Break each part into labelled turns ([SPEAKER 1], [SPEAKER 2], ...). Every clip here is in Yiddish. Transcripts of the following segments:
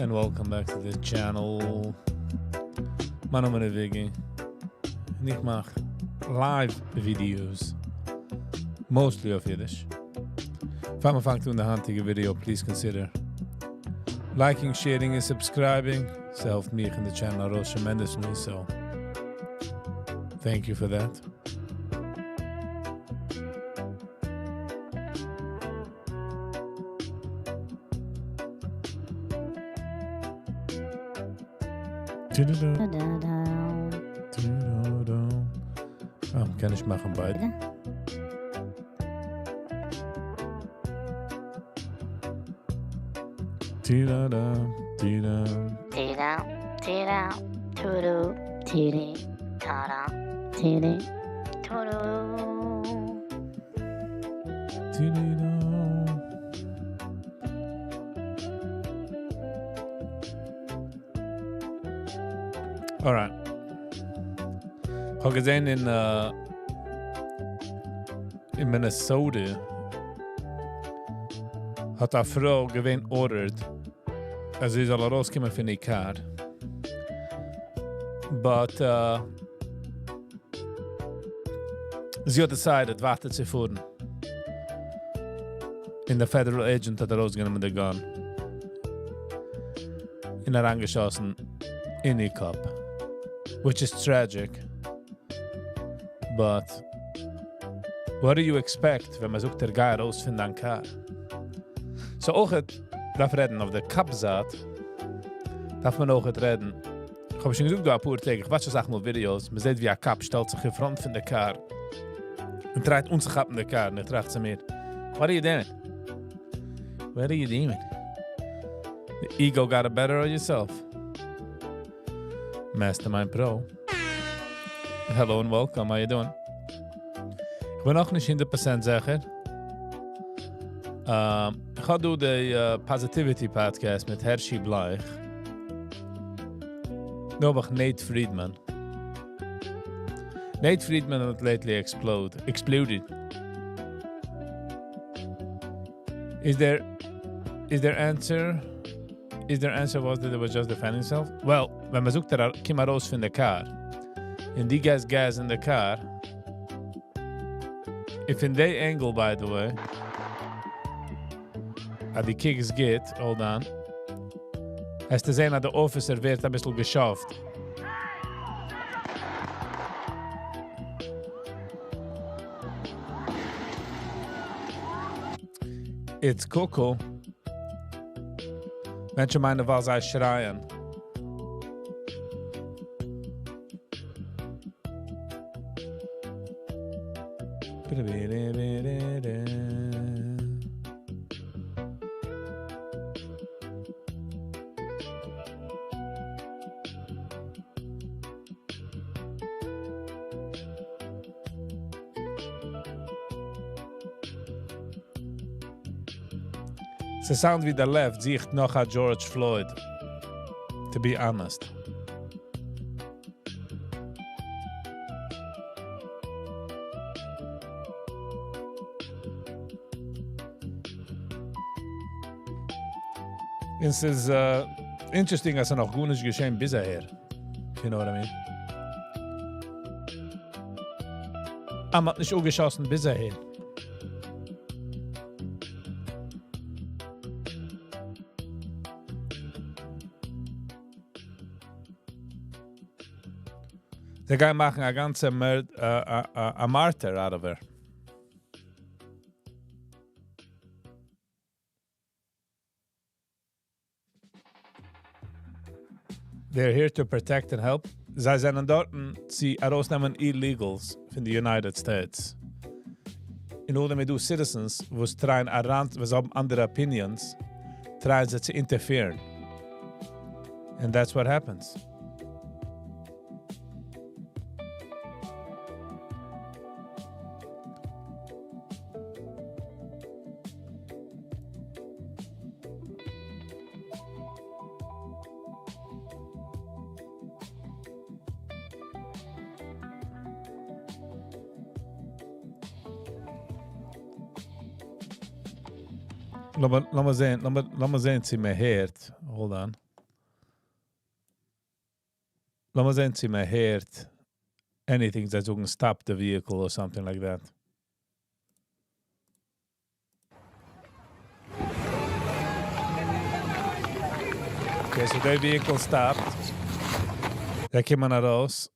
[SPEAKER 1] And welcome back to the channel. מיין נאמען איז Viggy. און איך מאך live videos. Mostly אויף אידיש. פאר מען פאנגט אן די היינטיגע video, please consider liking, sharing and subscribing. ס'העלפט מיך און די channel ארויס tremendously, so thank you for that. אה, מ'קען נישט מאכן ביידע. Alright. כ'האב געזען אין אין Minnesota האט א פרוי געווען ordered אז זי זאל ארויסקומען פון איר קאר. But זי האט decided ווייטער צו פארן. און דער federal agent האט ארויסגענומען די gun און אריינגעשאסן אין איר קאפ. Which is tragic. But what do you expect ווען מען זאגט דיר גיי ארויס פון דיין קאר? So אויך דארף רעדן אויף די cop זייט, דארף מען אויך רעדן. איך האב שוין געזאגט דא אפאר טעג, איך watch אסאך מאל videos, מען זעט ווי א cop שטעלט זיך אין front פון די קאר און try ט אנצוכאפן די קאר, און איך טראכט צו מיר, what are you doing? What are you doing? The ego got a better of yourself. Mastermind Pro. Hello and welcome, how you doing? איך בין נאך נישט 100% זיכער. איך האב דא די Positivity Podcast מיט Hershey Bleich. דא האב איך Nate Friedman. Nate Friedman האט lately explode, exploded. Is there, is there answer, is there answer was that it was just defending himself? Well, ווען מען זאגט ער קום ארויס פון די קאר, און דו געסט gas אין די קאר, if in the angle, by the way, אז דו קוקסט גוט, hold on, וועסטו זען, אז דער officer ווערט א ביסל געשאקט. It's cuckoo. מענטשן מיינען, ווייל זיי שרייען. ס'sound ווי דער left זוכט נאך א George Floyd. To be honest. און ס'איז interesting, אז ס'איז נאך גארנישט געשען ביז אהער. You know what I mean? אה, מ'האט נישט אפגעשאסן ביז אהער. זיי גייען מאכן א גאנצע א martyr out of her. They're here to protect and help. זיי זענען דארט צו ארויסנעמען illegals פון די United States. און נאכדעם איז דא citizens, וואס try ען אריין, וואס האבן אנדערע opinions, try ען זיי צו interfere ן. And that's what happens. לאמיר זען, לאמיר זען, צי מען הערט. Hold on. לאמיר זען צו מען הערט anything זיי זאגן stop the vehicle or something like that. Okay, so די vehicle stopped. זיי קומען ארויס.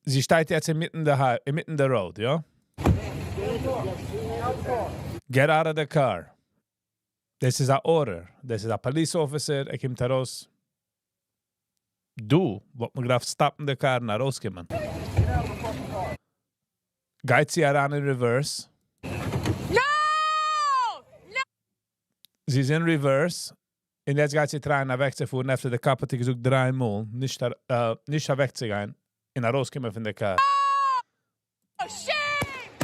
[SPEAKER 1] זי שטייט יעצט אינמיטן די אינמיטן די road, יא? Get out of the car. דאס איז א order. דאס איז א police officer, ער קומט ארויס. דא וואלט מען געדארפט stop ן די קאר און ארויסקומען. גייט זי אריין אין reverse. זי איז אין reverse, און יעצט גייט זי try ען אוועקצופארן after די cop האט איר געזאגט דריי מאל נישט נישט אוועקצוגיין און ארויסקומען פון די קאר.
[SPEAKER 2] Shame!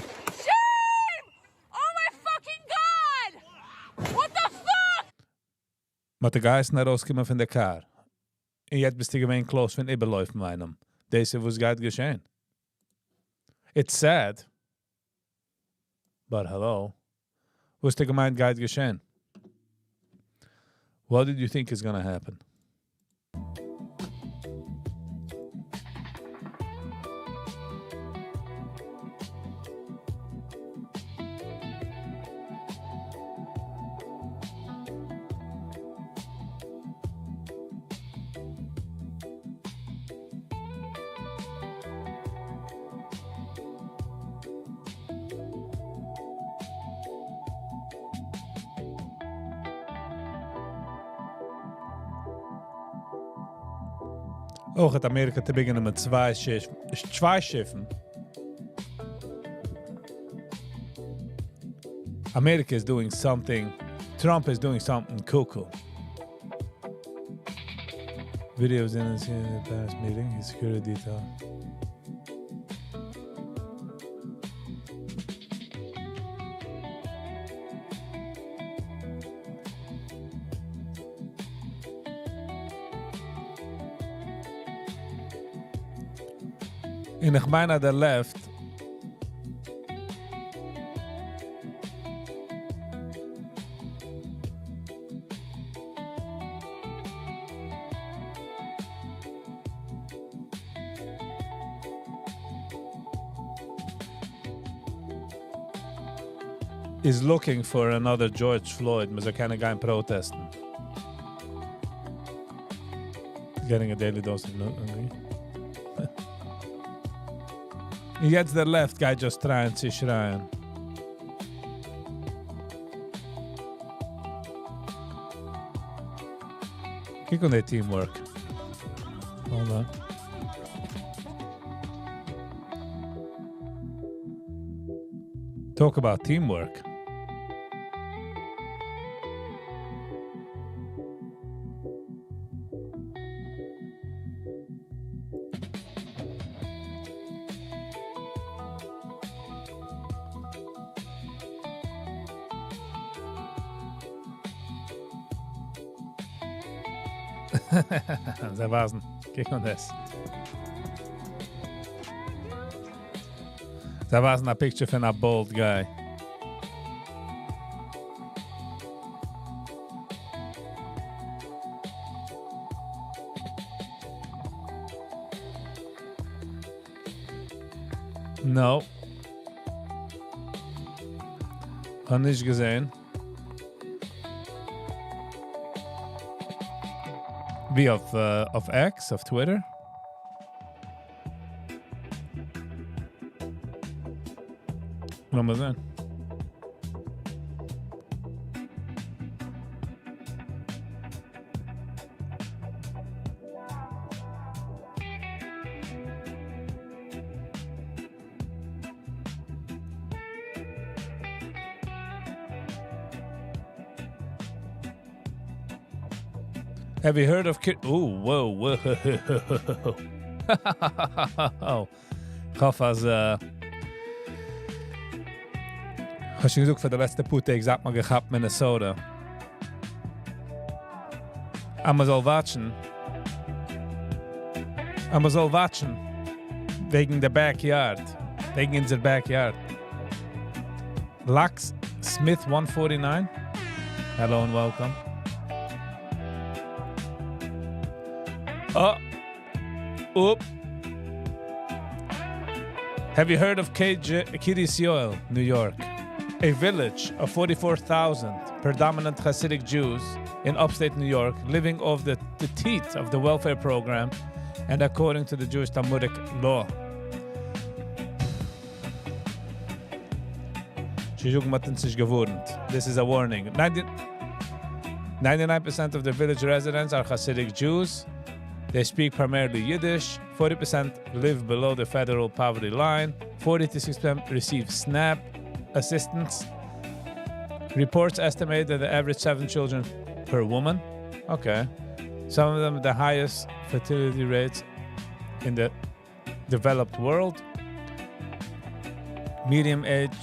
[SPEAKER 2] Shame! Oh my fucking God! What the fuck?
[SPEAKER 1] מ'האט דיר געהייסן ארויסקומען פון די קאר, און יעצט ביסטו געווען close פון איבערלויפן איינעם. דאס איז וואס גייט געשען. It's sad. But hello. וואס האסטו געמיינט גייט געשען? What did you think is gonna happen? אויך האט אמעריקע האט איבערגענומען צוויי צוויי שיפן. אמעריקע is doing something, Trump is doing something cuckoo. Videos in the past meeting, his security detail. און איך מיין אז דער left is looking for another George Floyd, מען זאל קענען גיין פראטעסטן. Getting a daily dose of hungry. און יעצט דער left גייט just try ען צו שרייען. קוק אן די teamwork. Hold on. Talk about teamwork. זיי ווייזן. קוק אן דאס. זיי ווייזן א picture פון א bald guy. No. האב נישט געזען. ווי אויף אויף X, אויף Twitter? לאמיר זען. Have you heard of Kit? Oh, whoa, whoa. איך האף אז איך האב שוין געזאגט פאר די לעצטע פאר טעג זייט מ'האט געכאפט Minnesota. אז מ'זאל watch ן. אז מ'זאל watch ן. וועגן די backyard. וועגן אונזער backyard. Lux Smith 149. Hello and welcome. Oh. Oop. Have you heard of Kiryas Joel, New York? A village of 44,000 predominant Hasidic Jews in upstate New York living off the, the teeth of the welfare program and according to the Jewish Talmudic law. זיי זאגן, מ'האט אונז נישט געווארנט. This is a warning. 99% of the village residents are Hasidic Jews. They speak primarily Yiddish. 40% live below the federal poverty line. 46% receive SNAP assistance. Reports estimate that the average seven children per woman. Okay. Some of them the highest fertility rates in the developed world. Medium age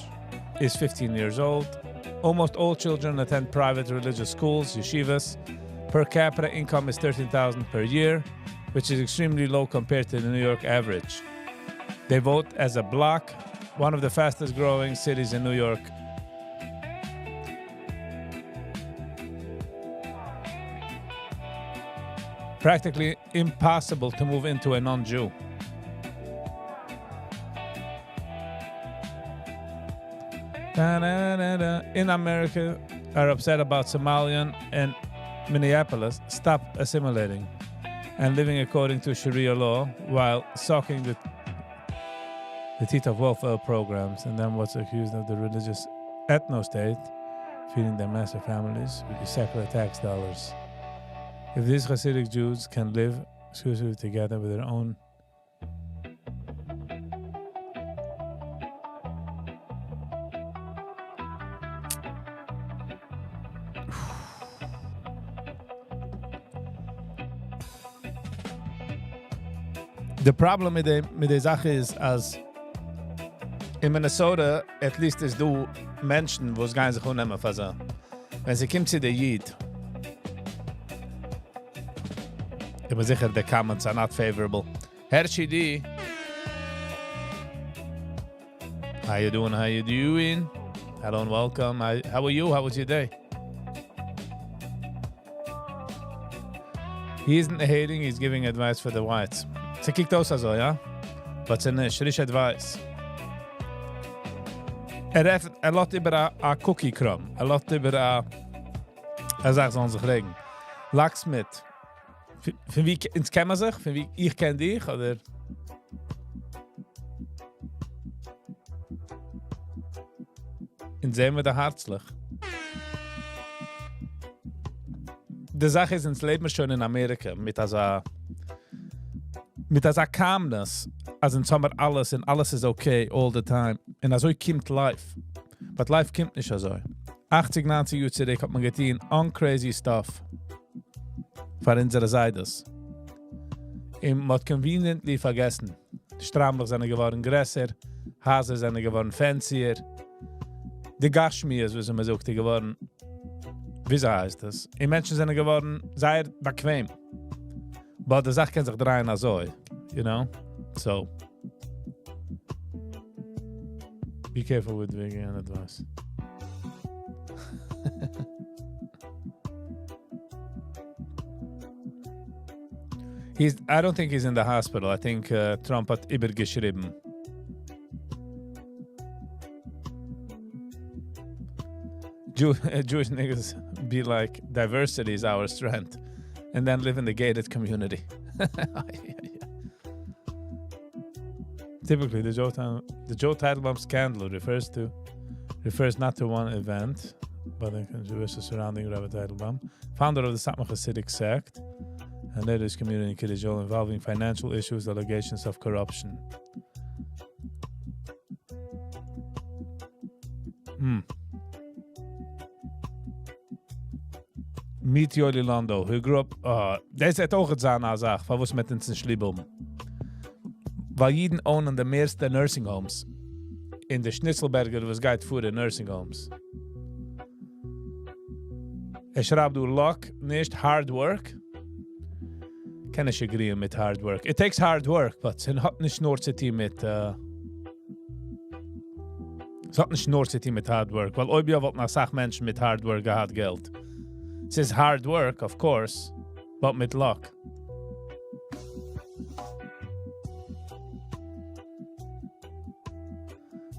[SPEAKER 1] is 15 years old. Almost all children attend private religious schools, yeshivas. Per capita income is 13,000 per year, which is extremely low compared to the New York average. They vote as a bloc, one of the fastest growing cities in New York. Practically impossible to move into a non-Jew. In America are upset about Somalian and Minneapolis stop assimilating and living according to Sharia law while sucking the the teeth of welfare programs and then what's accused of the religious ethno-state feeding their massive families with the secular tax dollars. If these Hasidic Jews can live exclusively together with their own די פראבלעם מיט די מיט די זאך איז אז אין Minnesota at least איז דא מענטשן וואס גייען זיך אננעמען פאר זיי. ווען ס'קומט צו די איד. איך בין זיכער די comments are not favorable. Hershey D. How you doing? How you doing? Hello and welcome. How, how are you? How was your day? He isn't hating, he's giving advice for the whites. ס'קוקט אויס אזוי, יא? But ס'איז נישט advice. ער עפנט, ער לאזט איבער א, א cookie crumb. ער לאזט איבער א, א זאך זאלן זיך רעגן. Locksmith. פון ווי אונז קען מען זיך? פון ווי איך קען דיך, אדער? אונז זעען מיר די הערצליך. די זאך איז, אונז לעבן שוין אין אמעריקע מיט אזא מיט אזא calmness, אז אונז האבן מיר אלעס און אלעס איז okay all the time. און אזוי קומט life. But life קומט נישט אזוי. 80, 90 יאר צוריק האט מען געטון on crazy stuff פאר אונזערע זיידעס. און מען האט conveniently פארגעסן. די שטריימלעך זענען געווארן גרעסער, הייזער זענען געווארן fancier. די גשמיות, ווי מען זאגט, איז געווארן, וויאזוי הייסט עס? און מענטשן זענען געווארן זייער באקוועם. But די זאך קען זיך דרייען אזוי, you know? So, be careful with vegan advice. He's, I don't think he's in the hospital. I think Trump האט איבערגעשריבן. Jew, Jewish niggas be like, diversity is our strength. And then live in the gated community. Yeah. Typically, the Joe Teitelbaum scandal refers not to one event, but the controversy surrounding Rabbi Teitelbaum, founder of the Satmar Hasidic sect, and later his community in Kiryas Joel involving financial issues, allegations of corruption. Meet Yoli Lando, who grew up, דאס האט אויך זיין א זאך, פארוואס מ'וועט אונז נישט ליב האבן. ווייל אידן own ען די מערסטע nursing homes. אין די שניצלבערגער, וואס גייט פאר אין nursing homes. ער שרייבט דא luck, נישט hard work. קען איך agree מיט hard work. It takes hard work, but עס האט נישט נאר צו טון מיט uh, עס האט נישט נאר צו טון מיט hard work, ווייל אויב יא וואלטן א סאך מענטשן מיט hard work געהאט געלט. עס איז hard work, of course, but מיט luck.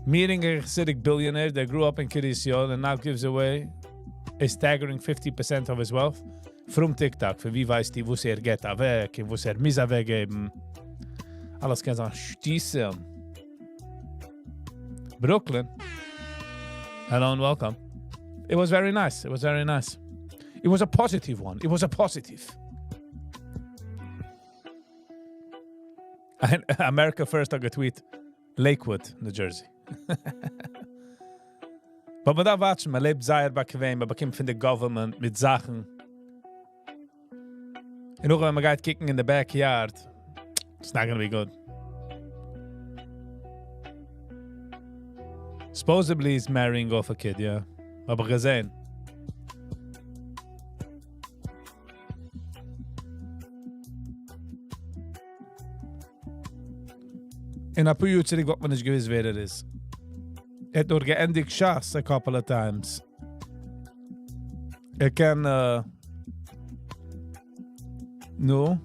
[SPEAKER 1] Meeting a Hasidic billionaire that grew up in Kiryas Joel and now gives away a staggering 50% of his wealth from TikTok. פון ווי ווייסטו וואס ער געבט אוועק און וואס ער מוז אוועקגעבן? אלעס קען זיין שטותים. Brooklyn. Hello and welcome. It was very nice. It was very nice. It was a positive one. It was a positive. America First האט געטוויט Lakewood, New Jersey. But מען דארף וואטשן, מען לעבט זייער באקוועם, מען באקומט פון די government מיט זאכן. און נאך ווען מען גייט קוקן אין די backyard, it's not gonna be good. Supposedly he's marrying off a kid, יא. האב איך געזען. אין אפאר יאר צוריק וואלט מען נישט געוואוסט ווער ער איז. ער האט נאר געענדיגט שס a couple of times. ער קען נו.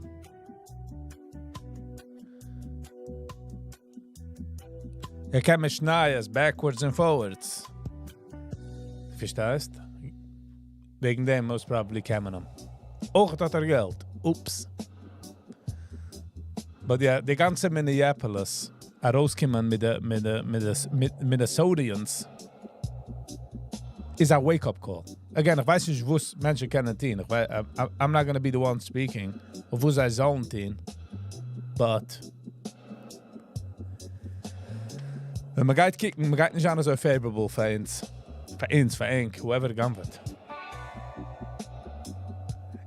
[SPEAKER 1] ער קען משניות backwards און forwards. פארשטייסט? וועגן דעם most probably קען מען אים. אויך האט ער געלט. Oops. But יא, די גאנצע Minneapolis ארויסקומען מיט די מיט די מיט די Minnesotians איז א wake up call. Again, איך ווייס נישט וואס מענטשן קענען טון. איך ווייס, I'm not gonna be the one speaking אויף וואס זיי זאלן טון. But ווען מען גייט קוקן, מען גייט נישט זיין אזוי favorable פאר אונז. פאר אונז, פאר ענק, whoever גנב'עט.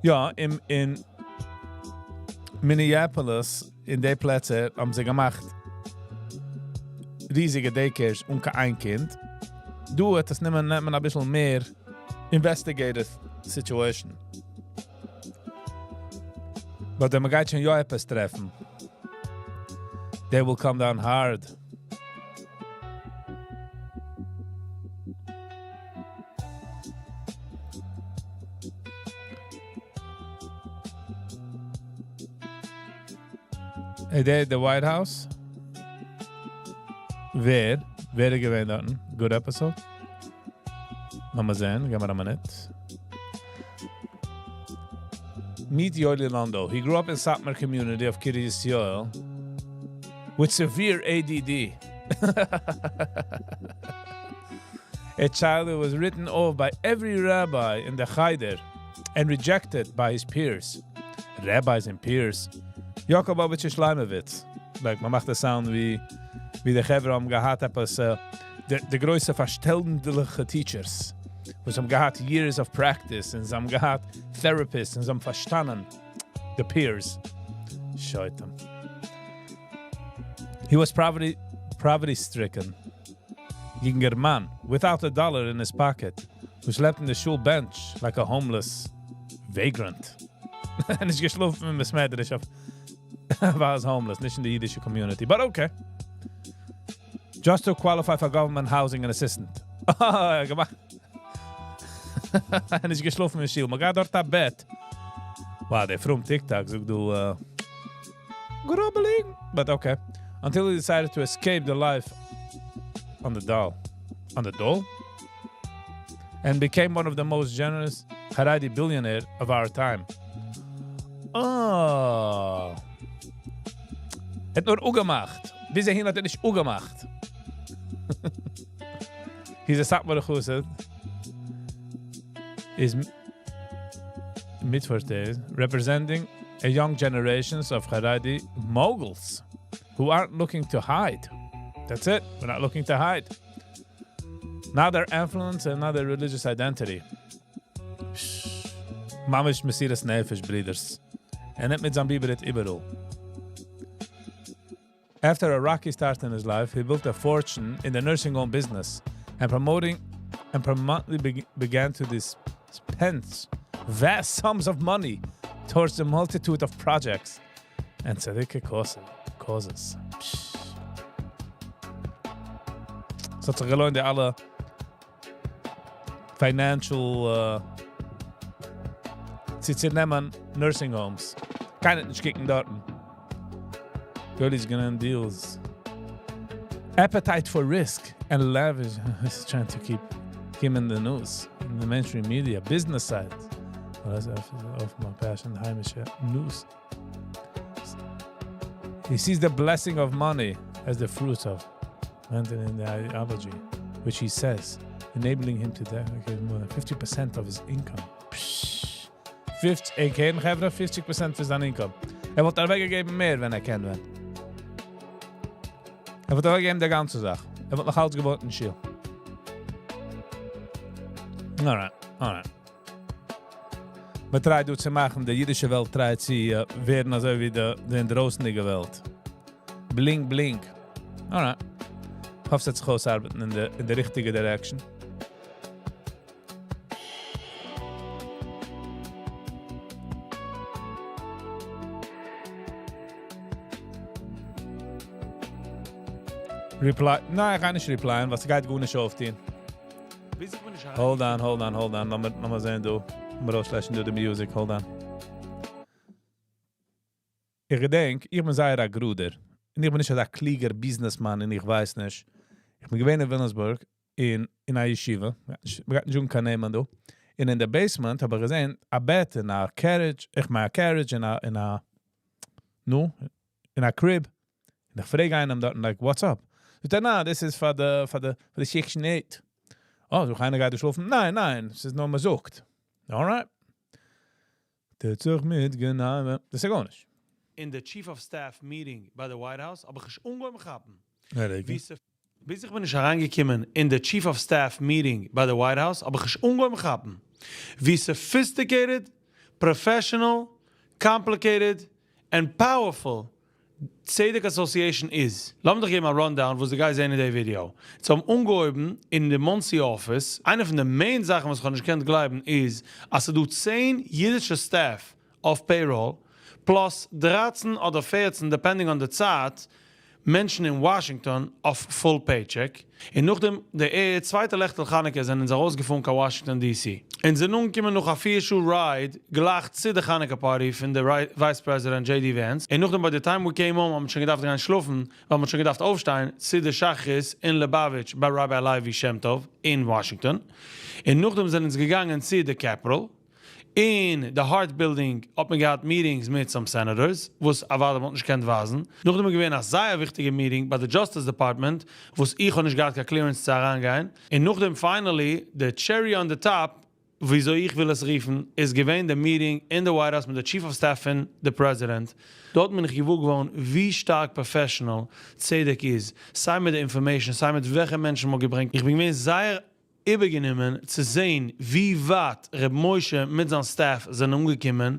[SPEAKER 1] יא, אין אין Minneapolis, אין די פלעצער, האבן זיי געמאכט ריזיגע daycares אן קיין איין קינד. דא וועט עס נעמען נעמען אביסל מער investigative situation. But ווען מ'גייט שוין יא עפעס טרעפן, they will come down hard. איז דער די White House? ווער? ווער איז געווען דארטן? Good episode? לאמיר זען, געב מיר א מינוט. Meet Yoeli Lando. He grew up in Satmar community of Kiryas Joel with severe ADD. A child who was written off by every rabbi in the Chaider and rejected by his peers. Rabbis and peers. Jakobovich Schleimovitz. Like, מען מאכט א sound ווי, ווי די חברה האבן געהאט עפעס, די, די גרויסע פארשטענדליכע teachers, וואס האבן געהאט years of practice און זיי האבן געהאט therapists און זיי האבן פארשטאנען the peers. שויטעם. He was poverty, poverty stricken. יונגערמאן, without a dollar in his pocket, who slept in the shul bench like a homeless vagrant. נישט געשלאפן אין בית מדרש אויף ווייל איז homeless, נישט אין די אידישע community, but okay. Just to qualify for government housing and assistance. געמאכט. נישט געשלאפן אין שול, מ'גייט דארט א בעט. Wow, דער from TikTok זאגט דו, grubbling. But okay. Until he decided to escape the life on the dole. On the dole? And became one of the most generous Haredi billionaire of our time. Oh. האט נאר אפגעמאכט. ביז אהין האט ער נישט אפגעמאכט. He's a Satmar Chassid. Is mitversteht, representing a young generations of Haredi moguls who aren't looking to hide. That's it. We're not looking to hide. Not their influence and not their religious identity. ממש מסירת נפש, ברידערס. ער נעמט מיט זיין ביבער איבעראל. After a rocky start in his life, he built a fortune in the nursing home business and promoting and permanently began to dispense vast sums of money towards the multitude of projects and tzedakah causes. ס'האט זיך געלוינט די אלע financial צו צונעמען nursing homes. קיינער נישט קוקן דארטן. Girl is gonna deals. Appetite for risk and lavish is trying to keep him in the news, in the mainstream media, business side. Well, that's off my passion, היימישע news. He sees the blessing of money as the fruit of maintaining the ideology, which he says, enabling him to dedicate more than 50% of his income. Psh. 50, איך קען חברה 50% פון זיין income. ער וואלט אוועקגעגעבן מער, ווען ער קען ווען. ער וואלט אוועקגעגעבן די גאנצע זאך. ער וואלט נאך אלץ געוואוינט אין שול. Alright, alright. מען try ט דא צו מאכן, די אידישע וועלט try ט צו ווערן אזוי ווי די, די דרויסנדיגע וועלט. Bling, bling. Alright. איך האף ס'וועט זיך אויסארבעטן אין די, אין די ריכטיגע direction. Reply. ניין, איך גיי נישט reply ען, ווייל ס'גייט גארנישט אויפטון. Hold on, hold on, hold on. לאמיר, לאמיר זען דא. לאמיר אויסלעשן דא די music. Hold on. איך געדענק, איך בין זייער א גראדער. און איך בין נישט אזא קלוגער businessman און איך ווייס נישט. איך בין געווען אין וויליאמסבורג אין, אין א ישיבה. מיר גייען נישט זאגן קיין נעמען דא. און אין די basement האב איך געזען א בעט און א carriage, איך מיין א carriage און א, אין א, נו, אין א crib. און איך פרעג איינעם דארט, like, what's up? זאגט ער, נא, דאס איז פאר די, פאר די, פאר די Section 8. Oh, so קיינער גייט דא שלאפן? ניין, ניין, עס איז נאר מען זאגט. Alright. טוט זיך מיט גענוי. דאס איז גארנישט.
[SPEAKER 3] אין די Chief of Staff meeting ביי די White House, האב איך נישט אנגעהויבן כאפן. ווי ביז איך בין נישט אריינגעקומען אין די Chief of Staff meeting ביי די White House, האב איך נישט אנגעהויבן כאפן ווי sophisticated, professional, complicated, and powerful צדק Association איז. לאמיר דיך געבן א rundown וואס דו גייסט זען אין די ווידיאו. זיי האבן אנגעהויבן אין די מאנסי אפיס. איינע פון די main זאכן וואס איך האב נישט געקענט גלייבן איז אז ס'איז דא 10 אידישע staff אויף payroll, plus 13 אדער 14, depending on די צייט, מענטשן אין וואשינגטאן אויף full paycheck. און נאכדעם די צווייטע לעכטל חנוכה זענען אונז ארויסגעפארן קיין וואשינגטאן DC. אונז זענען אנגעקומען נאך א 4 שעה ride גלייך צו די חנוכה party פון די Vice President JD Vance. און נאכדעם by the time we came home האבן מיר שוין געדארפט גיין שלאפן, ווייל מ'האט שוין געדארפט אויפשטיין צו די שחרית אין ליובאוויטש ביי Rabbi לוי שם טוב אין וואשינגטאן. און נאכדעם זענען אונז געגאנגען צו די Capitol. אין די Hart Building האט מען געהאט meetings מיט some senators, וואס אוודאי מ'האט נישט געקענט ווייזן. נאכדעם איז געווען א זייער וויכטיגע meeting ביי די Justice Department, וואס איך האב נישט געהאט קיין clearance צו אריינגיין. און נאכדעם finally, די cherry on the top, וויאזוי איך וויל עס רופן, איז געווען די meeting אין די White House מיט די Chief of Staff פון די President. דארט בין איך געוואר געווארן ווי שטארק professional צדק איז, סיי מיט די information, סיי מיט וועלכע מענטשן מ'האט געברענגט. איך בין געווען זייער איבערגענומען צו זען ווי ווייט ר' משה מיט זיין staff זענען אנגעקומען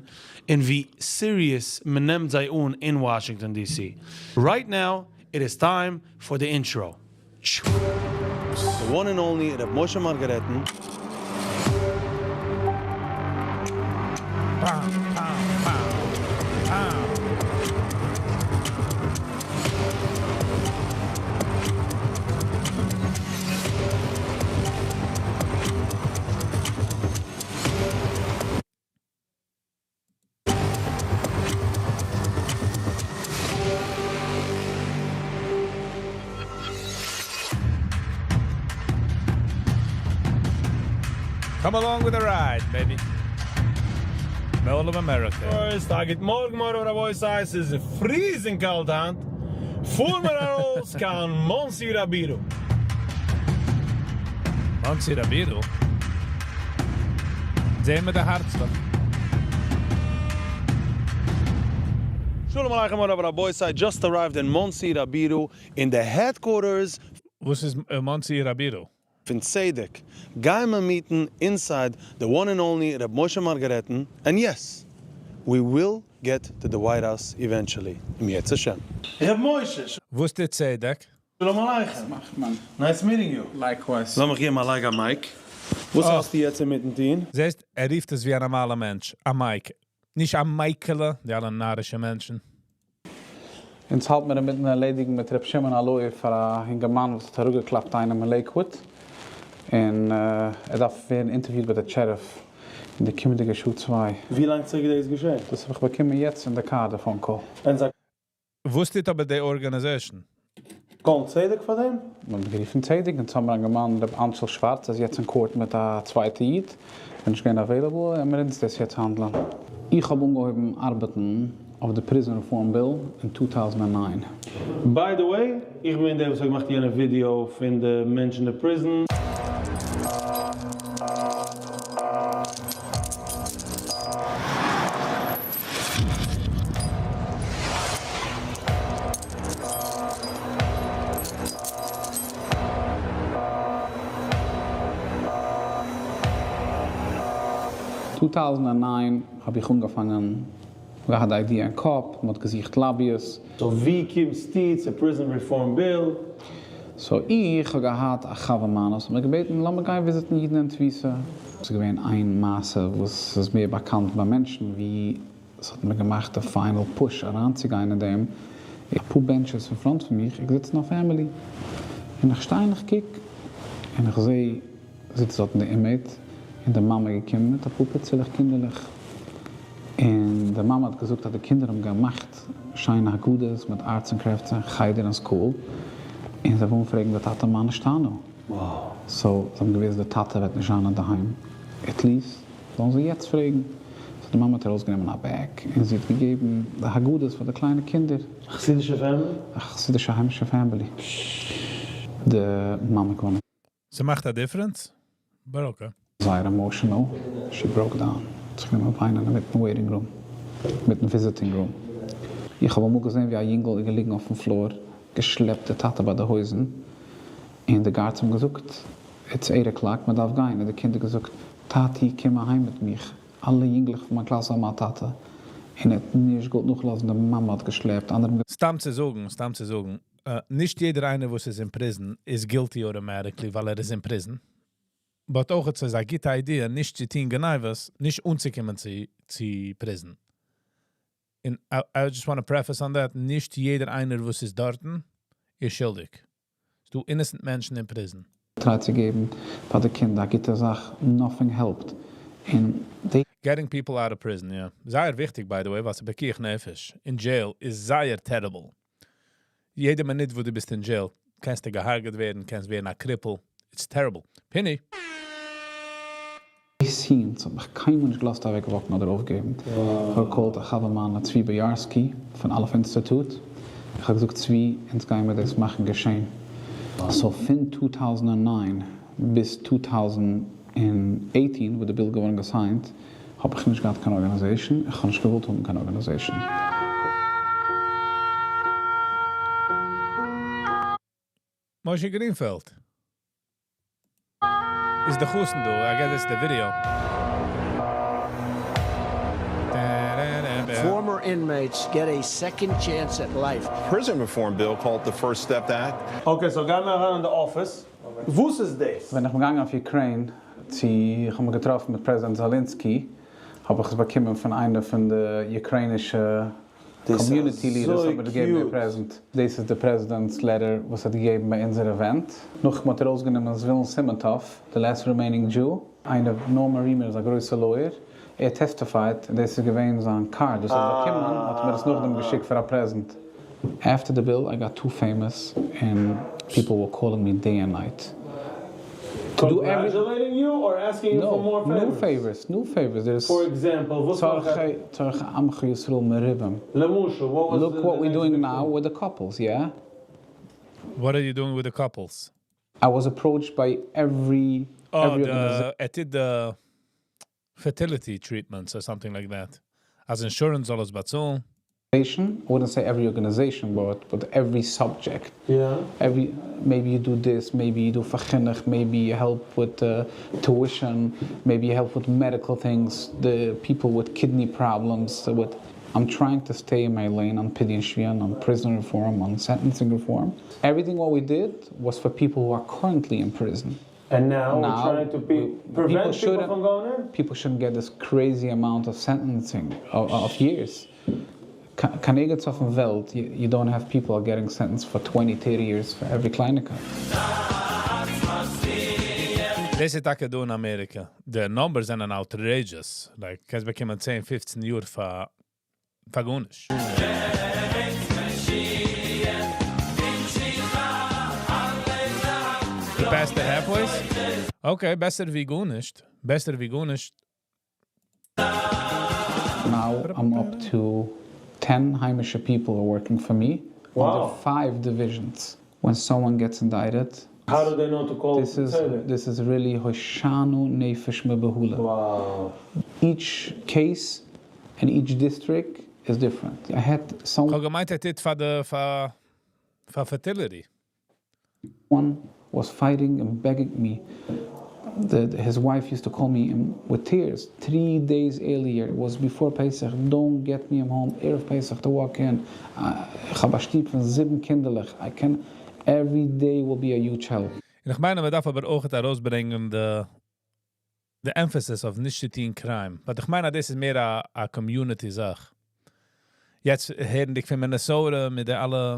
[SPEAKER 3] און ווי serious מען נעמט זיי אן אין וואשינגטאן DC. Right now, it is time for the intro.
[SPEAKER 4] The one and only ר' משה מארגארעטן.
[SPEAKER 1] Pow, pow, pow, pow. Come along with the ride, baby. Mall of America.
[SPEAKER 3] גוט מארגן, מורי ורבותי, עס איז freezing קאלט היינט. פארן מיר ארויס קיין מאנסי רבירו.
[SPEAKER 1] מאנסי רבירו? זעען מיר די הארץ דאך.
[SPEAKER 4] שלום עליכם מורי ורבותי, just arrived in מאנסי רבירו in the headquarters
[SPEAKER 1] וואס איז מאנסי רבירו?
[SPEAKER 4] פון צדק. גייען מיר meet ן inside the one and only ר' משה מארגארעטן, and yes, we will get to the White House eventually. אם ירצה השם.
[SPEAKER 3] ר' משה,
[SPEAKER 1] וואס איז צדק?
[SPEAKER 3] שלום עליכם.
[SPEAKER 5] מאכט מען?
[SPEAKER 3] Nice meeting you.
[SPEAKER 5] Likewise.
[SPEAKER 3] לאמיך געבן א לייג א mic. וואס האסטו יעצט אינמיטן טון?
[SPEAKER 1] זעסט, ער רופט עס ווי א נארמאלער מענטש, א mic. נישט א מייקעלע, די אלע נארישע מענטשן.
[SPEAKER 5] אונז האלט מיר אינמיטן ערלעדיגן מיט ר' שמעון הלוי פאר א אינגערמאן וואס האט אראפגעקלאפט איינעם אין לעיקוואוד, און ער דארף ווערן interviewed ביי די sheriff אין די קומענדיגע שעה צוויי.
[SPEAKER 3] ווי לאנג צוריק איז דאס געשען?
[SPEAKER 5] דאס האב איך באקומען יעצט אין די קאר די phone call.
[SPEAKER 3] ווען זיי
[SPEAKER 1] וואס טוט אבער די organization?
[SPEAKER 4] Call צדק פאר דעם?
[SPEAKER 5] מען האט גערופן צדק און צוזאמען א אינגערמאן ר' אנטשל שווארץ איז יעצט אין court מיט א צווייטע איד, בין נישט געווען available און מיר אונז דאס יעצט handle ען. איך האב אנגעהויבן ארבעטן אויף די prison reform bill אין 2009.
[SPEAKER 4] By the way, איך בין דער וואס האט געמאכט יענע ווידיאו פון די מענטשן אין די prison.
[SPEAKER 5] 2009 האב איך אנגעפאנגען, געהאט די idea אין קאפ, מען האט געזוכט lobbyists.
[SPEAKER 4] So ווי קומסטו צו prison reform bill?
[SPEAKER 5] So איך האב געהאט א חבר מיינער וואס האט מיר געבעטן לאמיר גיין visit ן אידן אין תפיסה. ס'איז געווען איין מעשה וואס איז מער באקאנט ביי מענטשן ווי ס'האט מיר געמאכט די final push אריינצוגיין אין דעם. אפאר benches אין front פון מיך איז געזיצן א family, און איך שטיי און איך קוק און איך זעה זיצט דארטן די inmate און די מאמע איז געקומען מיט אפאר פיצעלעך קינדערלעך, און די מאמע האט געזאגט אז די קינדער האבן געמאכט שיינע הגדות מיט arts and crafts אין חדר און school, און זיי ווילן פרעגן די טאטע מה נשתנה, so זיי האבן געוואוסט די טאטע וועט נישט זיין אינדערהיים, at least זאלן זיי יעצט פרעגן. So די מאמע האט ארויסגענומען א bag און זי האט געגעבן די הגדות פאר די קליינע קינדער.
[SPEAKER 4] א חסידישע family?
[SPEAKER 5] א חסידישע היימישע family. די מאמע געווארן.
[SPEAKER 1] ס'מאכט א difference? But okay.
[SPEAKER 5] זייער emotional, she broke down, האט זיך גענומען וויינען אינמיטן waiting room, אינמיטן visiting room. איך האב אמאל געזען ווי א יונגל איז געליגן אויפן floor, געשלעפט די טאטע ביי די הויזן, און די guards האבן געזאגט, it's 8 o'clock, מען דארף גיין, און די קינד האט געזאגט, טאטי קום אהיים מיט מיך, אלע יונגלעך פון מיין קלאס האבן א טאטע, און ער האט נישט געוואלט נאכלאזן, די מאמע האט געשלעפט, אנדערע האבן.
[SPEAKER 1] סתם צו זאגן, סתם צו זאגן, נישט יעדער איינער וואס איז אין prison איז guilty automatically ווייל ער איז אין prison. But אויך עס איז א גוטע idea נישט צו טון גניבות, נישט אנצוקומען צו prison. און I just want to preface on that, נישט יעדער איינער וואס איז דארטן איז שולדיג. ס'דא innocent מענטשן אין prison.
[SPEAKER 5] Try צו געבן פאר די קינדער א גוטע זאך, nothing helped. און די.
[SPEAKER 1] Getting people out of prison, יא. זייער וויכטיג, by the way, ווייל ס'איז פיקוח נפש. אין jail איז זייער terrible. יעדע מינוט וואס דו ביסט אין jail, קענסטו געהארגעט ווערן, קענסט ווערן א cripple. It's terrible. פיני.
[SPEAKER 5] די scenes האט מיך קיינמאל נישט געלאזט אוועק walk ן אדער אויפגעבן. איך האב גע call ט א חבר מיינע צבי באיארסקי פון אלף אינסטיטוט, איך האב געזאגט צבי אונז גייען מיר דאס מאכן געשען. So פון 2009 ביז 2018 וואס די bill געווארן גע sign ט האב איך נישט געהאט קיין organization, איך האב נישט געוואלט האבן קיין organization.
[SPEAKER 1] משה גרינפעלד איז די חתן דא, I guess it's the video.
[SPEAKER 6] Former inmates get a second chance at life.
[SPEAKER 7] Prison reform bill called the First Step Act.
[SPEAKER 4] Okay, so גיי מיר אריין אין די אפיס. וואס איז דאס?
[SPEAKER 5] ווען איך בין געגאנגען אויף Ukraine צו איך האב מיך געטראפן מיט פרעזידענט זאלינסקי, האב איך עס באקומען פון איינע פון די אוקריינישע community leaders האט מיר געגעבן די present. דאס איז די פרעזידענט'ס letter וואס ער האט געגעבן ביי אונזער event. נאך מ'האט ארויסגענומען זבולון סימנטוב, the last remaining Jew. איינער נארמאן רימער איז א גרויסע lawyer, ער testified, און דאס איז געווען זיין card וואס ער האט באקומען, האט ער מיר עס נאכדעם געשיקט פאר א present. After the bill I got too famous and people were calling me day and night to do every.
[SPEAKER 4] Congratulating you or asking you for more
[SPEAKER 5] No, new
[SPEAKER 4] favors?
[SPEAKER 5] favors, new favors, there's.
[SPEAKER 4] For example, וואס מאכט
[SPEAKER 5] צרכי צרכי עמך ישראל מרובים.
[SPEAKER 4] למשל, what was
[SPEAKER 5] Look
[SPEAKER 4] the
[SPEAKER 5] what we're
[SPEAKER 4] next
[SPEAKER 5] doing
[SPEAKER 4] big
[SPEAKER 5] now
[SPEAKER 4] thing?
[SPEAKER 5] with the couples, yeah?
[SPEAKER 1] What are you doing with the couples?
[SPEAKER 5] I was approached by every
[SPEAKER 1] Oh,
[SPEAKER 5] every
[SPEAKER 1] the, ער טוט די fertility treatments or something like that. אז insurance זאל עס באצאלן.
[SPEAKER 5] organization, I wouldn't say every organization, but every subject. Every, maybe you do this, maybe you do for chinuch, maybe you help with tuition, maybe you help with medical things, the people with kidney problems. With, I'm trying to stay in my lane on pidyon shvuyim, on prison reform, on sentencing reform. Everything what we did was for people who are currently in prison.
[SPEAKER 4] And now, we're
[SPEAKER 5] Now,
[SPEAKER 4] trying to be, prevent
[SPEAKER 5] people
[SPEAKER 4] people
[SPEAKER 5] shouldn't
[SPEAKER 4] from going in?
[SPEAKER 5] People shouldn't get this crazy amount of sentencing of years. קיין ערגעץ אויפן וועלט, you don't have people are getting sentenced for 20, 30 years for every קלייניקייט.
[SPEAKER 1] דאס איז טאקע דא אין אמעריקע. די numbers זענען outrageous. Like, קענסט באקומען 10, 15 יאר פאר גארנישט. Okay, בעסער ווי גארנישט. בעסער ווי גארנישט.
[SPEAKER 5] Now I'm up to 10 היימישע people are working for me
[SPEAKER 4] Wow.
[SPEAKER 5] under five divisions. When someone gets indicted,
[SPEAKER 4] How do they know to call
[SPEAKER 5] this is
[SPEAKER 4] Tzedek?
[SPEAKER 5] this is really הושענא נפש מבהולה.
[SPEAKER 4] Wow.
[SPEAKER 5] Each case and each district is different. I had
[SPEAKER 1] איך האב געמיינט, ער טוט פאר די, פאר, פאר fertility.
[SPEAKER 5] someone was fighting and begging me. His wife used to call me with tears 3 days earlier. It was before Pesach. "Don't get me home ערב Pesach to walk in. איך האב א שטוב פון זיבן קינדערלעך. I can, every day will be a huge help."
[SPEAKER 1] און איך מיין, מען דארף אבער אויך ארויסברענגען the emphasis of נישט צו טון crime. But איך מיין, דאס איז מער א community זאך. יעצט הערנדיג פון Minnesota מיט די אלע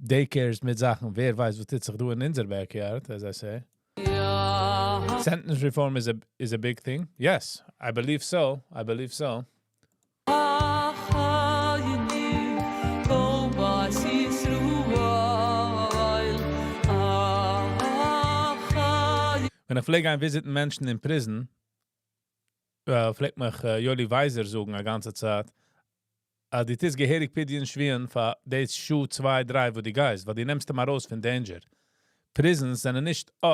[SPEAKER 1] daycares מיט זאכן, ווער ווייסט, וואס טוט זיך דא אין אונזער backyard, as I say. Sentence reform is a big thing. Yes, I believe so. I believe so.
[SPEAKER 2] החייני כל בית ישראל החי
[SPEAKER 1] ווען איך פלעג גיין visit ן מענטשן אין prison, פלעגט מיך Yoli Weiser זאגן א גאנצע צייט, אז דו טוסט געהעריג פדיון שבויים פאר די שעה, צוויי, דריי, וואו דו גייסט, ווייל דו נעמסט אים ארויס פון danger. Prisons זענען נישט, oh,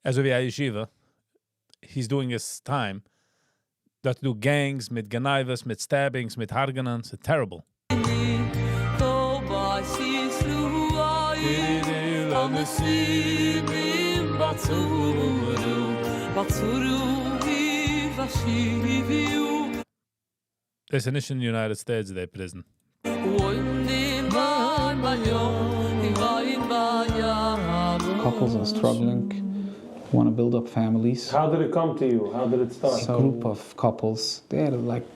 [SPEAKER 1] אזוי ווי א ישיבה, he's doing his time. דארט דא gangs מיט גניבות, מיט stabbings, מיט הרגענען, it's terrible.
[SPEAKER 2] כל בית ישראל הנתונים בצרה בצרה ובשביה.
[SPEAKER 1] דאס איז נישט אין the United States, די prison.
[SPEAKER 2] ועומדים בים בים בים.
[SPEAKER 5] Couples are struggling, want to build up families.
[SPEAKER 4] How did it come to you? How did it start?
[SPEAKER 5] A group of couples, they had like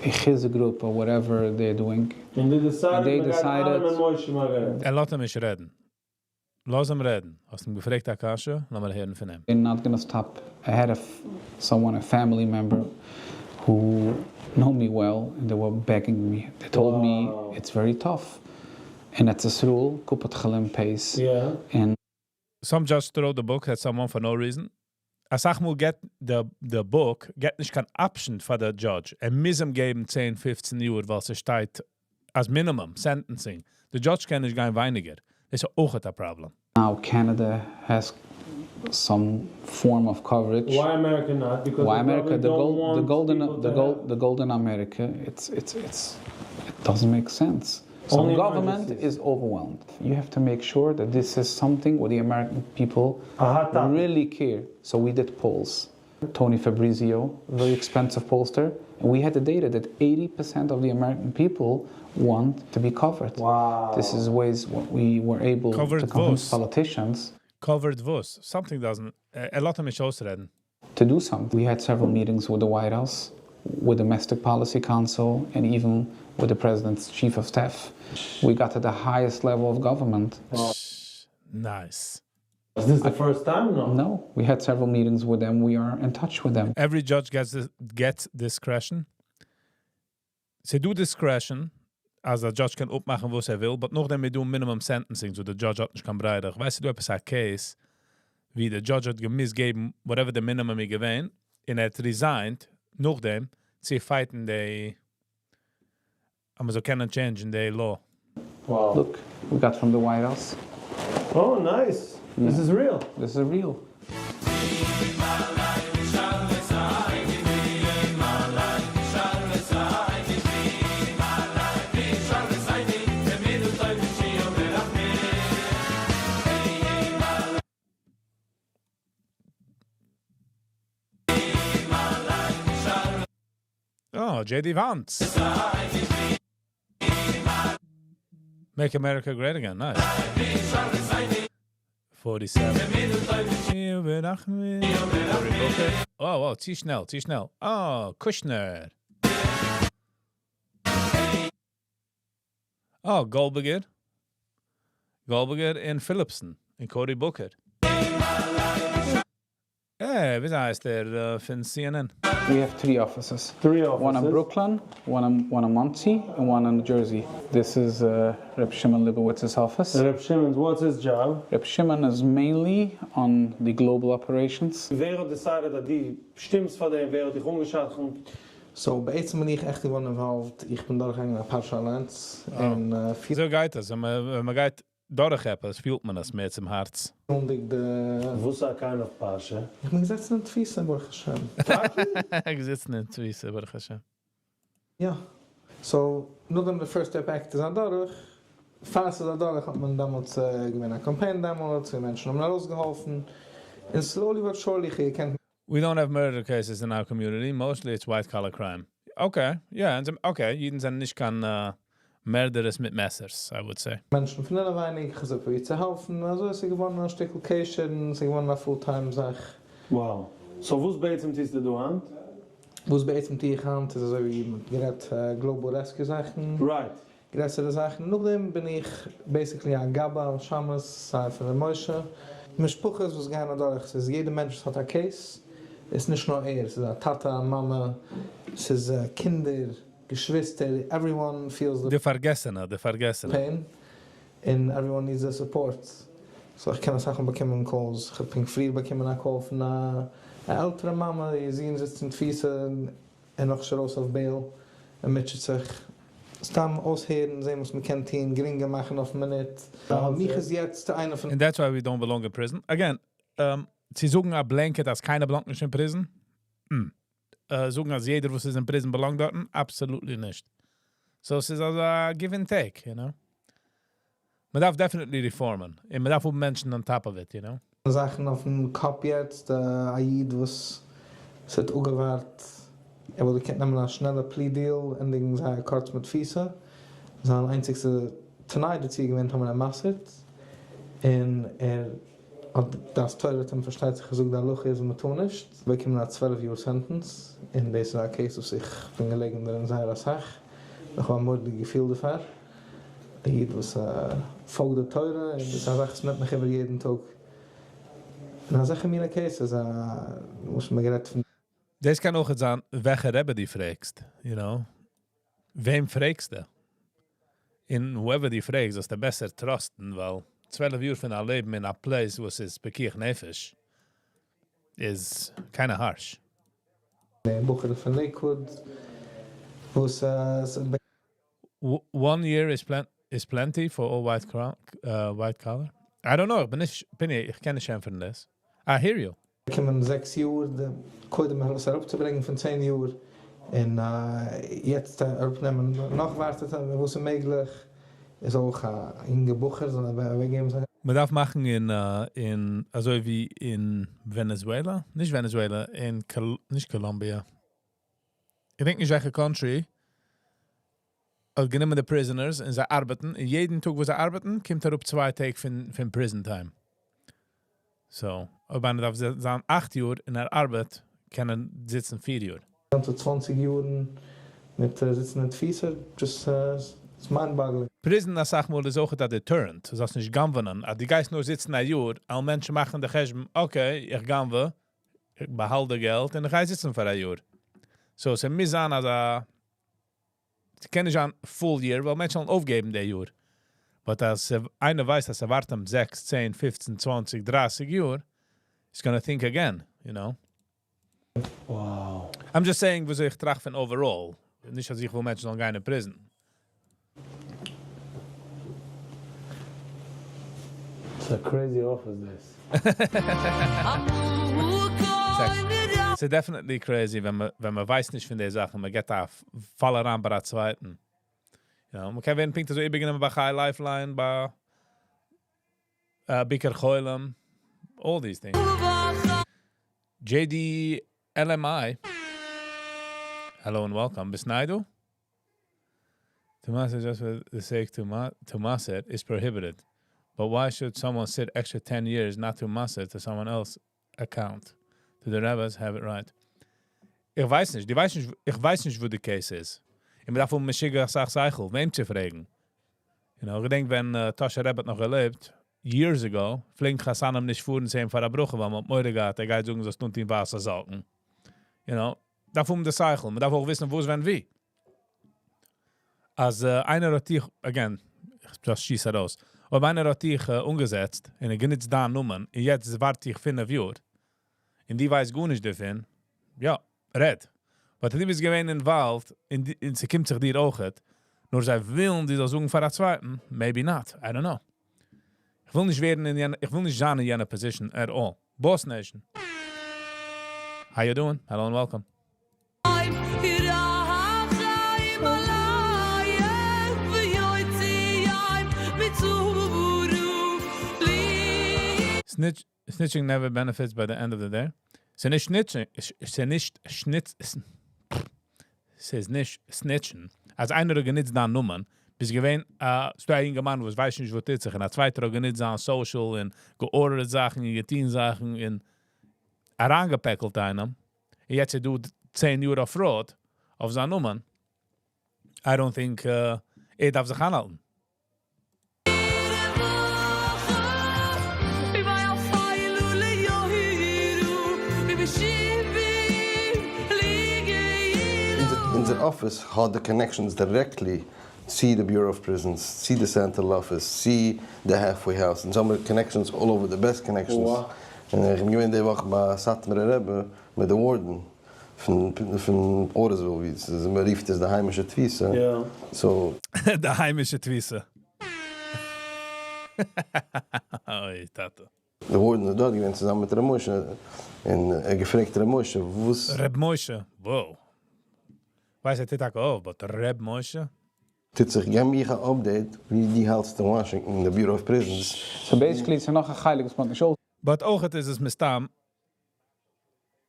[SPEAKER 5] a chiz group or whatever they're doing.
[SPEAKER 4] And they decided,
[SPEAKER 5] And they
[SPEAKER 4] מ'גייט
[SPEAKER 5] decided-
[SPEAKER 4] אלעמען משה מארגארעטן.
[SPEAKER 1] ער לאזט אים נישט רעדן. לאז אים רעדן. האסט אים געפרעגט א קשיא? לאמיר הערן פון אים.
[SPEAKER 5] They're not gonna stop. I had someone, a family member, who know me well, and they were begging me. They told me it's very tough. And it's a rule, קופת חולים pays. And
[SPEAKER 1] Some just throw the book at someone for no reason. א סאך מאל געט the book געט נישט קיין option פאר the judge. ער מוז אים געבן 10, 15 יאר, ווייל ס'שטייט as minimum sentencing. The judge קען נישט גיין ווייניגער. דאס איז אויך א problem.
[SPEAKER 5] Now Canada has some form of coverage.
[SPEAKER 4] Why America not? Because
[SPEAKER 5] Why
[SPEAKER 4] they
[SPEAKER 5] America?
[SPEAKER 4] probably
[SPEAKER 5] The
[SPEAKER 4] don't
[SPEAKER 5] gold, the
[SPEAKER 4] want
[SPEAKER 5] golden,
[SPEAKER 4] people
[SPEAKER 5] the
[SPEAKER 4] to
[SPEAKER 5] gold,
[SPEAKER 4] have-
[SPEAKER 5] the golden America. It doesn't make sense. So
[SPEAKER 4] Only
[SPEAKER 5] government
[SPEAKER 4] emergencies.
[SPEAKER 5] is overwhelmed. You have to make sure that this is something where the American people
[SPEAKER 4] A hot topic.
[SPEAKER 5] really care. So we did polls. Tony Fabrizio, very expensive pollster, and we had the data that 80% of the American people want to be covered.
[SPEAKER 4] Wow.
[SPEAKER 5] This is ways what we were able
[SPEAKER 1] Covered
[SPEAKER 5] to convince
[SPEAKER 1] וואס?
[SPEAKER 5] politicians
[SPEAKER 1] Covered וואס? Something doesn't. ער לאזט אים נישט אויסרעדן.
[SPEAKER 5] To do something. We had several meetings with the White House, with Domestic Policy Council, and even with the president's chief of staff. We got to the highest level of government.
[SPEAKER 1] Nice.
[SPEAKER 4] Is this the first time? No.
[SPEAKER 5] No, we had several meetings with them. We are in touch with them.
[SPEAKER 1] Every judge gets discretion. ס'דא discretion, אז דער judge קען אפמאכן, וואס ער וויל, but נאכדעם איז דא minimum sentencing, so דער judge האט נישט קיין ברירה. ווייסט דו עפעס א case, ווי דער judge האט געמוזט געבן, whatever the minimum איז געווען, און ער האט resigned, נאכדעם, צו fight ן די, אז מ'זאל קענען change ן the law.
[SPEAKER 4] Wow.
[SPEAKER 5] Look, we got from the White House.
[SPEAKER 4] Oh, nice. This is real.
[SPEAKER 5] This is real.
[SPEAKER 1] Oh, J.D. Vance. Make America Great Again. Nice. 47. Oh, צו שנעל, צו שנעל. Oh, Kushner. Oh, Goldberger. Goldberger און Phillipson. און Cory Booker. אה, וויאזוי הייסט ער פון CNN?
[SPEAKER 5] We have three offices.
[SPEAKER 3] Three
[SPEAKER 5] One in
[SPEAKER 3] offices.
[SPEAKER 5] Brooklyn, one in Monsey, and one in New Jersey. This is Reb Shimon Leibowitz's office.
[SPEAKER 3] Reb Shimon, what's his job?
[SPEAKER 5] Reb Shimon is mainly on the global operations.
[SPEAKER 3] ווער האט decided אז דו שטימסט פאר דעם? ווער האט דיך אנגעשדכנט?
[SPEAKER 8] So בעצם בין איך עכט געווארן involved, איך בין דורכגעגאנגען א פרשה אליינס, און פיר
[SPEAKER 1] אזוי גייט עס, ווען מען גייט דורך עפעס, פילט מען עס מער צום הארץ.
[SPEAKER 8] פילנדיג די.
[SPEAKER 3] וואס א kind of פרשה?
[SPEAKER 8] איך בין געזעצן אין תפיסה ברוך השם.
[SPEAKER 3] טאקע?
[SPEAKER 1] געזעצן אין תפיסה ברוך השם.
[SPEAKER 8] יא. So נאכדעם די First Step Act איז אדורך, פאר ס'איז אדורך האט מען דעמאלטס געווען א קאמפיין דעמאלטס און מענטשן האבן ארויסגעהאלפן, און slowly but surely איך האב געקענט
[SPEAKER 1] We don't have murder cases in our community, mostly it's white collar crime. Okay, yeah, okay, אידן זענען נישט קיין מערדערס מיט מעסערס, I would say.
[SPEAKER 8] מענטשן פון אינעווייניג, איך האב זיי פרובירט צו העלפן, אזוי איז געווארן א שטיקל קשר און ס'איז געווארן א full time זאך.
[SPEAKER 3] Wow. So וואס בעצם טוסטו דא היינט?
[SPEAKER 8] וואס בעצם טו איך היינט איז אזוי ווי מ'האט גערעדט global rescue זאכן. גרעסערע זאכן. נאכדעם בין איך basically א גבאי און שמש סיי פון ר' משה. משפחות וואס גייען אדורך, ס'איז יעדע מענטש וואס האט א case, איז נישט נאר ער, ס'איז א טאטע, א מאמע, ס'איז קינדער, געשוויסטער, everyone feels the
[SPEAKER 1] די פארגעסענע, די פארגעסענע.
[SPEAKER 8] pain, און everyone needs the support. So איך קען אסאך מאל באקומען calls, איך האב פונקט פריער באקומען א call פון א עלטערע מאמע, איר זון זיצט אין תפיסה און נאך נישט ארויס אויף bail, ער מוטשעט זיך. סתם אויסהערן, זען וואס מ'קען טון, גרינגער מאכן אויפן מינוט. מיך איז יעצט איינער פון
[SPEAKER 1] And that's why we don't belong in prison. Again, צו זאגן א blanket אז קיינער belong ט נישט אין prison? זאגן אז יעדער וואס איז אין prison belong ט דארטן? Absolutely נישט. So עס איז אזא give and take, you know. מען דארף definitely reform ען, און מען דארף האבן מענטשן on top of it, you know.
[SPEAKER 8] זאכן אויפן קאפ יעצט, א איד וואס ס'האט אפגעווארט, ער וואלט געקענט נעמען א שנעלע plea deal, ענדיגן זייער קורץ מיט תפיסה, זיין איינציגסטע תנאי דערצו איז געווען טאמער ער מסר'ט, און ער האט דעת תורה האט אים פארשטייט זיך געזאגט די הלכה איז מ'טאר נישט, באקומען א 12 יאר sentence, און דאס איז א case וואס איך בין געלעגן דערין זייער אסאך, איך האב א מורא'דיגע געפיל דערפאר. א איד וואס פאלגט די תורה און דאס איז א זאך וואס נעמט מיך איבער יעדן טאג. און אזעלכע מינע cases וואס מ'האט גערעדט פון.
[SPEAKER 1] דאס קען אויך זיין, וועלכע רבי דו פרעגסט, you know? וועם פרעגסטו? און whoever דו פרעגסט, זאלסטו בעסער trust ן, ווייל 12 יאר פון א לעבן אין א place וואס איז פיקוח נפש, איז kinda harsh.
[SPEAKER 8] די בחור פון Lakewood וואס
[SPEAKER 1] One year is plenty for all white collar? I don't know, איך בין נישט, בין איך, איך קען נישט ענטפערן דאס. I hear you.
[SPEAKER 8] באקומען 6 יאר, די קודם עס אראפצוברענגען פון 10 יאר, און יעצט אראפנעמען נאך ווייטער וואס איז מעגליך, איז אויך א יונגע בחור, זאל ער אוועקגעבן זיין
[SPEAKER 1] מען דארף מאכן אין אזוי ווי אין Venezuela, נישט Venezuela, אין נישט Colombia. איך דענק נישט וועלכע country, האט גענומען די prisoners און זיי ארבעטן, און יעדן טאג וואס זיי ארבעטן, קומט אראפ 2 טעג פון prison time. So, אויב איינער דארף זיין 8 יאר און ער ארבעט, קען ער זיצן 4 יאר.
[SPEAKER 8] גאנצע 20 יארן מיט זיצן אין תפיסה, just it's mind-boggling.
[SPEAKER 1] Prison, אסאך מאל, איז אויך א deterrent. דו זאלסט נישט גנב'ענען. אז דו גייסט נאר זיצן א יאר, אלע מענטשן מאכן די חשבון, okay, איך גנב'ע, איך באהאלט די געלט און איך גיי זיצן פאר א יאר. So, עס מוז זיין, אז עס קען נישט זיין full year, ווייל מענטשן וועלן אויפגעבן די יאר. But אז איינער ווייסט, אז ער ווארט אים 6, 10, 15, 20, 30 יאר, he's gonna think again, you know. I'm just saying, וואס איך טראכט פון overall. נישט, אז איך וויל מענטשן זאלן גיין אין prison.
[SPEAKER 3] It's a crazy office, this.
[SPEAKER 1] ס'איז definitely crazy, ווען מען ווייסט נישט פון די זאכן, מען גייט א פאל אריין ביי א צווייטן. מען קען ווערן פונקט אזוי איבערגענומען ביי Chai Lifeline, ביי ביקור חולים, all these things. JD LMI. Hello and welcome. ביסט ניי דא? To מסר just for the sake to מסר is prohibited. But why should someone sit extra 10 years not to מסר to someone else account? Do the rabbis have it right? איך ווייס נישט, דו ווייסט נישט, איך ווייס נישט, וואו די case איז. איך דארף משוגע אסאך שכל, וועם צו פרעגן. איך געדענק, ווען Tosher רבי האט נאך געלעבט, Years ago, פלעגן חתנים נישט פארן צו אים פאר א ברכה, ווייל מען האט מורא געהאט, ער גייט זאגן, זאלסט אנטון ווייסע זאקן. You know, דארף האבן די שכל, מען דארף אויך וויסן, וואס, ווען, ווי. אז איינער האט דיך, again, איך just שיס ארויס, אויב איינער האט דיך אנגעזעצט און ער גענוצט דיין נאמען, און יעצט ווארט איך 5 יאר, און דו ווייסט גארנישט דערפון, יא, רעד. But דו ביסט געווען involved, און ס'קומט זיך דיר אויכעט, נאר זיי ווילן, דו זאלסט זאגן פאר א צווייטן, maybe not, I don't know. איך וויל נישט ווערן אין יענע, איך וויל נישט זיין אין יענע position at all. Boss Nation. How you doing? Hello and welcome.
[SPEAKER 2] רחם עליהם ויוציאם מצור לי
[SPEAKER 1] Snitch, snitching never benefits by the end of the day. ס'איז נישט snitching, ס'איז נישט שניץ, ס'איז נישט snitchen. אז איינער האט גענוצט דיין נאמען, ביסט געווען, ס'דא א יונגערמאן, וואס ווייסט נישט, וואס טוט זיך, און א צווייטער האט גענוצט זיין social און גע order ט זאכן, און געטון זאכן, און אריינגעפעקלט איינעם. און יעצט איז דא 10 יאר אויף fraud אויף זיין נאמען. I don't think ער דארף זיך איינהאלטן.
[SPEAKER 2] ויפעלו ליוהירו ובשיבים לגאולה
[SPEAKER 9] אונזער office האט the connections directly צו the Bureau of Prisons, צו the Central Office, צו the Halfway House. און so האבן מיר connections all over, the best connections. און איך בין געווען די וואך ביי סאטמארער רבי מיט די warden פון Auriesville, ווי עס איז, מען רופט עס די היימישע תפיסה. So,
[SPEAKER 1] די היימישע תפיסה. אוי, טאטע.
[SPEAKER 9] The warden איז דארט געווען צוזאמען מיט ר' משה און ער געפרעגט ר' משה, וואס
[SPEAKER 1] ר' משה, wow. ווייס ער טוט טאקע אויף, but ר' משה?
[SPEAKER 9] טוט זיך, געב מיר אן update, ווי דו האלטסט אין Washington, the Bureau of Prisons.
[SPEAKER 5] So basically, ס'איז נאך א חלק, וואס מען האט נישט אויס
[SPEAKER 1] But אויך איז עס מסתם,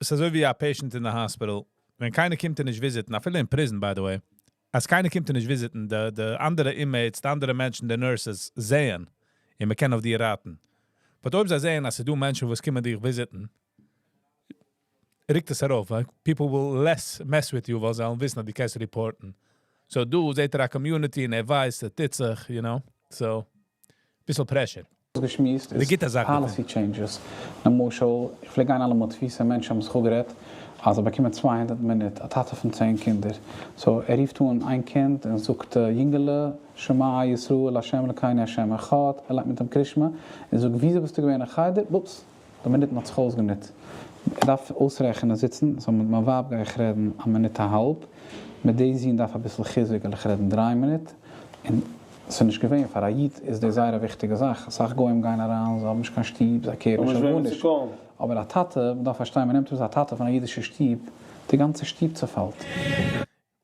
[SPEAKER 1] עס איז אזוי ווי א patient in the hospital. ווען קיינער קומט אים נישט visit ן, אפילו אין prison, by the way, אז קיינער קומט אים נישט visit ן, די אנדערע inmates, די אנדערע מענטשן, די nurses, זעען, און מען קען אויף דיר ראטן. But אויב זיי זעען, אז ס'דא מענטשן, וואס קומען דיך visit ן, רוקט עס ארויף, ווייל people will less mess with you, ווייל זיי וועלן וויסן, אז דו קענסט report ן. So דא זעט ער א community און ער ווייסט, עס טוט זיך, you know. So, ביסל pressure.
[SPEAKER 5] געשמועסט,
[SPEAKER 1] די
[SPEAKER 5] איז
[SPEAKER 1] גוטע זאך
[SPEAKER 5] policy changes. למשל, איך פלעג גיין אלעמאל תפיסה, מענטשן האבן זיך אפגערעדט, אז ער באקומט 200 מינוט, א טאטע פון 10 קינדער. So, ער רופט אן איין קינד און זאגט, יונגעלע, שמע ישראל, השם אלקינו, השם אחד, ער לייענט מיט אים קריאת שמע, און זאגט, וויאזוי ביסטו געווען אין חדר? אופס, די מינוט האט זיך אויסגענוצט. ער דארף אויסרעכענען זיצן, so מיט מיין ווייב גיי איך רעדן א מינוט א האלב, מיט די זון דארף א ביסל חיזוק, וועל איך רעדן 3 מינוט, און ס'איז נישט געווען, פאר א איד איז דאס זייער א וויכטיגע זאך. א סאך גוים גייען אריין, זיי האבן נישט קיין שטוב, זיי care ן נישט אויף גארנישט. אבער א טאטע, מען דארף פארשטיין, מען נעמט אויס א טאטע פון א אידישע שטוב, די גאנצע שטוב צעפאלט.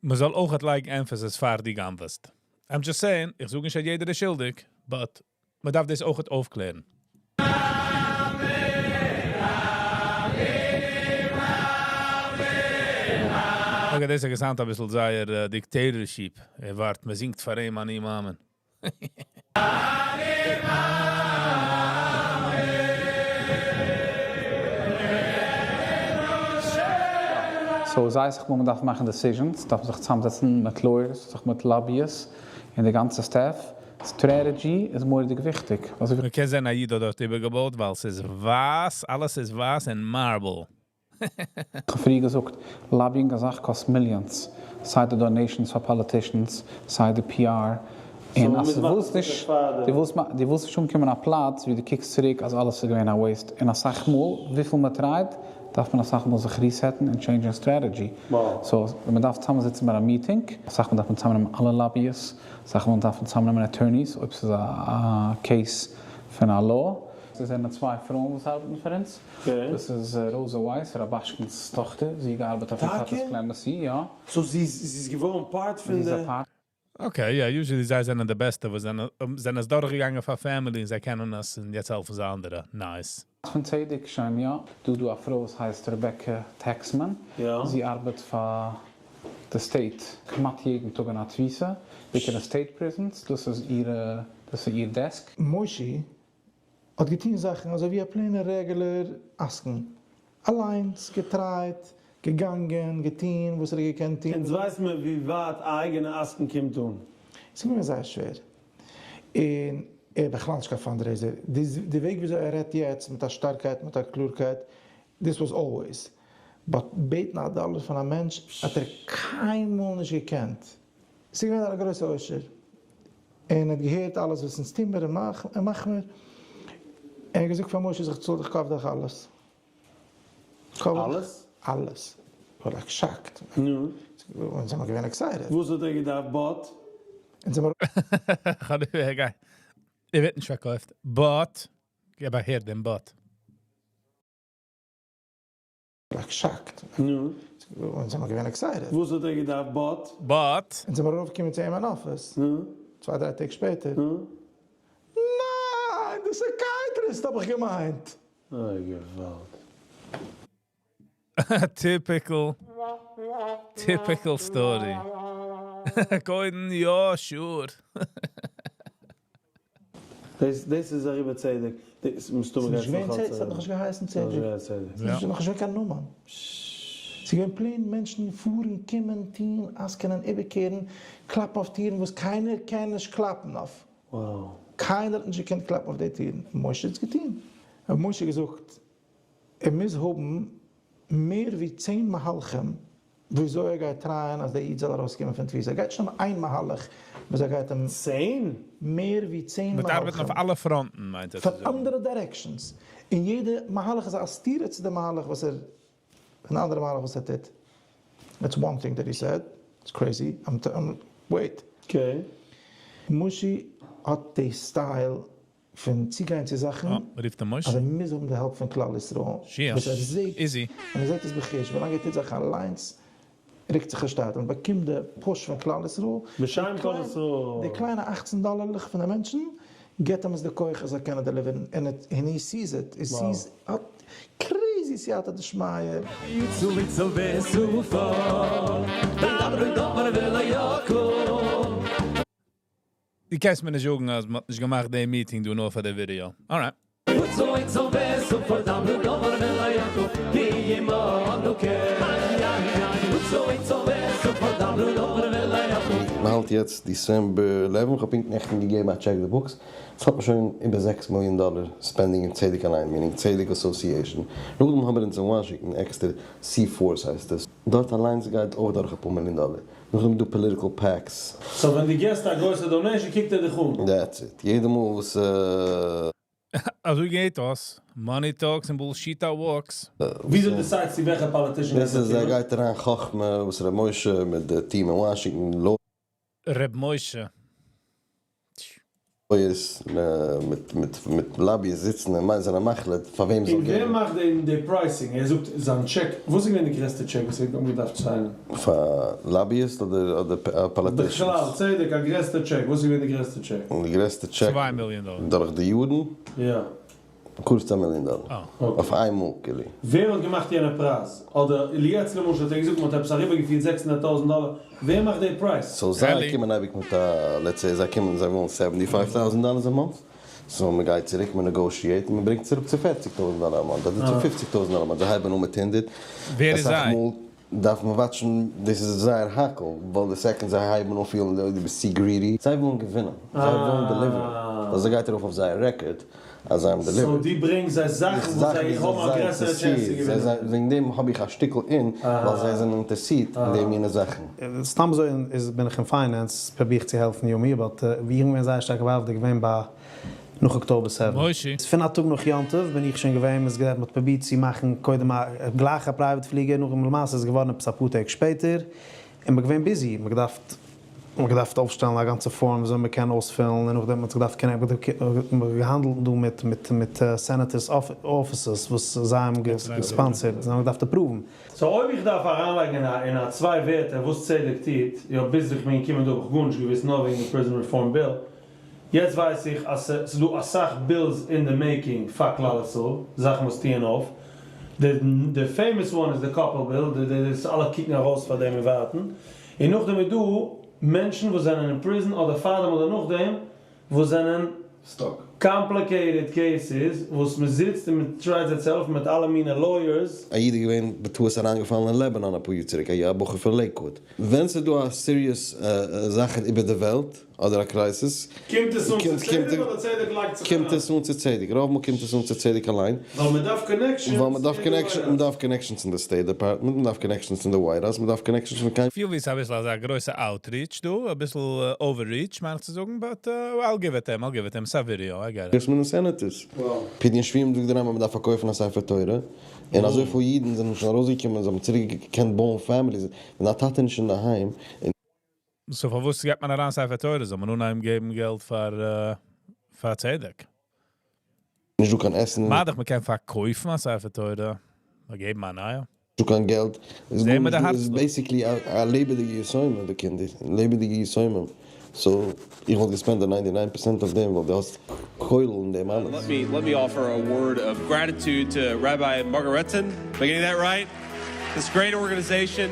[SPEAKER 1] מען זאל אויך לייגן emphasis פאר דו גנב'סט. I'm just saying, איך זאג נישט, אז יעדער איז שולדיג, but מען דארף דאס אויך אויפקלערן. Okay, דאס איז געזאגט א ביסל זייער dictatorship. ער ווארט, מען זינגט פאר אים אני מאמין. אני מאמין.
[SPEAKER 5] So, זיי זיך, מען דארף מאכן decisions, דארף זיך צוזאמזעצן מיט lawyers, זיך מיט lobbyists, און די גאנצע staff. Strategy איז מורא'דיג וויכטיג. אזוי ווי
[SPEAKER 1] מען קען זען, א איד האט דארט איבערגעבויט, ווייל עס איז ווייס, אלעס איז ווייס און marble.
[SPEAKER 5] איך האב פריער געזאגט, lobbying א זאך קאסט millions. סיי די donations פאר politicians, סיי די PR. און אז דו ווילסט נישט, דו ווילסט נישט אנקומען א פלאץ, ווי דו קוקסט צוריק, אז אלעס איז געווען א waste. און א סאך מאל, וויפיל מען try ט, דארף מען א סאך מאל זיך reset ן און change ן strategy. So, ווען מען דארף צוזאמזיצן ביי א meeting, א סאך מאל דארף מען צוזאמנעמען אלע lobbyists, א סאך מאל דארף מען צוזאמנעמען attorneys, אויב ס'איז א case פון א law. דאס זענען צוויי פרויען וואס ארבעטן פאר אונז. דאס איז Rosa Weiss, רבשקינס טאכטער. זי געארבעט אויף איר טאטע'ס clemency, יא.
[SPEAKER 3] So זי איז געווארן part
[SPEAKER 5] זי
[SPEAKER 3] פון
[SPEAKER 5] איז א
[SPEAKER 3] די
[SPEAKER 5] part
[SPEAKER 1] Okay, yeah, usually זיי זענען די בעסטע, וואס זענען עס דורכגעגאנגען פאר family און זיי קענען עס און יעצט העלפן זיי אנדערע. Nice.
[SPEAKER 5] פון צדק שוין, יא. דא א פרוי וואס הייסט Rebecca Taxman. זי ארבעט פאר the state. כמעט יעדן טאג אין א תפיסה. בעיקר די state prisons. דאס איז איר desk.
[SPEAKER 8] מושי האט געטון זאכן אזוי ווי א plain regular עסקן. אליינס גע try ט, געגאנגען, געטון וואס ער האט געקענט טון.
[SPEAKER 3] אונז ווייסט מען ווי ווייט א אייגענע עסקן קומט אן.
[SPEAKER 8] עס איז געווען זייער שווער. און ער איז בכלל נישט קיין fundraiser. די וועג וויאזוי ער רעדט יעצט מיט א שטארקייט מיט א קלארקייט, this was always. But בעטן א דאלער פון א מענטש האט ער קיינמאל נישט געקענט. ס'איז געווען א גרויסע עושר. און ער האט געהערט אלעס וואס אונז טוהן מיר און מאכן מיר. ער האט געזאגט פאר משה איך צאל דיך cover דיך אלעס.
[SPEAKER 3] אלעס?
[SPEAKER 8] אלעס. כ'בין like shocked.
[SPEAKER 3] נו?
[SPEAKER 8] אונז זעמער געווען excited.
[SPEAKER 3] וואס האט ער געדארפט but?
[SPEAKER 8] אונז זעמער.
[SPEAKER 1] ער ווערט נישט פארקויפט. But, געב אהער דעם but.
[SPEAKER 8] Like shocked.
[SPEAKER 3] נו?
[SPEAKER 8] אונז זעמער געווען excited.
[SPEAKER 3] וואס האט ער געדארפט but?
[SPEAKER 1] But.
[SPEAKER 8] אונז זעמער ארויפגעקומען צו אים אין אפיס.
[SPEAKER 3] נו?
[SPEAKER 8] צוויי דריי טעג שפעטער.
[SPEAKER 3] נו?
[SPEAKER 8] ניין! די psychiatrist האב איך געמיינט!
[SPEAKER 3] אוי געוואלד.
[SPEAKER 1] Typical. Typical story. קודם יא, sure.
[SPEAKER 3] דאס דאס איז אריבער צדק. דאס מסתמא
[SPEAKER 8] ס'איז
[SPEAKER 3] גייט
[SPEAKER 8] נישט געווען
[SPEAKER 3] נאך
[SPEAKER 8] צדק,
[SPEAKER 3] אלץ
[SPEAKER 8] ס'האט נאכנישט געהייסן
[SPEAKER 3] ס'האט
[SPEAKER 8] צדק.
[SPEAKER 3] נישט געהייסן צדק.
[SPEAKER 8] ס'איז נאכנישט געווען קיין נאמען. ס'איז געווען plain מענטשן פארן, קומען, טון, עסקנען, איבערקערן, קלאפן אויף טירן וואס קיינער קען נישט קלאפן אויף.
[SPEAKER 3] Wow.
[SPEAKER 8] קיינער האט נישט געקענט קלאפן אויף די טירן. משה האט עס געטון. האט משה געזאגט, ער מוז האבן מער ווי צען מהלכים וויאזוי ער גייט try ען אז דער איד זאל ארויסקומען פון תפיסה. ער גייט נישט האבן איין מהלך וואס ער גייט אים.
[SPEAKER 3] צען?
[SPEAKER 8] מער ווי צען
[SPEAKER 1] מ'וועט ארבעטן
[SPEAKER 8] מהלכים.
[SPEAKER 1] אויף אלע פראנטן מיינט ער צו
[SPEAKER 8] פון
[SPEAKER 1] זאגן.
[SPEAKER 8] אנדערע directions. און יעדע מהלך איז א סתירה צו די מהלך וואס ער, אן אנדערע מהלך וואס ער טוט. That's one thing that he said. It's crazy. I'm wait.
[SPEAKER 3] Okay.
[SPEAKER 8] מושי האט די style פון צוגיין צו זאכן
[SPEAKER 1] אה, רופט אים מושי.
[SPEAKER 8] אז ער מוז האבן די help פון כלל ישראל.
[SPEAKER 1] שיע.
[SPEAKER 8] וואס ער זעט,
[SPEAKER 1] Easy.
[SPEAKER 8] און ער זעט עס בחוש, ווילאנג ער טוט זאכן אליינס, רוקט זיך ער שטייט און באקומט די push פון כלל ישראל.
[SPEAKER 3] בשם כל ישראל.
[SPEAKER 8] די קליינע אכצן דאלערלעך פון די מענטשן, געבט אים עס די כח ער זאל קענען deliver ן, און און he sees it, he sees crazy סייעתא דשמיא.
[SPEAKER 1] דו קענסט מיר נישט זאגן אז מ'האט נישט געמאכט די meeting דא נאר פאר די video. Alright.
[SPEAKER 9] מ'האלט יעצט December 11, איך האב פונקט נעכטן געגעבן א check די books, עס האט מען שוין איבער זעקס מיליאן דאלער spending אין צדק אליין, meaning צדק Association. נאכדעם האבן מיר אונז אין וואשינגטאן עקסטער C-Force הייסט עס, דארט אליינס גייט אויך דורך אפאר מיליאן דאלער. נאכדעם איז דא political PACs.
[SPEAKER 3] So ווען דו געסט א גרויסע donation קוקט ער דיך אן.
[SPEAKER 9] That's it. יעדע מאל וואס.
[SPEAKER 1] אזוי גייט דאס. Money talks and bullshit walks.
[SPEAKER 3] וויאזוי decide סטו וועלכע politician
[SPEAKER 9] דאס איז
[SPEAKER 3] גייט באקומען?
[SPEAKER 9] גייט אריין חכמה וואס ר' משה מיט די team אין וואשינגטאן
[SPEAKER 1] ר' משה.
[SPEAKER 9] Lawyers מיט מיט מיט lobbies זיצן און זענען מחליט פאר וועם זאל
[SPEAKER 3] און ווער
[SPEAKER 9] געבן.
[SPEAKER 3] מאכט דעם די pricing? ער זאגט זיין טשעק, וואס איז געווען די גרעסטע טשעק וואס ער האט געדארפט sign ען?
[SPEAKER 9] פאר lobbyist אדער אדער politicians?
[SPEAKER 3] בכלל, צדק, א גרעסטע טשעק, וואס איז געווען די גרעסטע טשעק?
[SPEAKER 9] די גרעסטע טשעק
[SPEAKER 1] צוויי מיליאן דאלער.
[SPEAKER 9] דורך די יארן?
[SPEAKER 3] יא.
[SPEAKER 9] קרוב צו א מיליאן דאלער.
[SPEAKER 1] אה.
[SPEAKER 9] אויף איינמאל כאילו.
[SPEAKER 3] ווער האט געמאכט יענע פרייז? אדער יעצט למשל האט ער געזאגט מען האט עפעס אריבערגעפירט 600,000 דאלער, ווער מאכט די פרייז?
[SPEAKER 9] So זיי קומען אייביג מיט א, let's say זיי קומען זיי ווילן 75 טויזנט דאלער א month, so מען גייט צוריק מען negotiate און מען ברענגט צוריק צו 40 טויזנט דאלער א month אדער צו 50 טויזנט דאלער א month, זיי הייבן אן מיט הונדערט.
[SPEAKER 1] ווער איז
[SPEAKER 9] אסאך
[SPEAKER 1] זיי?
[SPEAKER 9] מאל דארף מען watch ן, דאס איז זייער האקל, ווייל די second זיי הייבן אן פילן דו ביסט צו greedy, זיי ווילן געווינען, זיי ווילן deliver ן, ווייל זיי גייט ארויף אויף זייער record אז זיי האבן delivered.
[SPEAKER 3] So דו ברענגסט זיי זאכן וואס זיי האבן א גרעסערע chance צו געווינען.
[SPEAKER 9] וועגן דעם האב איך א שטיקל אין, ווייל זיי זענען אינטערסירט אין די מינע זאכן.
[SPEAKER 5] סתם אזוי איז בין איך אין finance, פרוביר איך צו העלפן יומי, but ווי איך בין געווען זייער שטארק involved איז געווען ביי נאך October seven.
[SPEAKER 1] מוישי.
[SPEAKER 5] פון א טאג נאך יום טוב בין איך שוין געווען, מ'איז גערעדט, מ'האט פרובירט צו מאכן קודם א גלייך א private פליגער, נאכדעם למעשה איז געווארן עפעס אפאר טעג שפעטער, און מ'איז געווען busy, מ'האט געדארפט מ'האט געדארפט אויפשטעלן א גאנצע form וויאזוי מ'קען אויספילן, און נאכדעם האט זיך געדארפט connect ן, מ'האט געהאנדלט דא מיט מיט מיט senators offices וואס זיי האבן גע sponsor ט, זיי האבן געדארפט approve ן.
[SPEAKER 3] So אויב איך דארף אריינלייגן אין א אין א צוויי ווערטער וואס צדק טוט, יא ביז איך בין געקומען דא האב איך גארנישט געוואוסט נאר וועגן די prison reform bill, יעצט ווייס איך אז ס'איז דא אסאך bills אין די making פאר כלל ישראל, זאכן וואס טוען אויף, די די famous one איז די קאפל bill, די די וואס אלע קוקן ארויס פאר דעם און ווארטן, און נאכדעם איז דא מענטשן וואס זענען אין prison אדער פארדעם אדער נאכדעם וואס זענען
[SPEAKER 4] Stuck.
[SPEAKER 3] Complicated cases וואס מען זיצט און מען try ט זיי צו העלפן מיט אלע מינע lawyers.
[SPEAKER 9] א איד איז געווען בטעות אריינגעפאלן אין לעבענאן אפאר יאר צוריק, א יא בחור פון לעיקוואוד. ווען ס'איז דא א serious זאך איבער די וועלט אדער א crisis,
[SPEAKER 3] קומט עס אן צו צדק אדער צדק לייגט זיך
[SPEAKER 9] קומט
[SPEAKER 3] אריין?
[SPEAKER 9] עס אן צו צדק, רוב מאל קומט עס אן צו צדק אליין.
[SPEAKER 3] ווייל מען דארף connections
[SPEAKER 9] ווייל מען דארף
[SPEAKER 3] אין די White House.
[SPEAKER 9] מען דארף connections אין די State Department, מען דארף connections אין די White House, מען דארף connections פון קיין.
[SPEAKER 1] פיל ווי ס'איז אביסל אזא גרויסע outreach דא, אביסל overreach מיין איך צו זאגן, but I'll give it him, I'll give it him, ס'א video, I get it.
[SPEAKER 9] congressmen און senators. פדיון שבויים זאגט דער רמב ם מען דארף פארקויפן א ספר תורה, און אזויפיל אידן זענען שוין ארויסגעקומען, זיי האבן צוריק געקענט בויען families, ווען א טאטע איז נישט אינדערהיים, און.
[SPEAKER 1] So פארוואס געבט מען אריין ספר תורה? זאל מען אנהייבן געבן געלט פאר פאר צדק?
[SPEAKER 9] נישט דא קיין עסן.
[SPEAKER 1] מה דאך מ'קען פארקויפן א ספר תורה, נאר געבן א נייע.
[SPEAKER 9] נישט דא קיין געלט, איז
[SPEAKER 1] זעהן מיר די
[SPEAKER 9] גארנישט דא,
[SPEAKER 1] הארץ
[SPEAKER 9] איז
[SPEAKER 1] דא.
[SPEAKER 9] basically א לעבעדיגע יתומים די קינדער, לעבעדיגע יתומים, so איך וואלט גע spend ט די 99 percent אויף דעם ווייל די האסט כולל אין דעם אלעס.
[SPEAKER 10] Let me let me offer a word of gratitude to Rabbi Margaretten. Am I getting that right? This great organization.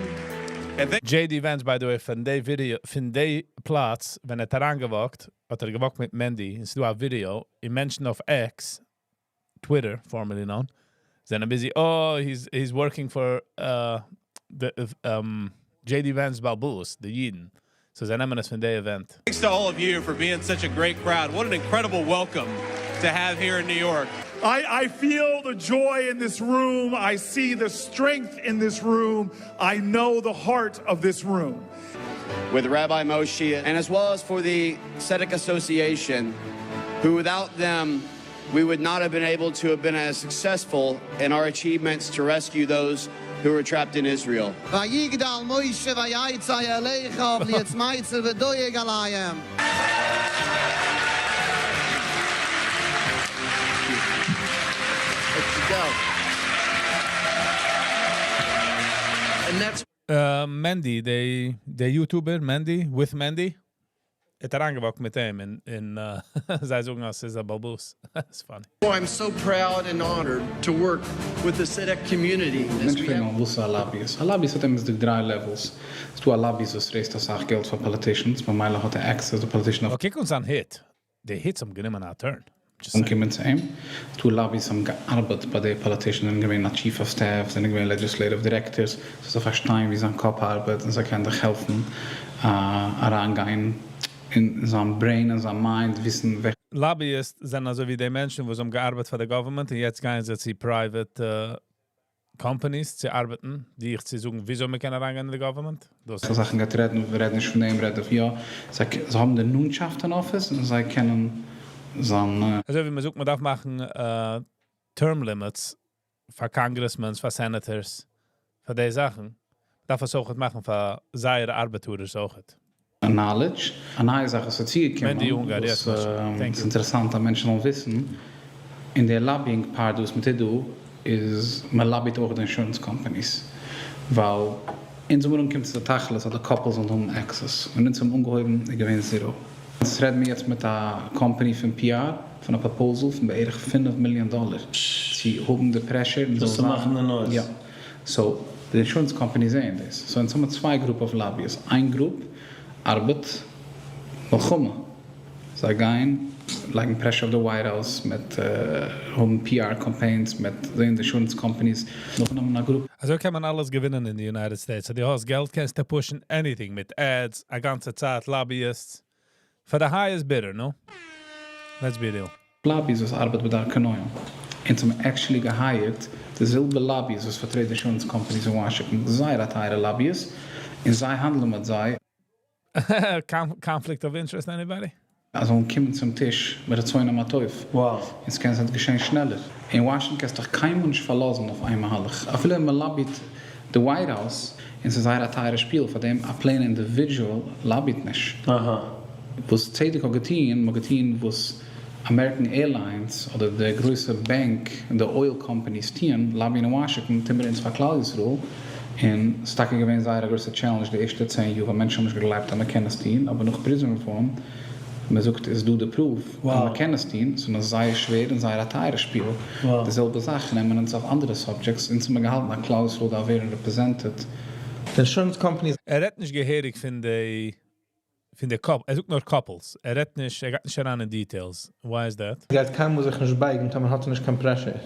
[SPEAKER 10] And thank
[SPEAKER 1] JD Vance by the way פון די video פון די פלאץ ווען ער האט אריינגע walk ט האט ער גע walk ט מיט Mandy און ס'דא א video און מענטשן אויף X, Twitter formerly known, זענען busy oh he's he's working for the JD Vance באלבאס די אידן, so זיי נעמען עס פון די event.
[SPEAKER 10] Thanks to all of you for being such a great crowd. What an incredible welcome to have here in New York.
[SPEAKER 11] I, I feel the joy in this room. I see the strength in this room. I know the heart of this room.
[SPEAKER 12] With Rabbi Moshe, and as well as for the Tzedek Association, who without them, we would not have been able to have been as successful in our achievements to rescue those who were trapped in Israel.
[SPEAKER 13] ויגדל משה ויצא אל אחיו להיות מציל ודואג עליהם.
[SPEAKER 6] Let's go. And that's
[SPEAKER 1] Mandy, די די YouTuber Mandy, with Mandy, האט אריינגע walk ט מיט אים אין אין זיי זאגן אז ס'איז א באלבאס. It's funny.
[SPEAKER 12] Why I'm so proud and honored to work with the Tzedek community.
[SPEAKER 5] מענטשן פרעגן אמאל וואס איז א lobbyist. א lobbyist האט אמת'דיג דריי levels. ס'איז דא א lobbyist וואס raise ט אסאך געלט פאר politicians, ממילא האט ער access די politician
[SPEAKER 1] אבער קוק אונז אן hit. די hits האבן גענומען א turn. Just saying.
[SPEAKER 5] אנקומען צו אים. ס'איז דא lobbyists האבן געארבעט ביי די politician, זענען געווען א chief of staff, זענען געווען legislative directors, so זיי פארשטייען ווי זיין קאפ ארבעט און זיי קענען דיך העלפן אריינגיין אין זיין brain און זיין mind, וויסן וועלכע.
[SPEAKER 1] Lobbyist זענען אזוי ווי די מענטשן וואס האבן געארבעט פאר די government און יעצט גייען זיי צו private companies צו ארבעטן, דיך צו זאגן וויאזוי מען קען אריינגיין אין די government. דאס
[SPEAKER 5] זאכן גייט רעדן, רעד נישט פון דעם, רעד אויף יא. זיי האבן די נאנטשאפט אין אפיס און זיי קענען זיין.
[SPEAKER 1] אזוי ווי מען זאגט מען דארף מאכן term limits פאר congressmen, פאר senators, פאר די זאכן, דארף עס אויך מאכן פאר זייערע ארבעטערס אויך.
[SPEAKER 5] Knowledge. א נייע זאך וואס איז צוגעקומען,
[SPEAKER 1] Mandy Ungar,
[SPEAKER 5] וואס
[SPEAKER 1] yes, thank
[SPEAKER 5] איז
[SPEAKER 1] you.
[SPEAKER 5] אינטערעסאנט אז מענטשן זאלן וויסן, אין די lobbying part וואס מען טוט דא, איז מען lobby ט אויך די insurance companies, ווייל אונז האבן אנגעקומען צו די תכלית אז די couples זאלן האבן access, ווען אונז האבן אנגעהויבן איז געווען zero. יעצט רעדן מיר יעצט מיט א company פון PR, פון א proposal פון בערך 5 מיליאן דאלער צו האבן די pressure און
[SPEAKER 3] דאס
[SPEAKER 5] זאל
[SPEAKER 3] צו
[SPEAKER 5] זיין
[SPEAKER 3] מאכן די noise.
[SPEAKER 5] יא. So די insurance companies זעען דאס. So אונז האבן צוויי group of lobbyists. איין group ארבעט מלחמה. זיי גייען לייגן pressure אויף די White House מיט האבן PR campaigns מיט זען די insurance companies נאך נעמען א group.
[SPEAKER 1] אזוי קען מען אלעס געווינען אין די United States. So דו האסט געלט קענסטו push ן anything מיט ads, א גאנצע צייט, lobbyists. For the highest bidder, no? Let's be real.
[SPEAKER 5] Lobbyists וואס ארבעט בדרכי נועם. אונז האבן actually גע hire ט די זעלבע lobbyists וואס פארטרעט די insurance companies אין וואשינגטאן, זייער א טייערע lobbyists, און זיי האנדלען מיט זיי.
[SPEAKER 1] Conflict of interest, anybody?
[SPEAKER 5] אז זאלן קומען צום טיש מיט רצונם הטוב.
[SPEAKER 3] Wow.
[SPEAKER 5] און ס'קען זיין געשען שנעלער. אין וואשינגטאן קענסטו דיך קיינמאל נישט פארלאזן אויף איין מהלך. אפילו ווען מען lobby ט די White House, און ס'איז זייער א טייערע שפיל, פאר דעם א plain individual lobby ט נישט. וואס צדק האט געטון, מ'האט געטון וואס American Airlines אדער די גרויסע בענק און די oil companies טוען, lobby ן אין וואשינגטאן, טוען מיר אונז פאר כלל ישראל, און ס'איז טאקע געווען זייער א גרויסע challenge די ערשטע 10 יאר, ווייל מענטשן האבן נישט געגלייבט אז מ'קען עס טון, אבער נאך prison reform, מ'זאגט איז דא די proof אז מ'קען עס טון, ס'איז נאר זייער שווער און זייער א טייערע שפיל. די זעלבע זאך נעמען אונז אויף אנדערע subjects, אונז האבן געהאלטן אז כלל ישראל דארף ווערן represented.
[SPEAKER 8] די insurance companies
[SPEAKER 1] ער רעדט נישט געהעריג פון די. פון די couple, ער זאגט נאר couples, ער רעדט נישט, ער גייט נישט אריין אין details. Why is that?
[SPEAKER 8] גייט קיינמאל זיך נישט בייגן, טאמער האט ער נישט קיין pressure.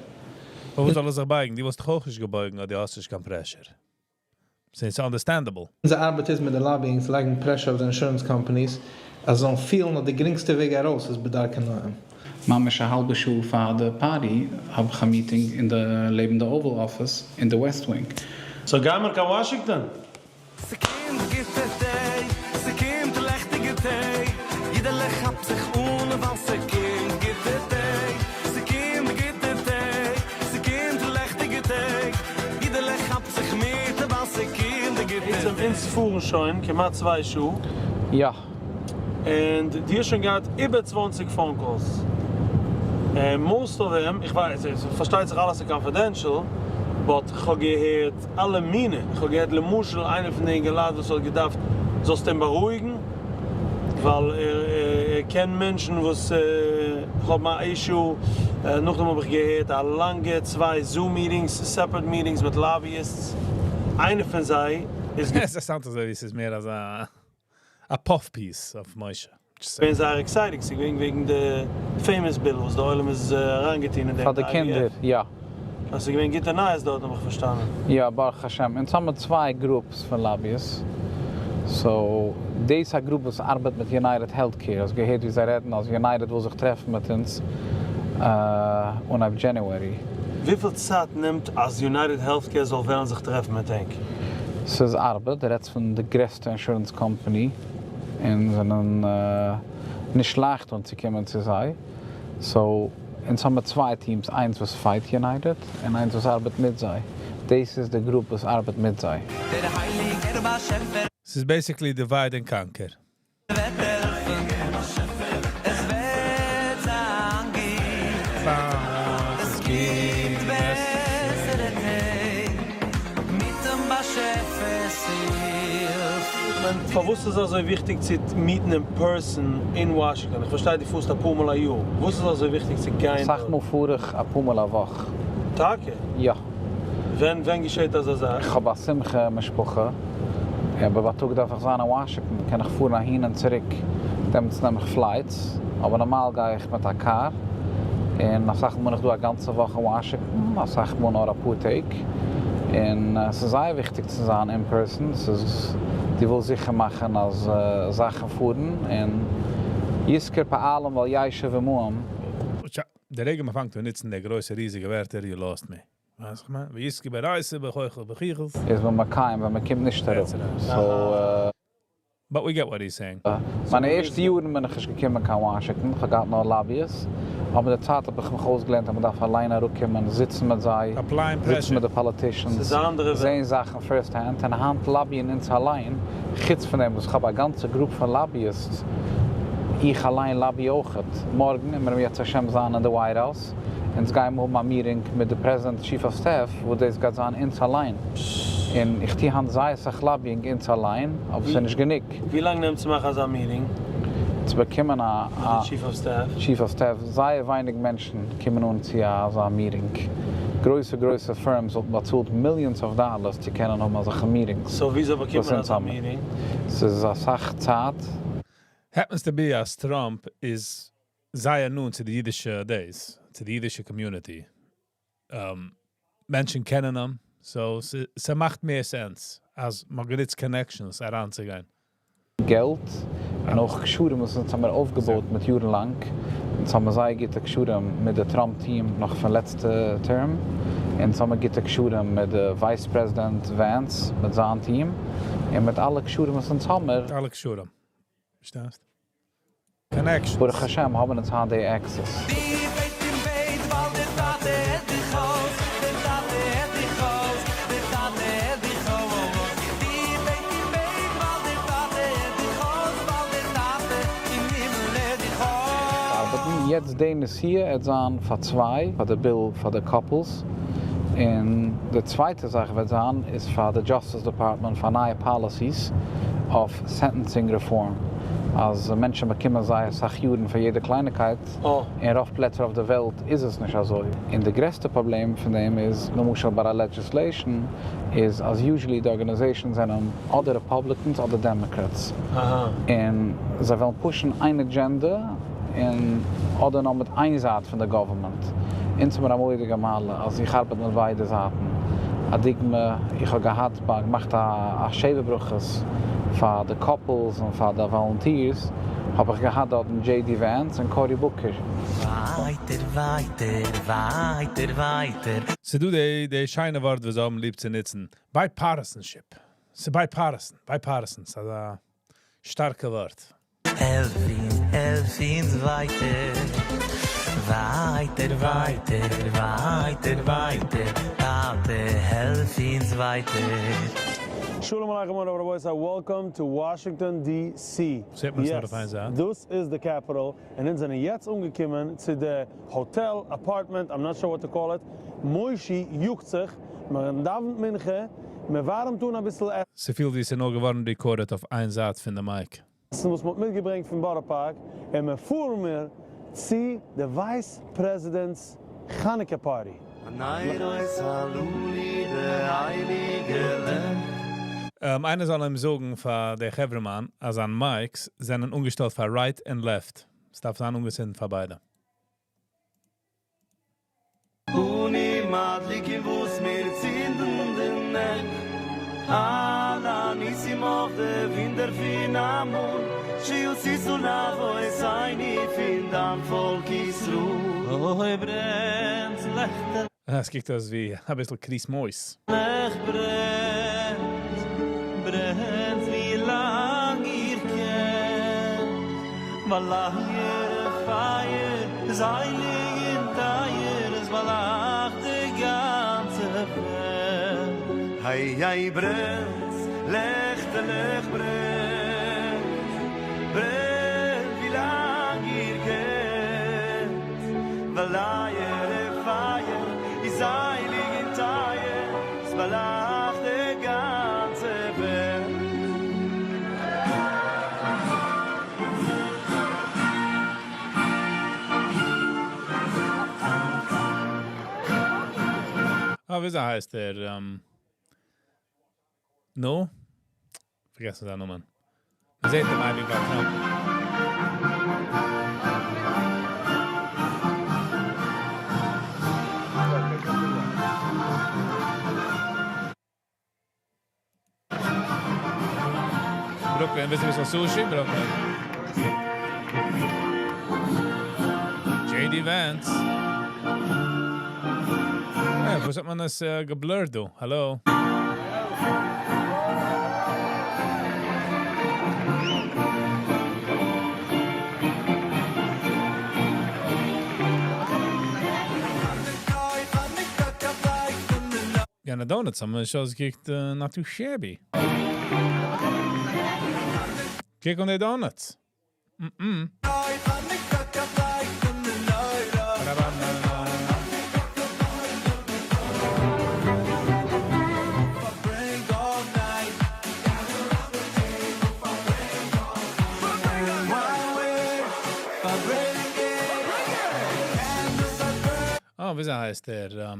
[SPEAKER 1] פארוואס זאל ער זיך בייגן? דו וואלסט דאך אויך נישט געבויגן, אז דו האסט נישט קיין pressure. So it's understandable.
[SPEAKER 8] אונזער ארבעט איז מיט די lobbying צו לייגן pressure אויף די insurance companies אז זיי זאלן פילן אז די גרינגסטע וועג ארויס איז בדרכי נועם.
[SPEAKER 5] ממש א האלבע שעה פאר די party האב איך א meeting אין די לעבן די Oval Office אין די West Wing.
[SPEAKER 3] So גיימער קיין וואשינגטאן?
[SPEAKER 14] ס'קומט גוטע טעג, ס'קומט לעכטיגע טעג, אידעלע כאפט זיך אן ווייל ס'קומט גוטע טעג, ס'קומט גוטע טעג, ס'קומט לעכטיגע טעג, אידעלע כאפט זיך מיט ווייל ס'קומט די גוטע
[SPEAKER 3] בעצם
[SPEAKER 14] טעג.
[SPEAKER 3] אונז פארן שוין כמעט צוויי שעה.
[SPEAKER 5] יא.
[SPEAKER 3] און דו האסט שוין געהאט איבער 20 phone calls. און most of them, איך ווייס, פארשטייט זיך אלעס איז confidential, but איך האב געהערט אלע מיני. איך האב געהערט למשל איינער פון די אינגעלייט וואס האט געדארפט זאלסט אים בארואיגן, ווייל ער קען מענטשן וואס האבן א issue. נאכדעם האב איך געהערט א לאנגע צוויי Zoom meetings, separate meetings מיט lobbyists. איינער פון זיי איז
[SPEAKER 1] עס sound אזוי ווי עס איז מער אזא א puff piece אויף משה.
[SPEAKER 3] געווען זייער exciting, ס'איז געווען וועגן די famous bill וואס די עולם איז אריינגעטון אין דעם.
[SPEAKER 5] פאר די קינדער, יא.
[SPEAKER 3] אז ס'איז געווען גוטע נייעס דארט האב איך פארשטאנען.
[SPEAKER 5] יא, ברוך השם. אונז האבן צוויי groups פון lobbyists. So, דאס א group וואס ארבעט מיט United Healthcare. האסט געהערט ווי זיי רעדן אז United וויל זיך טרעפן מיט אונז אנהייב January.
[SPEAKER 3] וויפיל צייט נעמט אז United Healthcare זאל וועלן זיך טרעפן מיט ענק?
[SPEAKER 5] ס'איז ארבעט, דו רעדסט פון די גרעסטע insurance company און זענען נישט לייכט אנצוקומען צו זיי. So, אונז האבן צוויי teams, איינס וואס fight United און איינס וואס ארבעט מיט זיי. דאס איז די group וואס ארבעט מיט זיי.
[SPEAKER 14] דער הייליגער באשעפער
[SPEAKER 1] ס'איז basically divide and conquer.
[SPEAKER 14] וועט העלפן, עס וועט זיין גוט. עס קומט בעסערע טעג מיט דעם באשעפער'ס הילף.
[SPEAKER 3] פארוואס איז אזוי וויכטיג צו meet ן in person אין וואשינגטאן? איך פארשטיי דו פארסט אפאר מאל א יאר. וואס איז אזוי וויכטיג צו גיין
[SPEAKER 5] אסאך מאל פאר איך אפאר מאל א וואך.
[SPEAKER 3] טאקע?
[SPEAKER 5] יא.
[SPEAKER 3] ווען געשעט אזא זאך?
[SPEAKER 5] איך האב א שמחה משפחה, אבער בייטאג דארף איך זיין אין וואשינגטאן, קען איך פארן אהין און צוריק, דעמאלטס נעם איך flights, אבער נארמאל גיי איך מיט א קאר, און אסאך מאל בין איך דא א גאנצע וואך אין וואשינגטאן, אסאך מאל נאר אפאר טעג, און עס איז זייער וויכטיג צו זיין in person, ס'איז דו ווילסט זיכער מאכן אז זאכן פארן, און ישכור פעלים ואל ישב עמהם.
[SPEAKER 1] די רגע מ'פאנגט אן נוצן די גרויסע ריזיגע ווערטער, you lost me. ווייסט איך מיין? וישגי ברייסע בכויכל בכיכלס.
[SPEAKER 5] איז מען מקיים ווען מען קומט נישט אראפ. So.
[SPEAKER 1] But we get what he's saying.
[SPEAKER 5] מיינע ערשטע יארן בין איך נישט געקומען קיין וואשינגטאן, איך האב געהאט נאר lobbyists, אבער די צייט האב איך מיך אויסגעלערנט אז מען דארף אליין אראפקומען, זיצן מיט זיי, זיצן מיט די politicians, זען זאכן first hand, און היינט lobby ען אונז אליין, חוץ פון דעם וואס איך האב א גאנצע group פון lobbyists, איך אליין lobby אויכעט. מארגן וועלן מיר אם ירצה השם זיין אין די White House, אונז גייען האבן א meeting מיט די president chief of staff, וואס דאס גייט זיין אונז אליין. און איך טו היינט זייער סאך lobbying אונז אליין, אבער ס'איז נישט גענוג.
[SPEAKER 3] ווי לאנג נעמט צו מאכן אזא meeting?
[SPEAKER 5] צו באקומען א
[SPEAKER 3] מיט די chief of staff?
[SPEAKER 5] Chief of staff, זייער ווייניג מענטשן קומען אן צו אזא meeting. גרויסע גרויסע firms וואלטן באצאלט millions of dollars צו קענען האבן אזעלכע meetings.
[SPEAKER 3] So וויאזוי באקומט מען אזא meeting?
[SPEAKER 5] ס'איז אסאך צייט.
[SPEAKER 1] Happens to be אז טראמפ איז זייער נאנט צו די אידישע days, צו די אידישע community. מענטשן קענען אים, so ס'מאכט מער sense, אז מ'געט connections אריינצוגיין.
[SPEAKER 5] געלט און אויך קשרים וואס אונז האבן מיר אויפגעבויט מיט יארן לאנג. אונז האבן זייער גוטע קשרים מיט די טראמפ team נאך פון לעצטע term. אונז האבן גוטע קשרים מיט די vice president Vance, מיט זיין team. און מיט אלע קשרים וואס אונז האבן מיר.
[SPEAKER 1] אלע קשרים. פארשטייסט? Connections.
[SPEAKER 5] ברוך השם האבן אונז היינט די access.
[SPEAKER 14] די בעט אין בעט, ווייל דער טאטע הערט דיך אויס, דער טאטע הערט דיך אויס, דער טאטע הערט דיך אויס. די בעט אין בעט, ווייל דער טאטע הערט דיך אויס, ווייל דער טאטע אין הימל הערט דיך אויס.
[SPEAKER 5] ארבעטן יעצט די נסיעה וועט זיין פאר צוויי, פאר די bill פאר די couples, און די צווייטע זאך וועט זיין איז פאר די Justice Department פאר נייע policies. אויף sentencing reform, אז מענטשן באקומען זייער סאך יארן פאר יעדע קלייניקייט, אין רוב פלעצער אויף די וועלט איז עס נישט אזוי, און די גרעסטע פראבלעם פון דעם איז, למשל ביי א legislation, איז אז usually די organizations זענען אדער Republicans אדער Democrats, און זיי וועלן push ן איין אדזשענדע און אדער נאר מיט איין זייט פון די government. אונז האמיר א מורא'דיגע מעלה אז איך ארבעט מיט ביידע זייטן. א דוגמא, איך האב געהאט ביי געמאכט א שבע ברכות פאר די couples און פאר די volunteers, האב איך געהאט דארטן JD Vance און Cory Booker.
[SPEAKER 14] ווייטער ווייטער ווייטער ווייטער.
[SPEAKER 1] ס'דא די די שיינע ווארט וואס זיי האבן ליב צו נוצן, bipartisanship. ס'איז bipartisan, bipartisan, ס'איז אזא שטארקע ווארט.
[SPEAKER 14] העלף אונז, העלף אונז ווייטער, ווייטער, ווייטער, ווייטער, ווייטער, טאטע העלף אונז ווייטער.
[SPEAKER 4] שלום עליכם מורי ורבותי, welcome to Washington DC.
[SPEAKER 1] זעט מען עס נאר אויף איין זייט.
[SPEAKER 4] דאס איז די Capitol, און אונז זענען יעצט אנגעקומען צו די hotel, apartment, I'm not sure what to call it, מושי יאגט זיך, מען דאווענט מנחה, מען ווארעמט אן אביסל עסן.
[SPEAKER 1] ס'פילט ווי ס'איז נאר געווארן recorded אויף איין זייט פון די mic.
[SPEAKER 4] וואס מ'האט מיטגעברענגט פון בארא פארק, און מען פארן מיר צו די vice president's חנוכה party.
[SPEAKER 14] הנרות הללו די הייליגע לעכט.
[SPEAKER 1] איינער זאל אים זאגן פאר די חברה'מאן אז זיין mics זענען אנגעשטעלט פאר right און left. ס'דארף זיין אנגעצינדן פאר ביידע.
[SPEAKER 14] אנו מדליקים וואס מיר צינדן די נעכט על הניסים אויף די וואונדער פון אמאל שעשית לאבותינו פון דיין פאלק ישראל. אוי ברענט לעכטער.
[SPEAKER 1] עס קוקט אויס ווי אביסל קריס מויס.
[SPEAKER 14] לעכט ברענט, ברענט ווי לאנג איר קענט, ווייל אייער פייער איז הייליג און טייער, עס באלייכט די גאנצע וועלט. איי איי ברענט, לעכטעלעך ברענט, ברענט ווי לאנג איר קענט, ווייל אייער פייער איז הייליג און טייער, עס באלייכט די גאנצע וועלט.
[SPEAKER 1] אה, וויאזוי הייסט ער? נו? פארגעסן זיין נאמען. מ'זעט אים אייביג ביי טראמפ. Brooklyn, ווילסט אביסל sushi? Brooklyn. JD Vance. אה, וואס האט מען עס גע blur ט דא? האלא? יענע donuts האבן שוין אויסגעקוקט not too shabby. קוק אן די donuts. Mm. אה, וויאזוי הייסט ער?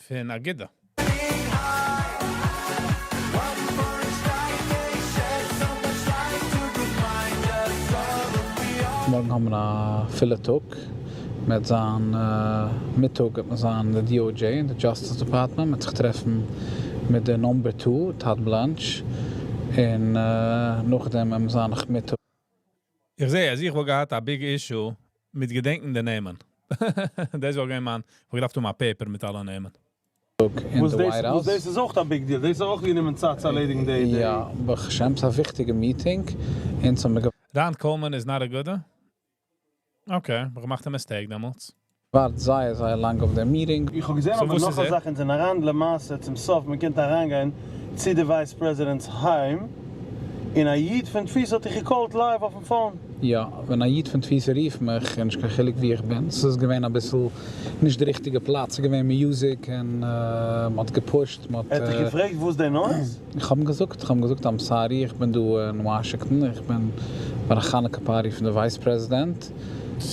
[SPEAKER 1] פון אגודה.
[SPEAKER 5] מארגן האבן מיר א פילע טאג, מ'וועט זיין מיטאג וועט מען זיין אין די DOJ אין די Justice Department, מ'וועט זיך טרעפן מיט די number two Todd Blanche, און נאכדעם וועט מען זיין נאכמיטאג.
[SPEAKER 1] איך זעה אז איך וואלט געהאט א big issue מיט געדענקן די נעמען. דאס וואלט געווען מיין, וואלט געדארפט האבן א paper מיט אלע נעמען.
[SPEAKER 5] אין
[SPEAKER 4] וואס
[SPEAKER 5] די
[SPEAKER 4] דאס
[SPEAKER 5] White
[SPEAKER 4] וואס
[SPEAKER 5] House.
[SPEAKER 4] דאס איז אויך א big deal, דאס איז אויך גענומען צייט צו ערלעדיגן די די.
[SPEAKER 5] יא, ברוך השם, ס'איז א וויכטיגע meeting, אונז האבן מיר.
[SPEAKER 1] Ron Coleman איז not אגודה? Okay, האב געמאכט א mistake דעמאלטס.
[SPEAKER 5] ווארט זייער זייער לאנג אויף דעם meeting.
[SPEAKER 4] איך האב געזען
[SPEAKER 1] So
[SPEAKER 4] אבער
[SPEAKER 1] וואס
[SPEAKER 4] נאך
[SPEAKER 1] איז
[SPEAKER 4] א
[SPEAKER 1] ער?
[SPEAKER 4] זאך, אונז זענען אריין למעשה צום סוף, מען קען אריינגיין צו די vice president's היים, און א איד פון תפיסה האט דיך גע call ט live אויפן phone.
[SPEAKER 5] יא, ווען א איד פון תפיסה רופט מיך, איז נישט קיין חילוק וואו איך בין, ס'איז געווען אביסל נישט די ריכטיגע פלאץ, ס'איז געווען music און מ'האט געפושט, מ'האט.
[SPEAKER 4] ער האט דיך געפרעגט וואס די noise?
[SPEAKER 5] איך האב אים געזאגט, איך האב אים געזאגט I'm sorry, איך בין דא אין וואשינגטאן, איך בין ביי א חנוכה party פון די vice president,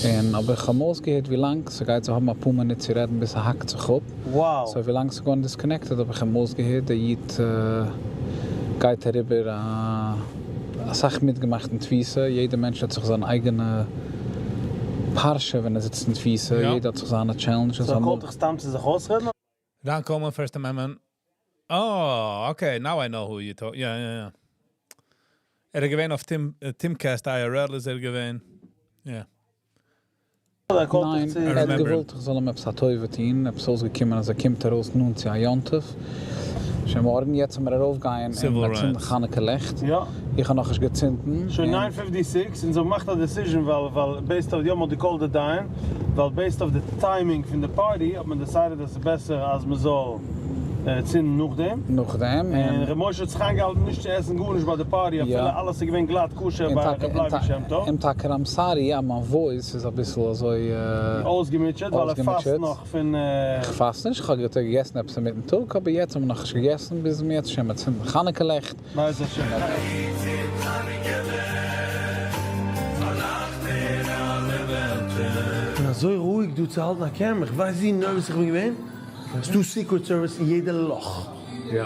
[SPEAKER 5] און אבער איך האב אים אויסגעהערט ווי לאנג ס'גייט זיי האבן אפאר מינוט צו רעדן ביז ס'האקט זיך אפ, so ווי לאנג ס'איז געווארן disconnected האב איך אים אויסגעהערט, דער איד גייט אריבער אסאך מיטגעמאכט אין תפיסה, יעדער מענטש האט זיך זיין אייגענע פרשה ווען ער זיצט אין תפיסה, יעדער האט זיך זיינע challenges.
[SPEAKER 4] So ער call ט דיך סתם צו זיך אויסרעדן?
[SPEAKER 1] Ron Coleman First Amendment. Oh, okay, now I know who you talk. יא יא יא. ער איז געווען אויף טים Timcast IRL איז ער געווען. יא.
[SPEAKER 5] ניין, ער האט געוואלט איך זאל אים עפעס א טובה טון, עפעס אויסגעקומען אז ער קומט ארויס נאנט צו א יום טוב, שוין מארגן, יעצט זאל מיר ארויף גיין און צינדן חנוכה לעכט, איך האב נאכנישט געצינדן.
[SPEAKER 4] שוין 9:56 און זיי האבן געמאכט א decision ווייל ווייל based אויף יא מען האט גע call ט די דיין ווייל based אויף די timing פון די party האט מען decided אז ס'איז בעסער אז מען זאל צינדן נאכדעם.
[SPEAKER 5] נאכדעם
[SPEAKER 4] און ר' משה האט זיך איינגעהאלטן נישט צו עסן גארנישט ביי די party אפילו אלעס איז געווען גלאט כשר ביי ר' לייבי שם טוב.
[SPEAKER 5] און טאקע I'm sorry אז מיין voice איז אביסל אזוי
[SPEAKER 4] אויסגעמוטשעט ווייל ער פאסט נאך פון.
[SPEAKER 5] איך פאסט נישט, איך האב געגעסן עפעס אינמיטן טאג אבער יעצט האב איך נאכנישט געגעסן ביז אם ירצה השם מיר צינדן חנוכה לעכט.
[SPEAKER 4] בעזר השם. כ'בין אזוי רואיג דא צו האלטן א camera, כ'ווייס ווי nervous איך בין געווען, ס'דא Secret Service אין יעדע לאך. יא.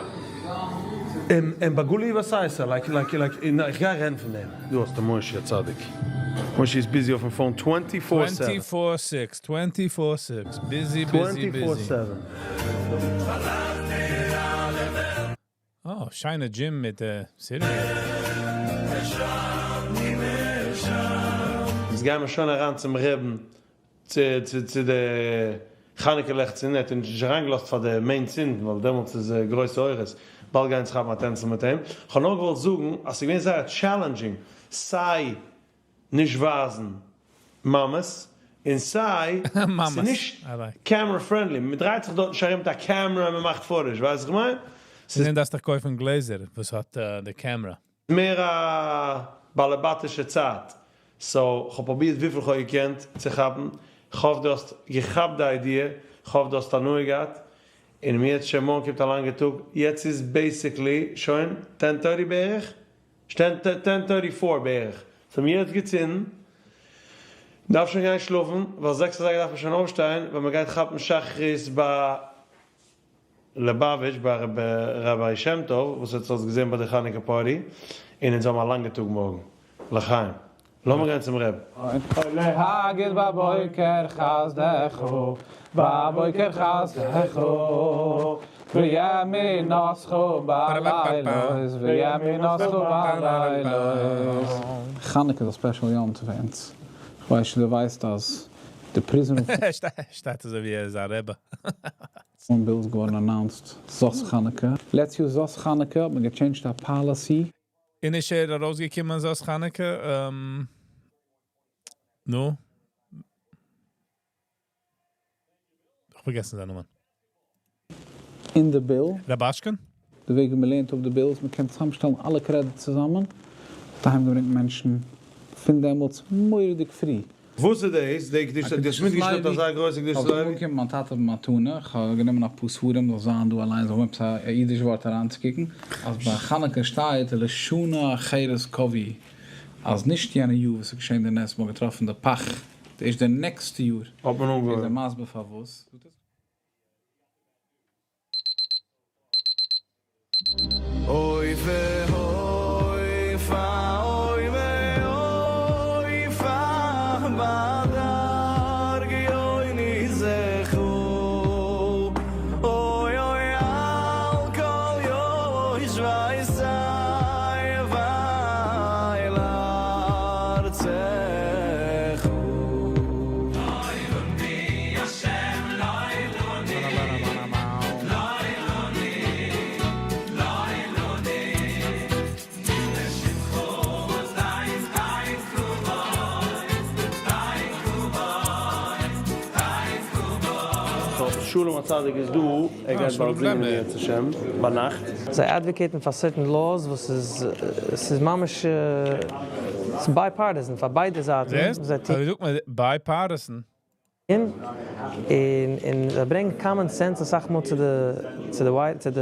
[SPEAKER 4] און בגלוי ובסתר, like like like, איך גיי רעדן פון דעם. דא האסטו משה הצדיק. משה איז busy אויפן phone 24 seven.
[SPEAKER 1] 24 six, 24 six, busy busy busy.
[SPEAKER 4] 24 seven.
[SPEAKER 1] אה, שיינע gym מיט סידור.
[SPEAKER 4] יעצט גייען מיר שוין אריין צום רעבן צו צו צו די חנוכה לעכט צינדן, ער האט אונז נישט אריינגעלאזט פאר די main צינדן ווייל דעמאלטס איז גרויסע אורות, באלד גייען אונז כאפן א טענצל מיט אים, כ'האב נאר געוואלט זאגן אז ס'איז געווען זייער challenging סיי נישט ווייזן מאמעס און סיי ס'איז נישט camera friendly, מ'דרייט זיך דארט נישט ארום מיט א camera און מ'מאכט footage, ווייסט וואס איך מיין?
[SPEAKER 1] ס'איז. דארפסט דיך קויפן גלעזער וואס האט די camera.
[SPEAKER 4] מער א באלעבאטישע צייט, so כ'האב פרובירט וויפיל כ'האב געקענט צו כאפן, כ'האף דו האסט געכאפט די idea, כ'האף דו האסט הנאה געהאט, און אם ירצה השם מארגן קומט א לאנגע טאג, יעצט איז basically שוין 10:30 בערך, 10:34 בערך, ס'האט מיר יעצט געצינדן, מ'דארף שוין גיין שלאפן, ווייל זעקס אזייגער דארף מען שוין אויפשטיין, ווייל מ'גייט כאפן שחרית ביי ליבאוויטש ביי רבי שם טוב וואס האט אלס געזען ביי די חנוכה party, און אונז האבן א לאנגע טאג מארגן. לחיים. לאמיר גיין צום רב.
[SPEAKER 5] להגיד בבוקר חסדך, בבוקר חסדך, וימינתך בלילות, וימינתך בלילות. חנוכה איז א special יום טוב פאר אונז. כ'ווייס נישט צו דו ווייסט אז די prison
[SPEAKER 1] שטייט אזוי ווי ער איז א רבי.
[SPEAKER 5] און bill איז געווארן announced זאת חנוכה. לעצט יאר זאת חנוכה האט מען גע change ט א policy.
[SPEAKER 1] און איז ער ארויסגעקומען זאת חנוכה? נו? איך פארגעסן זיין נאמען.
[SPEAKER 5] אין די bill.
[SPEAKER 1] רובאשקין?
[SPEAKER 5] די וועג ווי מ'לערנט אפ די bills, מ'קען צוזאמשטעלן אלע credits צוזאמען, האט אהיימגעברענגט מענטשן פון דעמאלטס מורא'דיג פרי.
[SPEAKER 4] וואס איז דאס? די קדושת דו האסט מיטגעשלעפט אזא גרויסע קדושת
[SPEAKER 5] לוי? האב איך באקומען מיין טאטע במתנה, כ'האב גענומען אפאר ספרים זאל זיין דא אליין זאל האבן עפעס א אידיש ווארט אריינצוקוקן, אז ביי חנוכה שטייט לשנה אחרת קבעו, אז נישט יענע יאר וואס איז געשען די נס מ'האט געטראפן די פך, ערשט די נעקסטע יאר,
[SPEAKER 4] האט מען אנגעהויבן.
[SPEAKER 5] איז ער מסביר פארוואס.
[SPEAKER 14] אוי ואוי פא אוי ואוי פא בדר גיוני זכו אוי אוי על כל יושבי סיי ואל ארצכו.
[SPEAKER 4] שלום הצדיק איז דא, ער גייט באלד זינגען אם ירצה השם ביינאכט.
[SPEAKER 15] זיי advocate ן פאר certain laws וואס איז ס'איז ממש ס'איז bipartisan פאר ביידע זייטן
[SPEAKER 1] זעסט?
[SPEAKER 15] זיי
[SPEAKER 1] אזוי זאגט מען bipartisan.
[SPEAKER 15] און און זיי ברענגן common sense אסאך מאל צו די צו די ווייט צו די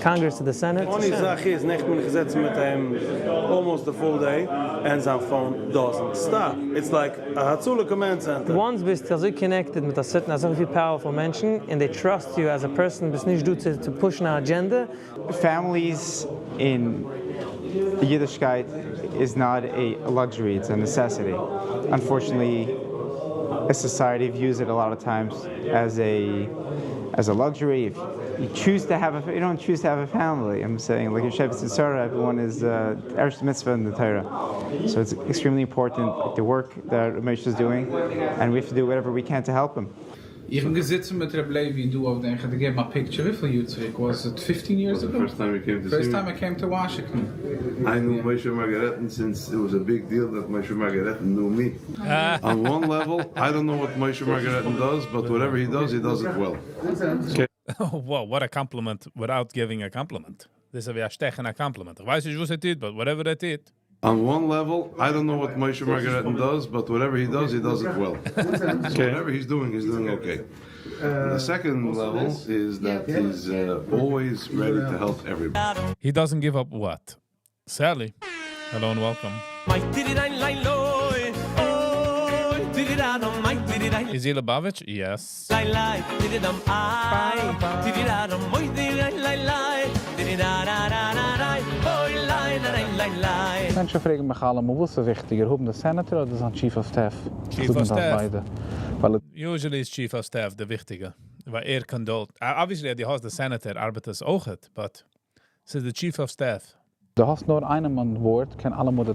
[SPEAKER 15] קאנגרעס צו די סענעט.
[SPEAKER 4] Funny זאך איז, נעכטן בין איך געזעצן מיט אים almost the full day, and זיין phone doesn't stop, it's like א הצלה command center.
[SPEAKER 15] Once ביסטו אזוי connected מיט א certain אזויפיל powerful מענטשן און they trust you as a person ביסט נישט דא צו צו push ן א agenda.
[SPEAKER 16] Families אין אידישקייט is not a luxury, it's a necessity. Unfortunately a society views it a lot of times as a as a luxury, if you choose to have a, you don't choose to have a family, I'm saying like יושבת און שרה, everyone איז די ערשטע מצוה אין די תורה, so it's extremely important the work that ר' משה איז doing, and we have to do whatever we can to help him.
[SPEAKER 5] איך בין געזיצן מיט ר' לוי דא אויף דעם, איך האב דיר געגעבן א picture, וויפיל יאר צוריק was it? Fifteen years ago?
[SPEAKER 17] First time you came to
[SPEAKER 5] First time I came to Washington.
[SPEAKER 17] I knew Moshe Margareten since it was a big deal that Moshe Margareten knew me. On one level, I don't know what Moshe Margareten does, but whatever he does, he does it well.
[SPEAKER 1] Wow, what a compliment without giving a compliment. דאס איז ווי א שטעכן א compliment. איך ווייס נישט וואס ער טוט, but whatever ער טוט.
[SPEAKER 17] On one level, I don't know what Moshe Margareten does, but whatever he does, he does it well. So whatever he's doing, he's doing okay. The second level is that he's always ready to help everybody.
[SPEAKER 1] He doesn't give up what? Sally, hello and welcome. Is he Lubavitch? Yes.
[SPEAKER 5] מענטשן פרעגן מיך אלעמאל וואס איז וויכטיגער, האבן די senator אדער זיין chief of staff?
[SPEAKER 1] Chief of staff. Usually איז chief of staff די וויכטיגע, ווייל ער קען דארט, obviously אז דו האסט די senator ארבעט עס אויכעט, but ס'איז די chief of staff.
[SPEAKER 5] דו האסט נאר איינעם on board, קען אלעמאל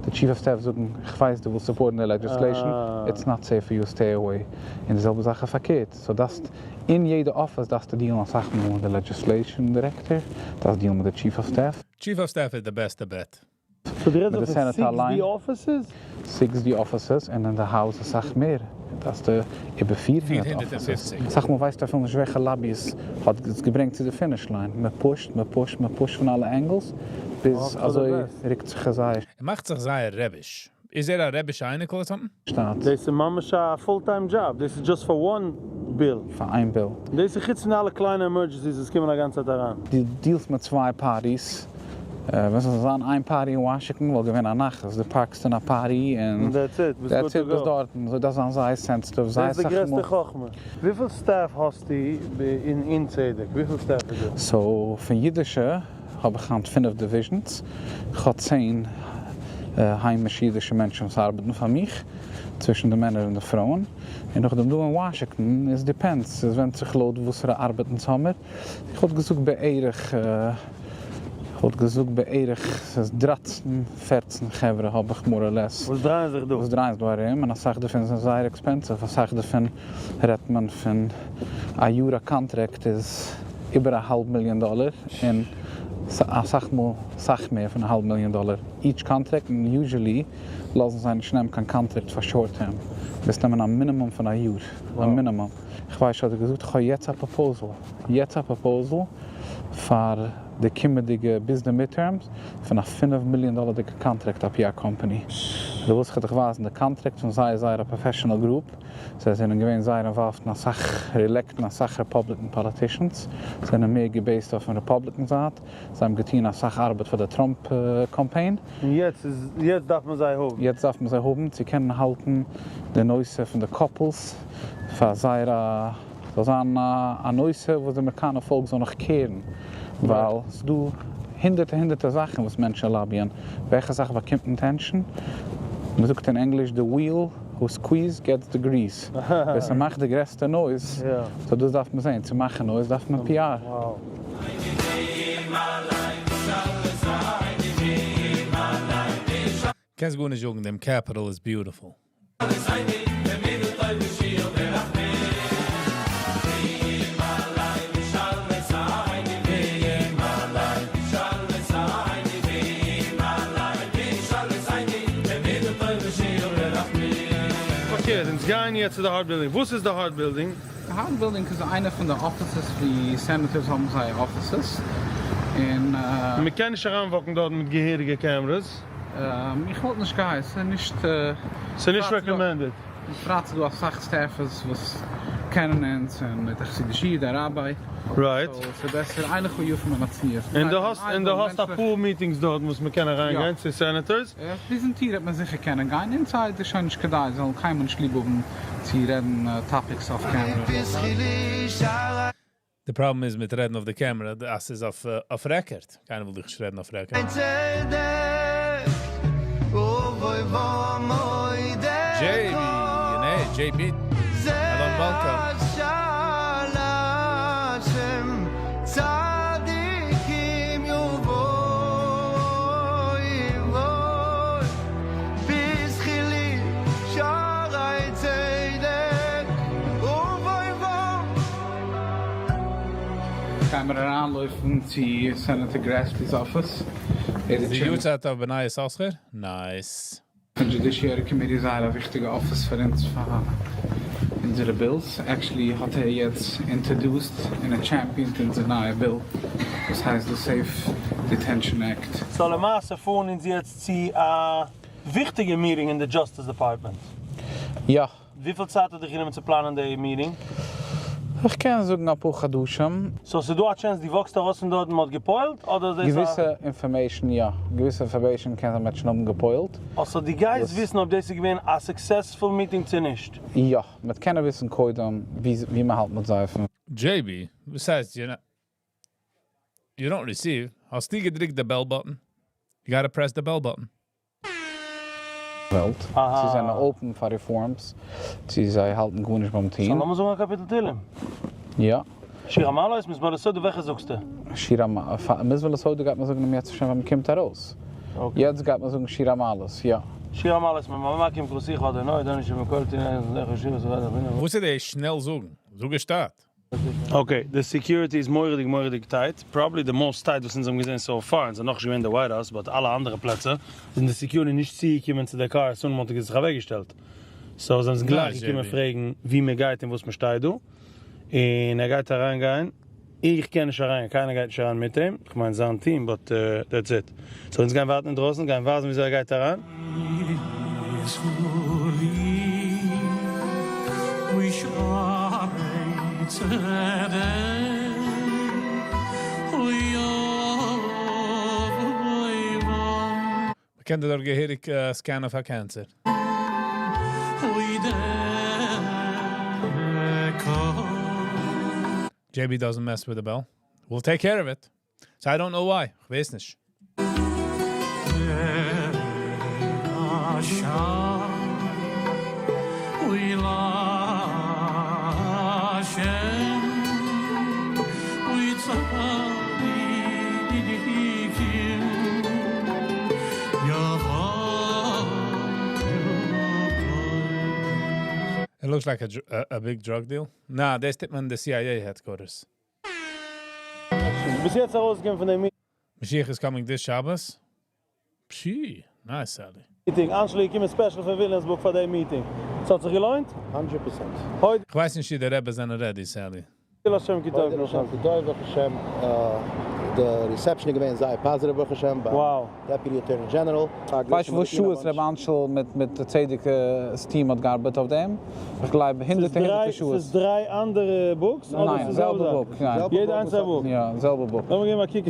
[SPEAKER 5] די chief of staff זאגן, איך ווייס דו ווילסט support ן די legislation, it's not safe for you, stay away. און די זעלבע זאך איז פארקערט, so דארפסט אין יעדע אפיס דארפסטו deal ן אסאך מאל מיט די legislation director, דארפסט deal ן מיט די chief of staff.
[SPEAKER 1] Chief of staff איז די בעסטע bet.
[SPEAKER 4] So דו
[SPEAKER 5] מיט די
[SPEAKER 4] רעדסט דא פון
[SPEAKER 5] senator אליין.
[SPEAKER 4] 60 offices?
[SPEAKER 5] 60 offices און אין די House אסאך מער, דארפסטו איבער 400 offices. אסאך מאל ווייסטו אפילו נישט וועלכע lobbyist האט עס געברענגט צו די finish line, מען push ט, מען push ט, מען push ט פון אלע angles, ביז אזוי רוקט זיך עס זייער.
[SPEAKER 1] ער מאכט זיך זייער רעביש. איז ער א רעבישע אייניקל or something?
[SPEAKER 5] שטאט.
[SPEAKER 4] דאס איז ממש א full time job, דאס איז just פאר one bill.
[SPEAKER 5] פאר איין bill.
[SPEAKER 4] דאס איז חוץ פון אלע קליינע emergencies וואס קומען א גאנצע צייט אריין.
[SPEAKER 5] דו deal סט מיט צוויי parties, ווען ס'זאל זיין איין party אין וואשינגטאן וואלט געווען א נחת, דו park סט אין א party און
[SPEAKER 4] That's it, ביסט
[SPEAKER 5] that's
[SPEAKER 4] good
[SPEAKER 5] it
[SPEAKER 4] to
[SPEAKER 5] ביסט
[SPEAKER 4] go.
[SPEAKER 5] דארטן, אזוי דארף זיין זייער sensitive, זייער
[SPEAKER 4] דאס איז די
[SPEAKER 5] סאך
[SPEAKER 4] גרעסטע
[SPEAKER 5] מאל.
[SPEAKER 4] חכמה. וויפיל staff האסטו אין אין צדק? וויפיל staff איז דא?
[SPEAKER 5] So פון אידישע האב איך היינט פינף divisions, כ'האב 10 היימישע אידישע מענטשן וואס ארבעטן פאר מיך, צווישן די מענער און די פרויען, און נאכדעם דא אין וואשינגטאן איז depends, עס ווענדט זיך לויט וואסערע ארבעט אונז האמיר, איך וואלט געזאגט בערך, איך וואלט געזאגט בערך ס'איז דרייצן פערצן חברה האב איך more or less.
[SPEAKER 4] וואס דרייען זיך דא.
[SPEAKER 5] וואס דרייען זיך דא ארום, און אסאך דערפון זענען זייער expensive, אסאך דערפון רעדט מען פון א יאר א contract איז איבער א האלב מיליאן דאלער, און אסאך מאל סאך מער פון א האלב מיליאן דאלער each contract, און usually לאזן זיי נישט נעמען קיין contract פאר short term, מוזט נעמען א מינימום פון א יאר, א מינימום. כ'ווייס שוין האט ער געזאגט כ'האב יעצט א proposal, יעצט א proposal פאר די קומעדיגע ביז די midterms פון א 5 מיליאן דאלערדיגע contract א PR company. דו ווילסט כ'וועל דיך ווייזן די contract פון זייער זייער א professional group, זיי זענען געווען זייער involved אין אסאך re-elect ן אסאך Republican politicians, זענען מער גע base ט אויפן Republican זייט, זיי האבן געטון אסאך ארבעט פאר די טראמפ קאמפיין.
[SPEAKER 4] און יעצט איז יעצט דארף מען זיי האבן.
[SPEAKER 5] יעצט דארף מען זיי האבן צו קענען האלטן די נושא פון די couples פאר זייער א זאל זיין א נושא וואס די אמעריקאנער פאלק זאל נאך care ן, ווייל ס'איז דא הונדערטער הונדערטער זאכן וואס מענטשן lobby ען, וועלכע זאך באקומט attention? מ'זאגט אין ענגליש the wheel who squeaks gets the grease, ווער ס'מאכט די גרעסטע noise, so דאס דארף מען זען, צו מאכן noise דארף מען PR.
[SPEAKER 1] קענסט גארנישט זאגן, דעם Capitol איז beautiful.
[SPEAKER 4] Okay, אונז גייען יעצט צו די Hart Building. וואס איז די Hart Building?
[SPEAKER 5] די Hart building איז איינע פון די offices ווי senators האבן זייער offices, און.
[SPEAKER 4] מען קען נישט אריינוואקן דארט מיט געהעריגע cameras?
[SPEAKER 5] איך וואלט נישט געהייסן, ס'איז נישט.
[SPEAKER 4] ס'איז נישט recommended.
[SPEAKER 5] בפרט ס'איז דא אסאך staffers וואס קענען אונז, און מיט א חסידישע איד א rabbi.
[SPEAKER 4] Right.
[SPEAKER 5] So ס'איז בעסער אין לך יפה מן הצניעות.
[SPEAKER 4] און דו האסט און דו האסט אפאר meetings דארט וואס מען קען אריינגיין צו senators.
[SPEAKER 5] ביזן טיר העט מען זיכער קענען גיין, inside איז שוין נישט כדאי, זיי זאלן קיינמאל נישט ליב האבן צו רעדן topics off camera.
[SPEAKER 1] די פראבלעם איז מיט רעדן אויף די camera אז ס'איז אויף record, קיינער וויל דיך נישט רעדן אויף record. JB, נע, JB, hello welcome.
[SPEAKER 5] גיימער אריינלויפן צו Senator Grassley's office.
[SPEAKER 1] איז די יארצייט אויף בני יששכר? Nice.
[SPEAKER 5] פון Judiciary Committee איז זייער א וויכטיגע אפיס פאר אונז פאר אונזערע bills, actually האט ער יעצט introduced און ער champion ט אונזער נייע bill וואס הייסט די Safe Detention Act.
[SPEAKER 4] So למעשה פארן אונז יעצט צו א וויכטיגע meeting אין די Justice Department.
[SPEAKER 5] יא.
[SPEAKER 4] וויפיל צייט האט דיך גענומען צו פלאנען די meeting?
[SPEAKER 5] איך קען זאגן אפאר חדשים.
[SPEAKER 4] So ס'איז דא א chance דו וואקסט ארויס פון דארט און מ'האט געפועלט? אדער איז דאס א.
[SPEAKER 5] געוויסע information יא. געוויסע information קען זיין מ'האט שוין האבן געפועלט.
[SPEAKER 4] אה so דו גייסט וויסן אויב דאס איז געווען א successful meeting צו נישט?
[SPEAKER 5] יא. מ'וועט קענען וויסן קודם ווי מ'האלט מיט זיי אויפן.
[SPEAKER 1] JB, וואס הייסט you don't receive? האסטו געדריקט די bell button? You gotta press the bell button.
[SPEAKER 5] וועלט, צו זענען open פאר reforms, צו זיי האלטן גארנישט ביים טון.
[SPEAKER 4] So לאמיר זאגן א קאפיטל תהילים.
[SPEAKER 5] יא.
[SPEAKER 4] שיר המעלות, מזמור לתודה, וועלכע זאגסטו?
[SPEAKER 5] שיר המעלות, מזמור לתודה גייט מען זאגן אם ירצה השם ווען מען קומט ארויס. יעצט גייט מען זאגן שיר המעלות, יא.
[SPEAKER 4] שיר המעלות, ממעמקים קראתיך אדוני, אדוני שמכל תהילה אזניך ישירו שפת אבינו.
[SPEAKER 1] וואס איז די שנעל זאגן? זאג עס שטאט.
[SPEAKER 4] Okay, די security איז מורא'דיג מורא'דיג tight, probably די most tight וואס אונז האבן געזען so far, אונז זענען נאכנישט געווען אין די White House, but אלע אנדערע פלעצער זענען די security נישט צוגעקומען צו די קאר און מ'האט זיך אוועקגעשטעלט, so זענען זיי גלייך געקומען פרעגן ווי מ'גייט און וואס מ'שטייט דא, און ער גייט אריינגיין, איך קען נישט אריינגיין, קיינער גייט נישט אריין מיט אים, כ'מיין זיין team, but that's it, so אונז גייען ווארטן אינדרויסן, גייען ווייזן וויאזוי ער גייט אריין.
[SPEAKER 1] מ'קען דיר דארט געהעריג scan ען פאר cancer. JB doesn't mess with the bell. We'll take care of it. So I don't know why. כ'ווייס נישט. It looks like a big drug deal. נא, דאס טוט מען אין די CIA headquarters.
[SPEAKER 4] ביסט יעצט ארויסגעקומען פון די meeting?
[SPEAKER 1] משיח is coming this שבת? פשי, nice Sally.
[SPEAKER 4] Meeting, אנשלי געקומען special פון וויליאמסבורג פאר די meeting. ס'האט זיך געלוינט?
[SPEAKER 18] Hundred percent.
[SPEAKER 1] כ'ווייס נישט צו די רעבעס זענען ready Sally.
[SPEAKER 4] להשם כי טוב.
[SPEAKER 18] הודו להשם כי טוב, ברוך השם, די reception איז געווען זייער positive ברוך השם ביים Deputy Attorney General.
[SPEAKER 5] ווייסט וואס שעות ר' אנשל מיט מיט די צדק'ס team האט געארבעט אויף דעם? איך גלייב הונדערטע הונדערטע שעות.
[SPEAKER 4] ס'איז דריי אנדערע books?
[SPEAKER 5] ניין, זעלבע book.
[SPEAKER 4] יעדע איינס א book?
[SPEAKER 5] יא, זעלבע book.
[SPEAKER 4] לאמיר געבן א קוק.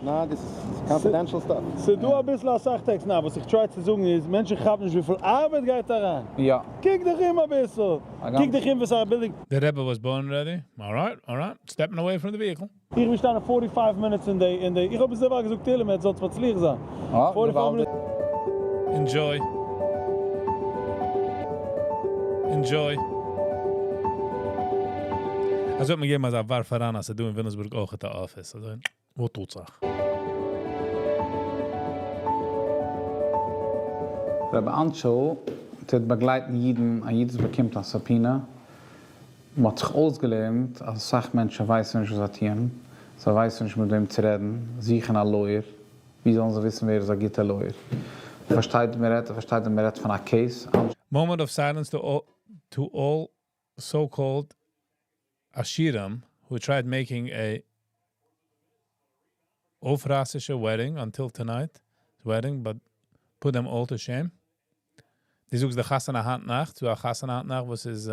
[SPEAKER 18] ניין, דאס איז confidential stuff.
[SPEAKER 4] ס'איז דא אביסל אסאך טעקסט. ניין, וואס איך try צו זאגן איז, מענטשן כאפן נישט וויפיל ארבעט גייט אריין.
[SPEAKER 5] יא.
[SPEAKER 4] קוק דיך אום אביסל. קוק דיך אום וואס א building.
[SPEAKER 1] דער רבי was born ready. Alright, alright. Stepping away from the vehicle.
[SPEAKER 4] איך בין געשטאנען forty five minutes אין די אין די איך האב ביז דערווייל געזאגט תהלים עטס זאלטס מצליח זיין. Forty five minutes.
[SPEAKER 1] Enjoy. Enjoy. אזוי האט מען געגעבן אזא ווארף אריין אז ס'איז דא אין וויליאמסבורג אויכעט א אפיס. אזוי וואס טוט זיך?
[SPEAKER 5] רבי אנטשל טוט באגלייטן אידן, א איד וואס באקומט א subpoena, מען האט זיך אויסגעלערנט אז אסאך מענטשן ווייסן נישט וואס זיי טוען, זיי ווייסן נישט מיט וועם צו רעדן, זוכן א lawyer, ווי זאלן זיי וויסן ווער איז א גוטע lawyer? פארשטייט ווי מען רעדט, ער פארשטייט ווען מען רעדט פון א case.
[SPEAKER 1] Moment of silence to all, to all so called. עשירים who tried making a אויפרייסישע wedding until tonight wedding but put them all to shame. דו זאגסט די חתונה היינט נאכט, ס'דא א חתונה היינט נאכט וואס איז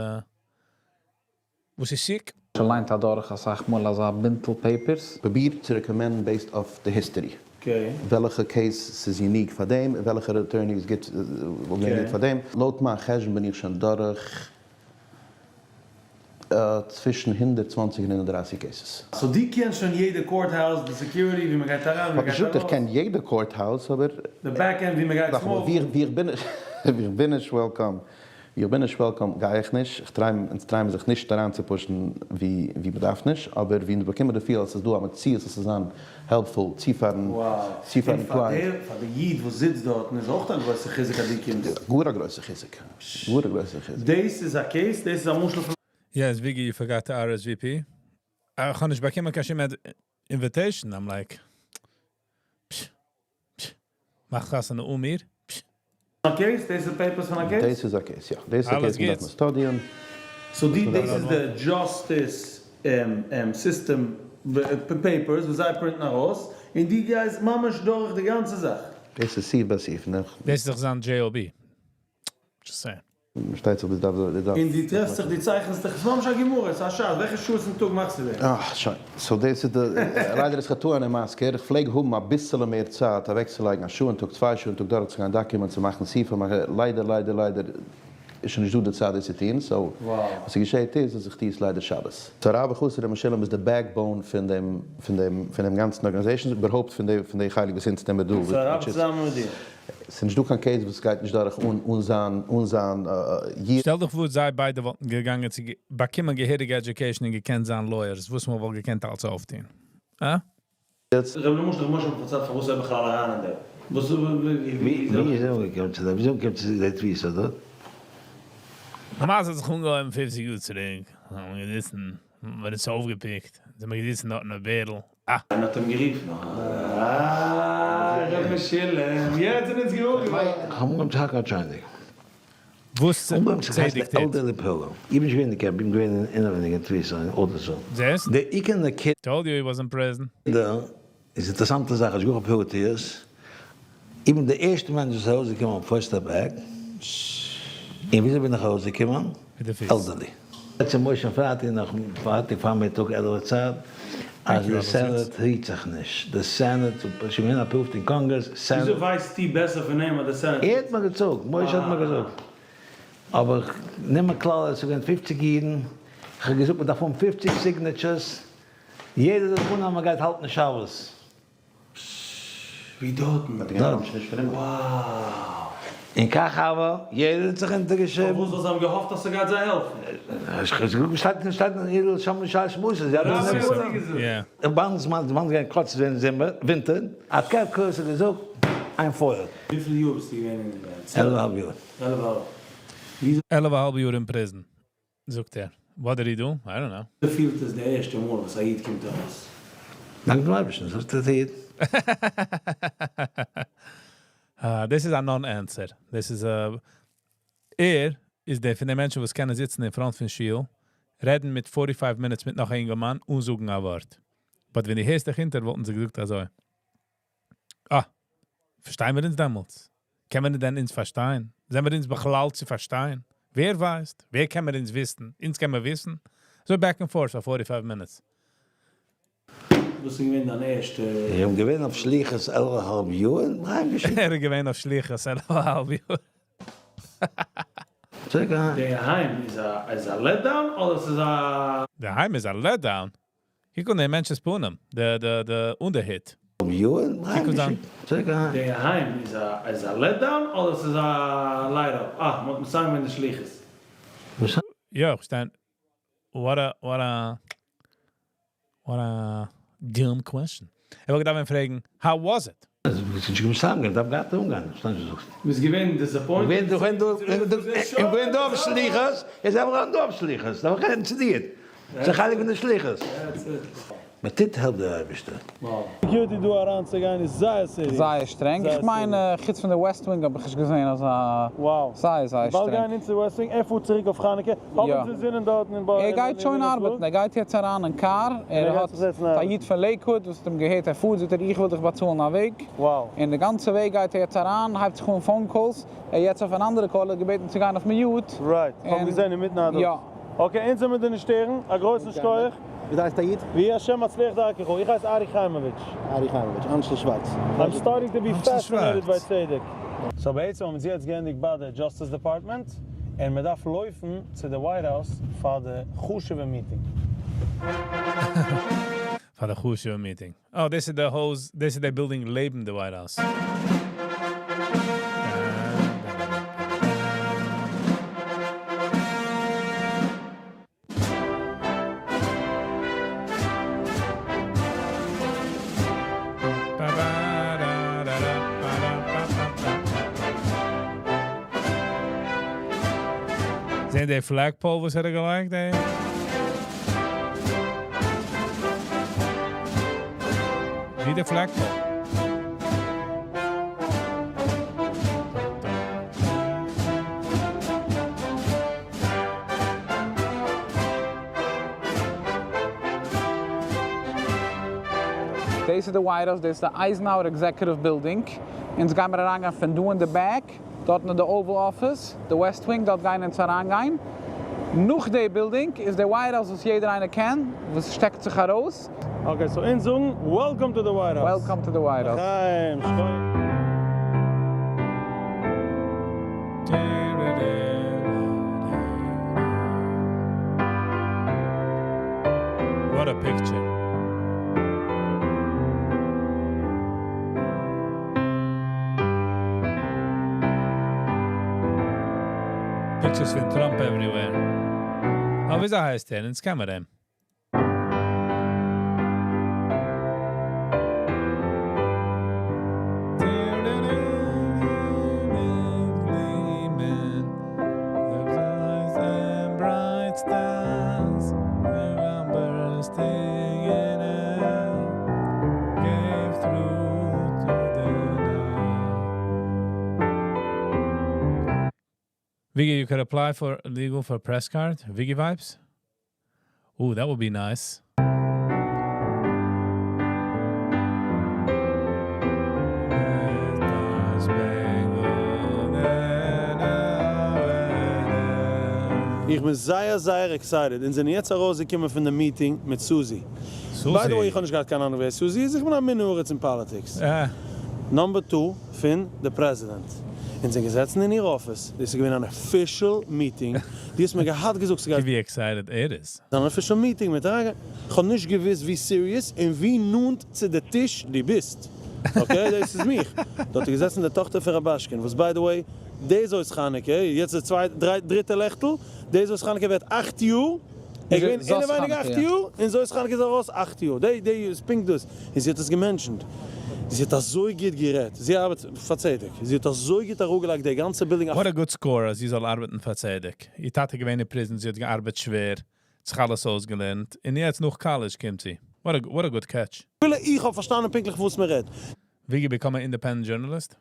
[SPEAKER 1] וואס איז שיק?
[SPEAKER 5] ליינט אדורך אסאך מאל אזא בינטל papers.
[SPEAKER 19] פרוביר צו recommend ן based אויף די history. וועלכע case ס'איז unique פאר דעם און וועלכע attorney איז גוט וואלט געווען גוט פאר דעם. לויט מיין חשבון בין איך שוין דורך צווישן 120 און 130 cases.
[SPEAKER 3] So דו קענסט שוין יעדע courthouse, די security, ווי מ'גייט אריין, ווי
[SPEAKER 19] כ'האב
[SPEAKER 3] מ'גייט
[SPEAKER 19] נישט געזאגט איך
[SPEAKER 3] ארויס.
[SPEAKER 19] קען יעדע courthouse אבער.
[SPEAKER 3] די back end ווי מ'גייט
[SPEAKER 19] נאכאמאל,
[SPEAKER 3] smoke ן.
[SPEAKER 19] ווי איך בין ווי איך בין נישט welcome, ווי איך בין נישט welcome גיי איך נישט, איך try אונז try מיר זיך נישט אריינצו push ן ווי ווי מ'דארף נישט, אבער ווי אונז באקומען די feel אז ס'איז דא א מציאות אז ס'זאל זיין helpful צו פארן צו פארן
[SPEAKER 3] און פאר
[SPEAKER 19] client.
[SPEAKER 3] דער פאר די איד וואס זיצט דארטן איז אויך א גרויסע חיזוק אז דו קומסט.
[SPEAKER 19] גאר א גרויסע חיזוק. גאר א גרויסע חיזוק.
[SPEAKER 3] דאס איז א case? דאס איז א משל פון.
[SPEAKER 1] Yes, Viggy, you forgot to RSVP. איך האב נישט באקומען קיין שום invitation. I'm like, פש, פש, מאך חתונה אן מיר, פש.
[SPEAKER 3] א case? דאס איז papers פון א case?
[SPEAKER 19] דאס איז א case, יא. דאס איז א
[SPEAKER 1] אלעס
[SPEAKER 19] case מ'דארף
[SPEAKER 1] גוטס.
[SPEAKER 19] study ען.
[SPEAKER 3] So די דאס איז די justice system papers וואס זיי print ן ארויס, און דו גייסט ממש דורך די גאנצע זאך.
[SPEAKER 19] דאס איז סעיף ביי סעיף.
[SPEAKER 1] דאס איז דאך זיין JOB. Just saying.
[SPEAKER 19] פארשטייט זיך דאס דארף דאס דארף.
[SPEAKER 3] און דו טרעפסט זיך, דו צייכנסט דיך, ס'איז ממש א גמרא, ס'איז א שאד, וועלכע שעות אין טאג מאכסטו דאס?
[SPEAKER 19] אה, שוין. So דאס איז די, ליידער איז חטא אני מזכיר, איך פלעג האבן אביסעלע מער צייט אוועקצולייגן א שעה אין טאג, צוויי שעה אין טאג דורכצוגיין documents און מאכן סעיפים, ליידער ליידער ליידער איז שוין נישט דא די צייט דאס צו טון, so וואס ס'געשעהט איז אז איך טוה עס ליידער שבת. So הרב החסיד ר' משולם איז די backbone פון דעם פון דעם פון דעם גאנצן organization, איבערהויפט פון די פון די חלק וואס אונז טוען מיר דא,
[SPEAKER 3] So הרב
[SPEAKER 19] which is
[SPEAKER 3] צוזאמען מיט דיר.
[SPEAKER 19] ס'איז נישט דא קיין case וואס גייט נישט דורך אן אן זיין אן זיין י.
[SPEAKER 1] שטעל דיך פאר זיי ביידע וואלטן געגאנגען צו באקומען געהעריגע education און געקענט זיין lawyers, וואס מען וואלט געקענט אלץ אויפטון. אה?
[SPEAKER 3] ר' למשל ר' משה האט פארציילט פארוואס ער בכלל אריין אין דעם. וואס
[SPEAKER 20] ווי איז ער אנגעקומען צו דעם? ווי איז ער אנגעקומען צו די תפיסה דארט?
[SPEAKER 1] למעשה האט זיך אנגעהויבן פופציג יאר צוריק, האבן מיר געזיצן, מיר עס אויפגעפיקט, זעמיר געזיצן דארט אין א בערל, אה!
[SPEAKER 3] מען האט אים גערופן, אה! ר' משולם, יעצט זענען אונז געוואר געווארן.
[SPEAKER 20] כ'האב אנגעהויבן צו האקן א טשייניק.
[SPEAKER 1] וואס
[SPEAKER 20] אנגעהויבן צו הייסן
[SPEAKER 1] צדק טוט.
[SPEAKER 20] elderly pillar. איך בין נישט געווען אין די camp, איך בין געווען אינעווייניג אין תפיסה אין אדעסא.
[SPEAKER 1] זעסט?
[SPEAKER 20] די עיקר נקודה.
[SPEAKER 1] Told you he was in prison.
[SPEAKER 20] איז אינטערעסאנטע זאך, השגחה פרטיות, איך בין די ערשטע מענטש וואס איז ארויסגעקומען אויף First Step Act, און וויאזוי בין איך ארויסגעקומען?
[SPEAKER 1] מיט די פיס.
[SPEAKER 20] Elderly. צו משה פרייטאג נאך פרייטאג פארמיטאג עטליכע צייט אז די Senate רירט זיך נישט, די Senate איז שוין געווען approved אין קאנגרעס, Senate.
[SPEAKER 3] וויאזוי ווייסטו בעסער פון אים אז די Senate.
[SPEAKER 20] ער האט מיר געזאגט, משה האט מיר געזאגט, אבער איך נעם א כלל אז עס איז געווען פופציג אידן, איך האב געזאגט מען דארף האבן פופציג signatures, יעדער זאל זיך אננעמען מען גייט האלטן שבת.
[SPEAKER 3] ווי דארטן?
[SPEAKER 20] דארט. און כך הוה, יעדער האט זיך אונטערגעשריבן.
[SPEAKER 3] פארוואס? ווייל זיי האבן געהאפט אז ס'גייט זיי העלפן.
[SPEAKER 20] שטייט אין אידל שם נישט אלעס מוסר, זיי האבן עס געזאגט. ביי אונז מאן זמן געווען קורץ ווען זומער, ווינטער, האט כ ק עס געזאגט איין פויער.
[SPEAKER 3] וויפיל יאר ביסטו געווען אין די
[SPEAKER 20] עלף אהאלב יאר.
[SPEAKER 3] עלף אהאלב.
[SPEAKER 1] עלף אהאלב יאר אין prison. זאגט ער, what did he do? I don't know.
[SPEAKER 3] ווי פילט עס די ערשטע מאל וואס א איד קומט ארויס?
[SPEAKER 20] דאנק דעם אייבערשטן, זאגט דער איד.
[SPEAKER 1] דאס איז א non answer. דאס איז א. ער איז דער פון די מענטשן וואס קענען זיצן אין front פון שול, רעדן מיט forty five minutes מיט נאך א אינגערמאן אן זאגן א ווארט. But ווען דו הערסט דיך אונטער וואלטן זיי געזאגט אזוי. אה! פארשטיי מיר אונז דעמאלטס? קען מען דען אונז פארשטיין? זעמיר אונז בכלל צו פארשטיין? ווער ווייסט? ווער קען מיר אונז וויסן? אונז קען מען וויסן? אזוי back and forth פאר forty five minutes.
[SPEAKER 3] וואס איז געווען דיין ערשטע?
[SPEAKER 20] איך בין געווען אויף שליחות עלף א האלב יאר און אהיים געשיקט.
[SPEAKER 1] ער איז געווען אויף שליחות עלף א האלב יאר.
[SPEAKER 20] צוריק אהיים.
[SPEAKER 3] די היים איז א איז א let down אדער ס'איז א.
[SPEAKER 1] די היים איז א let down? קוק אן דעם מענטש'ס פנים, די די די אן די היט. קוק אן זיין.
[SPEAKER 3] די היים איז א איז א let down אדער ס'איז א light up? אה, מ'האט מסיים געווען די שליחות.
[SPEAKER 1] יא, איך פארשטיי. What a what a what a dumb question. ער וואלט געדארפט ווען פרעגן, how was it?
[SPEAKER 3] ביסט געווען disappointed?
[SPEAKER 20] געווען דא אויף שליחות, איז ער אויך דא אויף שליחות, דארף איך רעדן צו דיר, ס'איז א חלק פון די שליחות. מען טוט העלפט דער אייבערשטער.
[SPEAKER 4] Security דא אריינצוגיין איז זייער serious.
[SPEAKER 5] זייער שטרענג, איך מיין חוץ פון די West Wing האב איך נישט געזען אזא, זייער זייער
[SPEAKER 4] באלד
[SPEAKER 5] שטרענג.
[SPEAKER 4] גייען אונז צו West Wing, ער פארט צוריק אויף חנוכה, האבן אונז אינזינען דארטן אין
[SPEAKER 5] ער גייט שוין ארבעטן, ער גייט יעצט אריין אין קאר, ער האט א איד פון Lakewood וואס האט אים געהערט ער פארט, זאגט ער איך וויל דיך באצאלן א וועג, און די גאנצע וועג גייט ער יעצט אריין, הייבט זיך אן phone calls, ער איז יעצט אויף אן אנדערע call, ער האט געבעטן צו גיין אויף mute.
[SPEAKER 4] Right, כ'האב געזען אינמיטן א דאס. Okay, אונז זעמיר דיר נישט שטערן, א גרויסן שכוח.
[SPEAKER 18] ווי הייסט א איד?
[SPEAKER 4] ויהי השם מצליח דרכך, איך הייס ארי חיימאוויטש.
[SPEAKER 18] ארי חיימאוויטש, אנשל שווארץ.
[SPEAKER 4] I'm starting to be fascinated by צדק. So בעצם האבן זיי יעצט געענדיגט ביי די Justice Department, און מען דארף לויפן צו די White House פאר די חשוב'ע meeting.
[SPEAKER 1] פאר די חשוב'ע meeting. Oh, דאס איז די הויז, דאס איז די building לעבן די White House. זעהן די flagpole וואס ער האט געלייגט דא? ווי די flagpole?
[SPEAKER 5] דאס איז די White House, דאס איז די Eisenhower Executive Building. אונז גיימער אריינגיין פון דא אין די back, דארטן איז די Oval Office, די West Wing, דארט גייען אונז אריינגיין. נאך די building איז די White House וואס יעדער איינער קען, וואס שטעקט זיך ארויס.
[SPEAKER 4] Okay, so אונז זאגן welcome to the White House.
[SPEAKER 5] Welcome to the White House.
[SPEAKER 4] לחיים, שכוח.
[SPEAKER 1] What a picture. Pictures פון Trump everywhere. Oh, וויאזוי הייסט ער? אונז קען מיר אים. Viggy, you could apply for legal for press card. Viggy vibes. Ooh, that would be nice.
[SPEAKER 4] איך בין זייער זייער excited. אונז זענען יעצט ארויסגעקומען פון די meeting מיט Susie. By the way, איך האב נישט געהאט קיין אנונג ווער Susie איז, איך בין א מין אין politics. Number 2 פון די president. אונז זענען געזעצן אין איר office. דאס איז געווען אן official meeting. דו האסט מיר געהאט געזאגט, ס'גייט
[SPEAKER 1] ווי excited ער איז.
[SPEAKER 4] אן official meeting מיט אריינגיין. איך האב נישט געוואוסט ווי serious און ווי נאנט צו די טיש דו ביסט. Okay, דאס איז מיך. דארט איז געזעצן די טאכטער פון רובאשקין, וואס by the way, דאס זאת חנוכה, יעצט די צווייטע, דריי, דריטע לעכטל, דאס זאת חנוכה ווערט 8 יאר. איך בין אינעווייניג 8 יאר, און זאת חנוכה איז ארויס 8 יאר. די, די איז פונקט דאס. און זי האט עס גע mentioned. זי האט אזוי גוט גערעדט. זי ארבעט פאר צדק. זי האט אזוי גוט אראפגעלייגט די גאנצע building.
[SPEAKER 1] What a good score, אז זי זאל ארבעטן פאר צדק. איר טאטע געווען אין prison, זי האט געארבעט שווער, זיך אלעס אויסגעלערנט. און יעצט נאך college קומט זי. What a good catch.
[SPEAKER 4] איך האב פארשטאנען פונקטליך וואס מען רעדט.
[SPEAKER 1] Viggy become an independent journalist?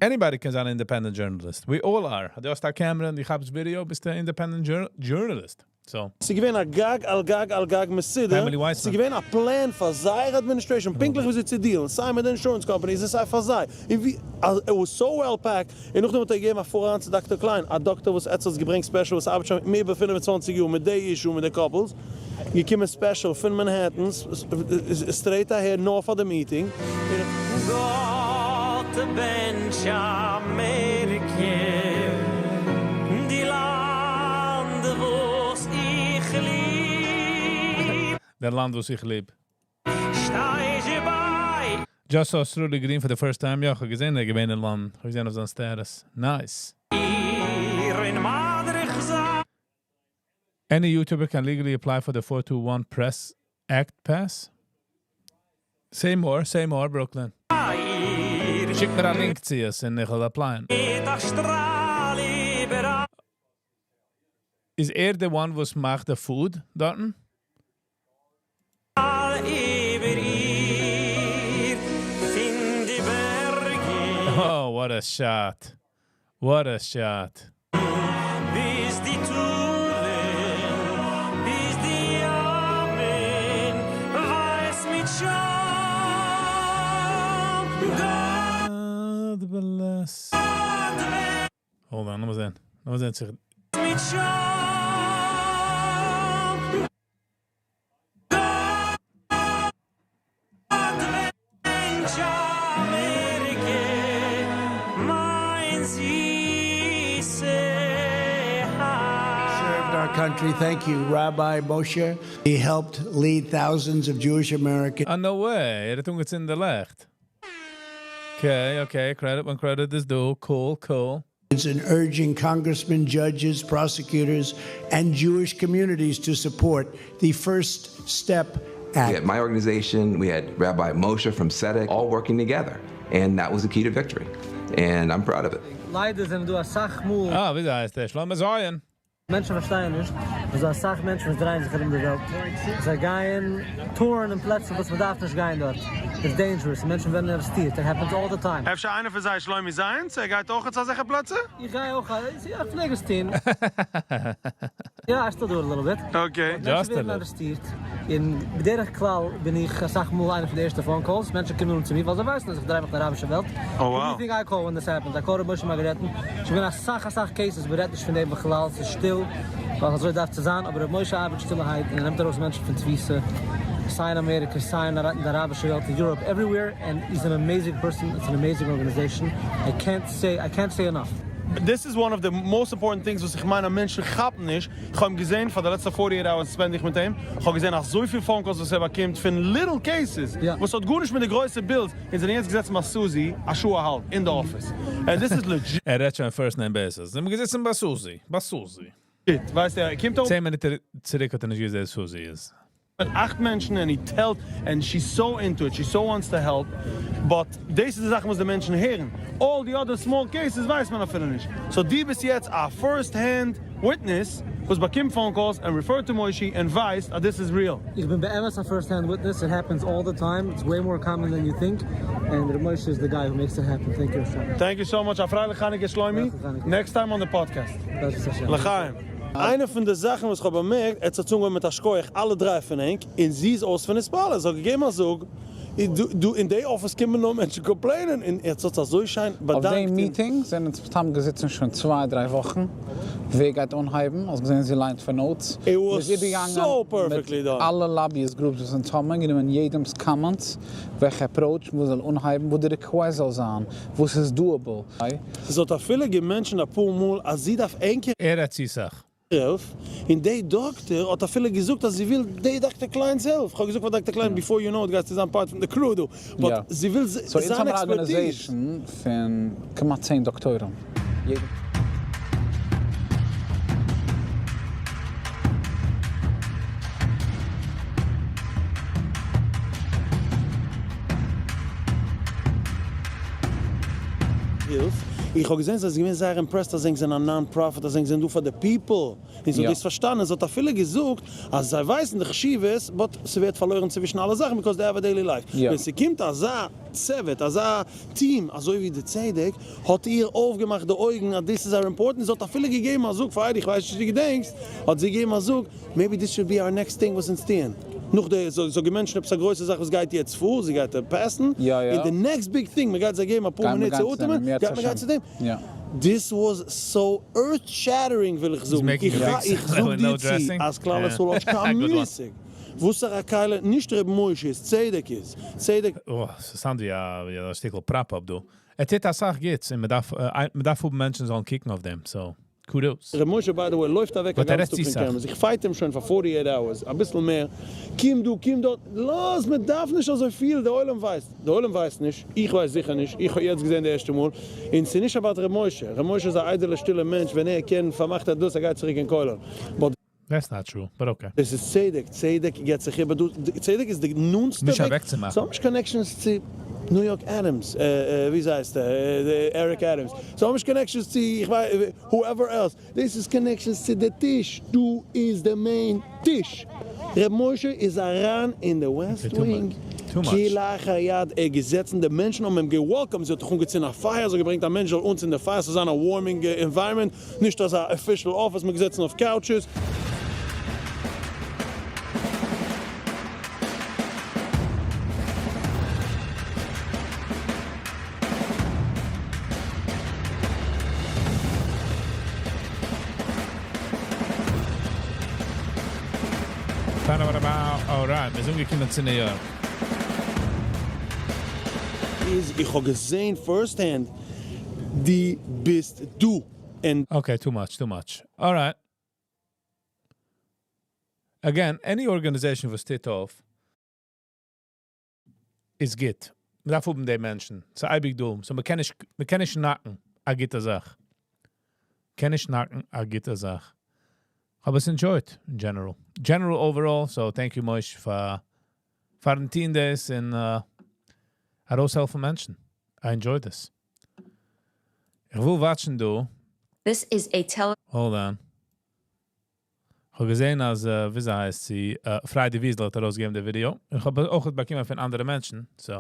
[SPEAKER 1] Anybody can זיין an independent journalist. We all are. דו האסט א camera און דו כאפסט video, ביסטו an independent journalist. So.
[SPEAKER 4] ס'איז געווען א גג על גג על גג מסודר.
[SPEAKER 1] Family Weissman.
[SPEAKER 4] ס'איז געווען א plan פאר זייער administration, פונקטליך ווי אזוי צו deal ן, סיי מיט די insurance companies און סיי פאר זיי. און ווי, it was so well packed. און נאכדעם האט ער געגעבן א פאראן צו Doctor Klein, א דאקטאר וואס עטס האט געברענגט special, וואס ארבעט שוין מער איבער 25 יאר מיט די issue מיט די couples. געקומען special פון Manhattan, straight אהער נאר פאר די meeting.
[SPEAKER 14] גאט בענטש אמעריקע, די לאנד וואס איך ליב.
[SPEAKER 1] דער לאנד וואס איך ליב.
[SPEAKER 14] שטיי ביי.
[SPEAKER 1] Just saw Sruli Green for the first time. יא, איך האב געזען, ער געווען אין לאנד. איך האב געזען אויף זיין status. Nice.
[SPEAKER 14] אין מדריך זיי.
[SPEAKER 1] Any YouTuber can legally apply for the 421 Press Act pass? Say more, say more, Brooklyn. שיק מיר א link צו עס און איך וועל apply ען. איז ער the one וואס מאכט the food דארטן? Oh, what a shot. What a shot.
[SPEAKER 14] ביז די טאלן, ביז די ימען, ווייס מיט שוים.
[SPEAKER 1] God bless. Hold on, לאמיר זען. לאמיר זען זיך.
[SPEAKER 14] מיט שוים. גאט בענטש אמעריקע, מיין זיסע
[SPEAKER 6] Served our country. Thank you, Rabbi Moshe. He helped lead thousands of Jewish Americans.
[SPEAKER 1] Ah, no way. ער האט אנגעצינדן די ליכט. Okay, okay. Credit when credit is due. Cool, cool.
[SPEAKER 6] In urging congressmen, judges, prosecutors, and Jewish communities to support the First Step
[SPEAKER 21] We had my organization, we had Rabbi Moshe from Tzedek, all working together. And that was the key to victory. And I'm proud of it.
[SPEAKER 15] ליידער זענען דא א סאך מאל.
[SPEAKER 1] אה, ווי הייסט ער? שלמה זיין.
[SPEAKER 15] מענטשן פארשטייען נישט, ס'איז דא א סאך מענטשן וואס דרייען זיך ארום די וועלט. זיי גייען touren אין פלעצער וואס מען דארף נישט גיין דארט. It's dangerous. מענטשן ווערן ארעסטירט. It happens all the time.
[SPEAKER 4] אפשר איינער פון זיי שלמה זיינס? ער גייט אויך צו אזעלכע פלעצער?
[SPEAKER 15] איך גיי אויך, איך פלעג עס טון. Yeah, I still do it a little bit.
[SPEAKER 4] Okay.
[SPEAKER 15] מענטשן ווערן ארעסטירט. און בדרך כלל בין איך א סאך מאל איינער פון די ערשטע phone calls. מענטשן קומען אן צו מיר, ווייל זיי ווייסן אז איך דריי מיך אין די אראבישע וועלט.
[SPEAKER 4] Oh, wow.
[SPEAKER 15] Who do you think I call when this happens? I call ר' משה מארגארעטן. שוין געווען א סאך א סאך cases, מען רעדט נישט פון דעם בכלל, ס'איז שטיל, ווייל אזוי דארף צו זיין, אבער ר' משה ארבעט שטילערהייט און ער נעמט ארויס מענטשן פון תפיסה, סיי אין אמעריקע, סיי אין די אראבישע וועלט, אין Europe, everywhere, and he's an amazing person, it's an amazing organization, I can't say, I can't say enough.
[SPEAKER 4] This is one of the most important things וואס איך מיין אז מענטשן כאפן נישט, איך האב אים געזען פאר די לעצטע 48 hours spend איך מיט אים, איך האב געזען אזויפיל phone calls וואס ער באקומט פון little cases וואס האט גארנישט מיט די גרויסע bills, און זענען יעצט געזעצן ביי סוזי א שעה א האלב אין די office, and this is legit.
[SPEAKER 1] ער רעדט שוין first name basis. זענען מיר געזעצן ביי סוזי. ביי סוזי.
[SPEAKER 4] ווייסט ער קומט אויף.
[SPEAKER 1] 10 מינוט צוריק האט ער נישט געוואוסט ווער סוזי איז.
[SPEAKER 4] מיט אכט מענטשן and he tells and she's so into it, she so wants to help, but דאס איז די זאכן וואס די מענטשן הערן, all the other small cases ווייסט מען אפילו נישט, so דו ביסט יעצט א first hand witness וואס באקומט phone calls and refer to מושי און ווייסט אז דאס איז real.
[SPEAKER 15] איך בין באמת א first hand witness, it happens all the time, it's way more common than you think, and ר' משה is the guy who makes it happen, thank you so much.
[SPEAKER 4] Thank you so much, א פרייליכע חנוכה שלומי, next time on the podcast. לחיים. איינע פון די זאכן וואס כ'האב באמערקט, עטס האטס אנגעהויבן מיט א שכוח אלע דריי פון ענק, און זי איז אויס פון התפעלות, זי האט געגעבן א זאג, דא אין די אפיס קומען נאר מענטשן complain ען, און עטס האטס אזוי שיין
[SPEAKER 5] אויף
[SPEAKER 4] באדאנקט.
[SPEAKER 5] דעם meeting זענען אונז מסתם געזיצן שוין צוויי דריי וואכן, ווער גייט אנהייבן, האסט געזען זי ליינט פון notes,
[SPEAKER 4] It was so perfectly done.
[SPEAKER 5] אלע lobbyist groups וואס אונז האבן, גענומען יעדעמ'ס comments, וועלכע approach וואס זאל אנהייבן, וואס די request זאל זיין, וואס איז doable.
[SPEAKER 4] זי האט אפילו גע mention ט אפאר מאל אז זי דארף ענקער.
[SPEAKER 1] ער רעדט צו סאך.
[SPEAKER 4] הילף, און די דאקטער האט אפילו געזאגט אז זי וויל די דאקטער קליינ'ס הילף, כ'האב געזאגט פאר דאקטער קליין before you know it גייסטו זיין part פון די crew דא, but זי וויל
[SPEAKER 5] So אונז
[SPEAKER 4] זיין
[SPEAKER 5] האבן א
[SPEAKER 4] expertise.
[SPEAKER 5] organization פון כמעט 10 דאקטוירים. יעדע.
[SPEAKER 4] הילף, איך האב געזען זי איז געווען זייער impressed אז ענק זענען א non profit אז ענק זענען דא פאר די people, און זי האט דאס פארשטאנען, זי האט אפילו געזאגט אז זיי ווייסן די חשיבות but ס'ווערט פארלוירן צווישן אלע זאכן because they have a daily life, ווען ס'קומט אזא צוות אזא team אזוי ווי די צדק האט איר אויפגעמאכט די אויגן אז דאס איז זייער important, זי האט אפילו געגעבן א זאג פאר איידי, איך ווייס נישט צו דו געדענקסט, האט זי געגעבן א זאג, maybe this should be our next thing וואס אונז טוען, נאך די, זי האט גע mention ט עפעס א גרויסע זאך וואס גייט יעצט פאר, זי גייט pass ן, און די next big thing, מען גייט זיי געבן אפאר מינוט צו אטעמען, גייט מען גיין צו דעם. This was so earth shattering וויל איך זאגן, איך זאג דיר צו אז כלל ישראל האט נישט קיין מושג וואסערע כלי, נישט ר' משה איז, צדק איז, צדק.
[SPEAKER 1] אוי, ס' sound ווי א שטיקל prop up דא. ער טוט אסאך גוטס און מ'דארף האבן מענטשן זאלן קוקן אויף דעם, so kudos.
[SPEAKER 4] ר' משה by the way לויפט אוועק א
[SPEAKER 1] But ער
[SPEAKER 4] גאנץ
[SPEAKER 1] רעדט
[SPEAKER 4] טאג
[SPEAKER 1] צו
[SPEAKER 4] פון
[SPEAKER 1] סאך.
[SPEAKER 4] cameras, איך fight אים שוין פאר 48 hours, אביסל מער, קום דא קום דארט, לאז מען דארף נישט אזוי פיל, די עולם ווייסט, די עולם ווייסט נישט, איך ווייס זיכער נישט, איך האב יעצט געזען די ערשטע מאל, און ס'איז נישט about ר' משה, ר' משה איז א איידעלע שטילע מענטש, ווען ער קען פארמאכט ער דאס ער גייט צוריק אין כולל, but.
[SPEAKER 1] That's not true, but okay.
[SPEAKER 4] דאס איז צדק, צדק געבט זיך איבער דא, צדק איז די נאנטסטע
[SPEAKER 1] נישט
[SPEAKER 4] וועג,
[SPEAKER 1] אוועקצומאכן.
[SPEAKER 4] זיי האבן נישט connections צו ניו יארק עדעמס, ווי אזוי הייסט ער, עריק עדעמס, זיי האבן נישט connections צו איך ווייס whoever else, דאס איז connections צו די טיש, דא איז די main טיש, ר' משה איז אריין אין די West Wing.
[SPEAKER 1] Too much.
[SPEAKER 7] כלאחר יד ער געזעצן, די מענטשן האבן אים געוועלקאמט, זי האט דאך אנגעצינדן א פייער, זי האט געברענגט א מענטש זאל אנצינדן די פייער, ס'זאל זיין א warming environment, נישט אזא official office, מ'איז געזעצן אויף couches.
[SPEAKER 1] Alright, מ'איז אנגעקומען צו New York.
[SPEAKER 7] איז איך האב געזעהן first hand די ביסט דא און.
[SPEAKER 1] Okay, too much, too much. Alright. Again, any organization וואס טוט אויף איז גוט. מ'דארף האבן די מענטשן. ס'איז אייביג דא. So מ'קען נישט, מ'קען נישט knock ן א גוטע זאך. קען נישט knock ן א גוטע זאך. כ'האב עס enjoyed in general. General overall, so thank you Moshe פאר פארן טון דאס און ארויסהעלפן מענטשן. I enjoyed this. איך וויל watch ן דא.
[SPEAKER 22] This is a tele.
[SPEAKER 1] Hold on. כ'האב געזען אז וויאזוי הייסט זי, פריידי וויזל האט ארויסגעגעבן די ווידיאו, און כ'האב אויך באקומען פון אנדערע מענטשן, so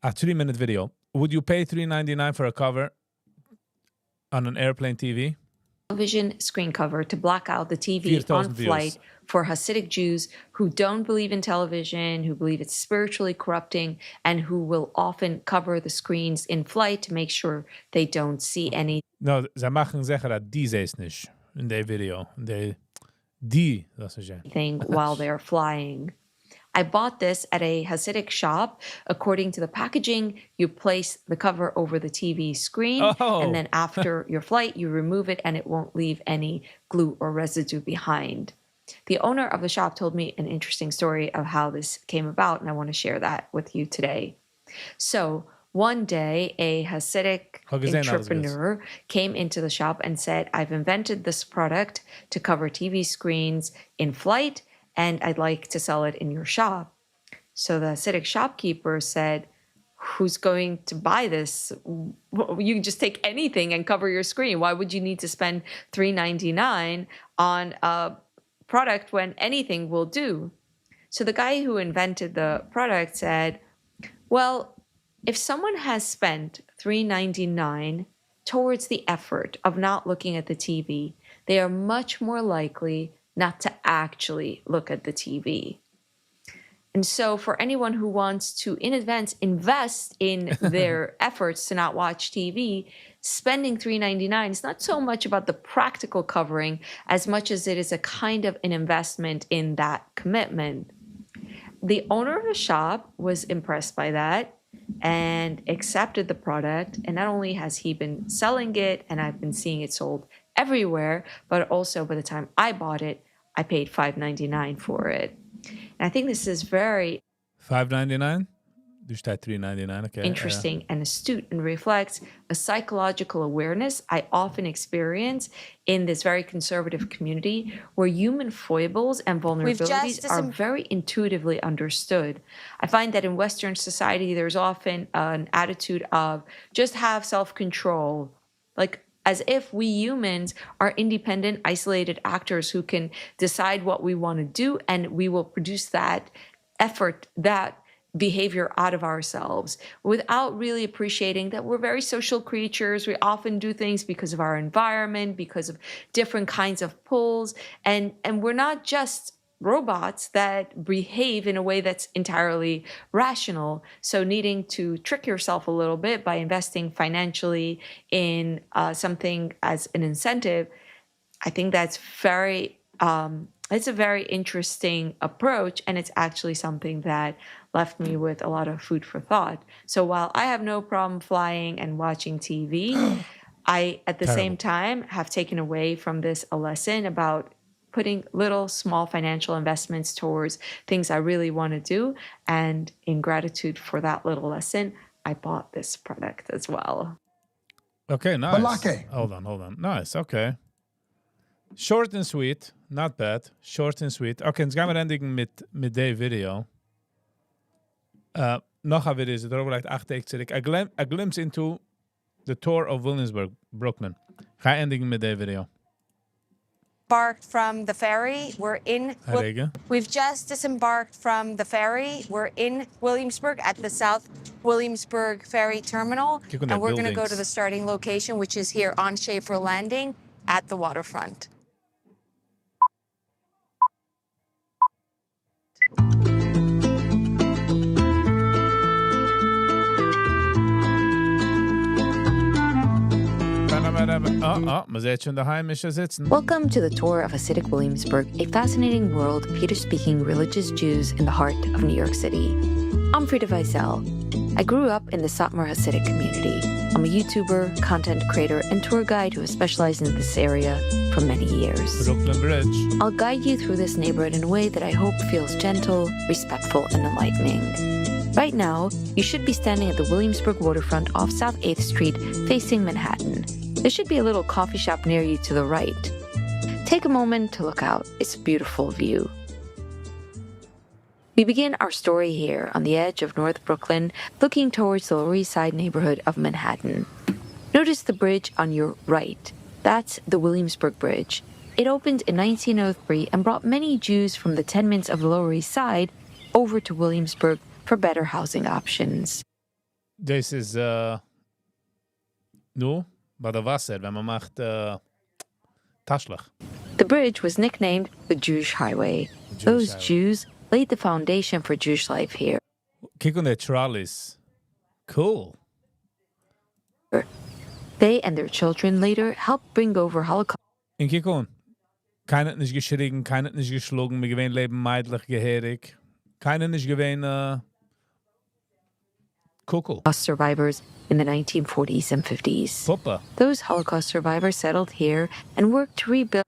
[SPEAKER 1] א 3 minute video. Would you pay 3.99 for a cover on an airplane TV?
[SPEAKER 22] Vision screen cover to black out the TV on
[SPEAKER 1] 4000 views.
[SPEAKER 22] flight for Hasidic Jews who don't believe in television, who believe it's spiritually corrupting, and who will often cover the screens in flight to make sure they don't see any.
[SPEAKER 1] No, זיי מאכן זיכער אז דו זעסט נישט אין די ווידיאו, אין די די זאלסט נישט זען.
[SPEAKER 22] Thing while they're flying. I bought this at a Hasidic shop. According to the packaging, you place the cover over the TV screen,
[SPEAKER 1] Oh.
[SPEAKER 22] and then after your flight, you remove it and it won't leave any glue or residue behind. The owner of the shop told me an interesting story of how this came about, and I want to share that with you today. So, one day, a Hasidic
[SPEAKER 1] כ'האב געזען אלעס גוטס.
[SPEAKER 22] entrepreneur came into the shop and said, I've invented this product to cover TV screens in flight, and I'd like to sell it in your shop. So the Hasidic shopkeeper said, Who's going to buy this? You can just take anything and cover your screen. Why would you need to spend $3.99 on a product when anything will do? So the guy who invented the product said, Well, if someone has spent $3.99 towards the effort of not looking at the TV, they are much more likely not to actually look at the TV. And so, for anyone who wants to, in advance, invest in their efforts to not watch TV, spending $3.99 is not so much about the practical covering as much as it is a kind of an investment in that commitment. The owner of the shop was impressed by that and accepted the product. And not only has he been selling it, and I've been seeing it sold everywhere, but also by the time I bought it, I paid $5.99 for it. And I think this is very
[SPEAKER 1] 5.99? דא שטייט 3.99, okay.
[SPEAKER 22] interesting and astute and reflects a psychological awareness I often experience in this very conservative community where human foibles and
[SPEAKER 2] We've
[SPEAKER 22] vulnerabilities
[SPEAKER 2] just
[SPEAKER 22] are
[SPEAKER 2] disem-
[SPEAKER 22] very intuitively understood. I find that in Western society, there's often an attitude of just have self control, like as if we humans are independent, isolated actors who can decide what we want to do and we will produce that effort, that behavior out of ourselves without really appreciating that we're very social creatures. We often do things because of our environment, because of different kinds of pulls, and and we're not just robots that behave in a way that's entirely rational. So, needing to trick yourself a little bit by investing financially in uh, something as an incentive, I think that's very, um, it's a very interesting approach, and it's actually something that left me with a lot of food for thought. So while I have no problem flying and watching TV, I at the same time have taken away from this a lesson about putting little small financial investments towards things I really want to do. And in gratitude for that little lesson, I bought this product as well.
[SPEAKER 1] Okay, nice.
[SPEAKER 23] Balake.
[SPEAKER 1] Hold on, hold on. Nice, okay. Short and sweet, not bad. Short and sweet. Okay, יעצט גייען מיר ענדיגן מיט, מיט די ווידיאו. נאך א ווידיאו, איז דערויף לייגט אכט טעג צוריק. A, glim a glimpse into the tour of Williamsburg, Brooklyn. גיי ענדיגן מיט די ווידיאו.
[SPEAKER 9] Disembarked from the ferry. We're in.
[SPEAKER 1] רגע.
[SPEAKER 9] We've just disembarked from the ferry. We're in Williamsburg at the South Williamsburg Ferry Terminal.
[SPEAKER 1] קוק אן די
[SPEAKER 9] And we're going to go
[SPEAKER 1] buildings.
[SPEAKER 9] to the starting location, which is here on Schaefer Landing at the waterfront.
[SPEAKER 1] אה, אה, מען זעט שוין די היימישע זיצן.
[SPEAKER 22] Welcome to the tour of Hasidic Williamsburg, a fascinating world of Yiddish-speaking religious Jews in the heart of New York City. I'm Frida Vizel. I grew up in the Satmar Hasidic community. I'm a YouTuber, content creator, and tour guide who has specialized in this area for many years.
[SPEAKER 1] Brooklyn Bridge.
[SPEAKER 22] I'll guide you through this neighborhood in a way that I hope feels gentle, respectful, and enlightening. Right now, you should be standing at the Williamsburg waterfront off South 8th Street facing Manhattan. There should be a little coffee shop near you to the right. Take a moment to look out. It's a beautiful view. We begin our story here on the edge of North Brooklyn, looking towards the Lower East Side neighborhood of Manhattan. Notice the bridge on your right. That's the Williamsburg Bridge. It opened in 1903 and brought many Jews from the tenements of the Lower East Side over to Williamsburg for better housing options.
[SPEAKER 1] דאס איז, אה, נו, ביי די וואסער, ווען מען מאכט אה, תשליך.
[SPEAKER 22] The bridge was nicknamed the Jewish Highway.
[SPEAKER 1] Jewish
[SPEAKER 22] Those
[SPEAKER 1] Highway.
[SPEAKER 22] Jews laid the foundation for Jewish life here.
[SPEAKER 1] קוק אן די trolleys. Cool.
[SPEAKER 22] They and their children later helped bring over Holocaust
[SPEAKER 1] און קוק אן. קיינער האט נישט געשריגן, קיינער האט נישט געשלאגן, מיר געווען לעבן מיידלעך געהעריג. קיינער נישט געווען אה, קוקל.
[SPEAKER 22] survivors in the 1940s and 50s.
[SPEAKER 1] Puppa.
[SPEAKER 22] Those Holocaust survivors settled here and worked to rebuild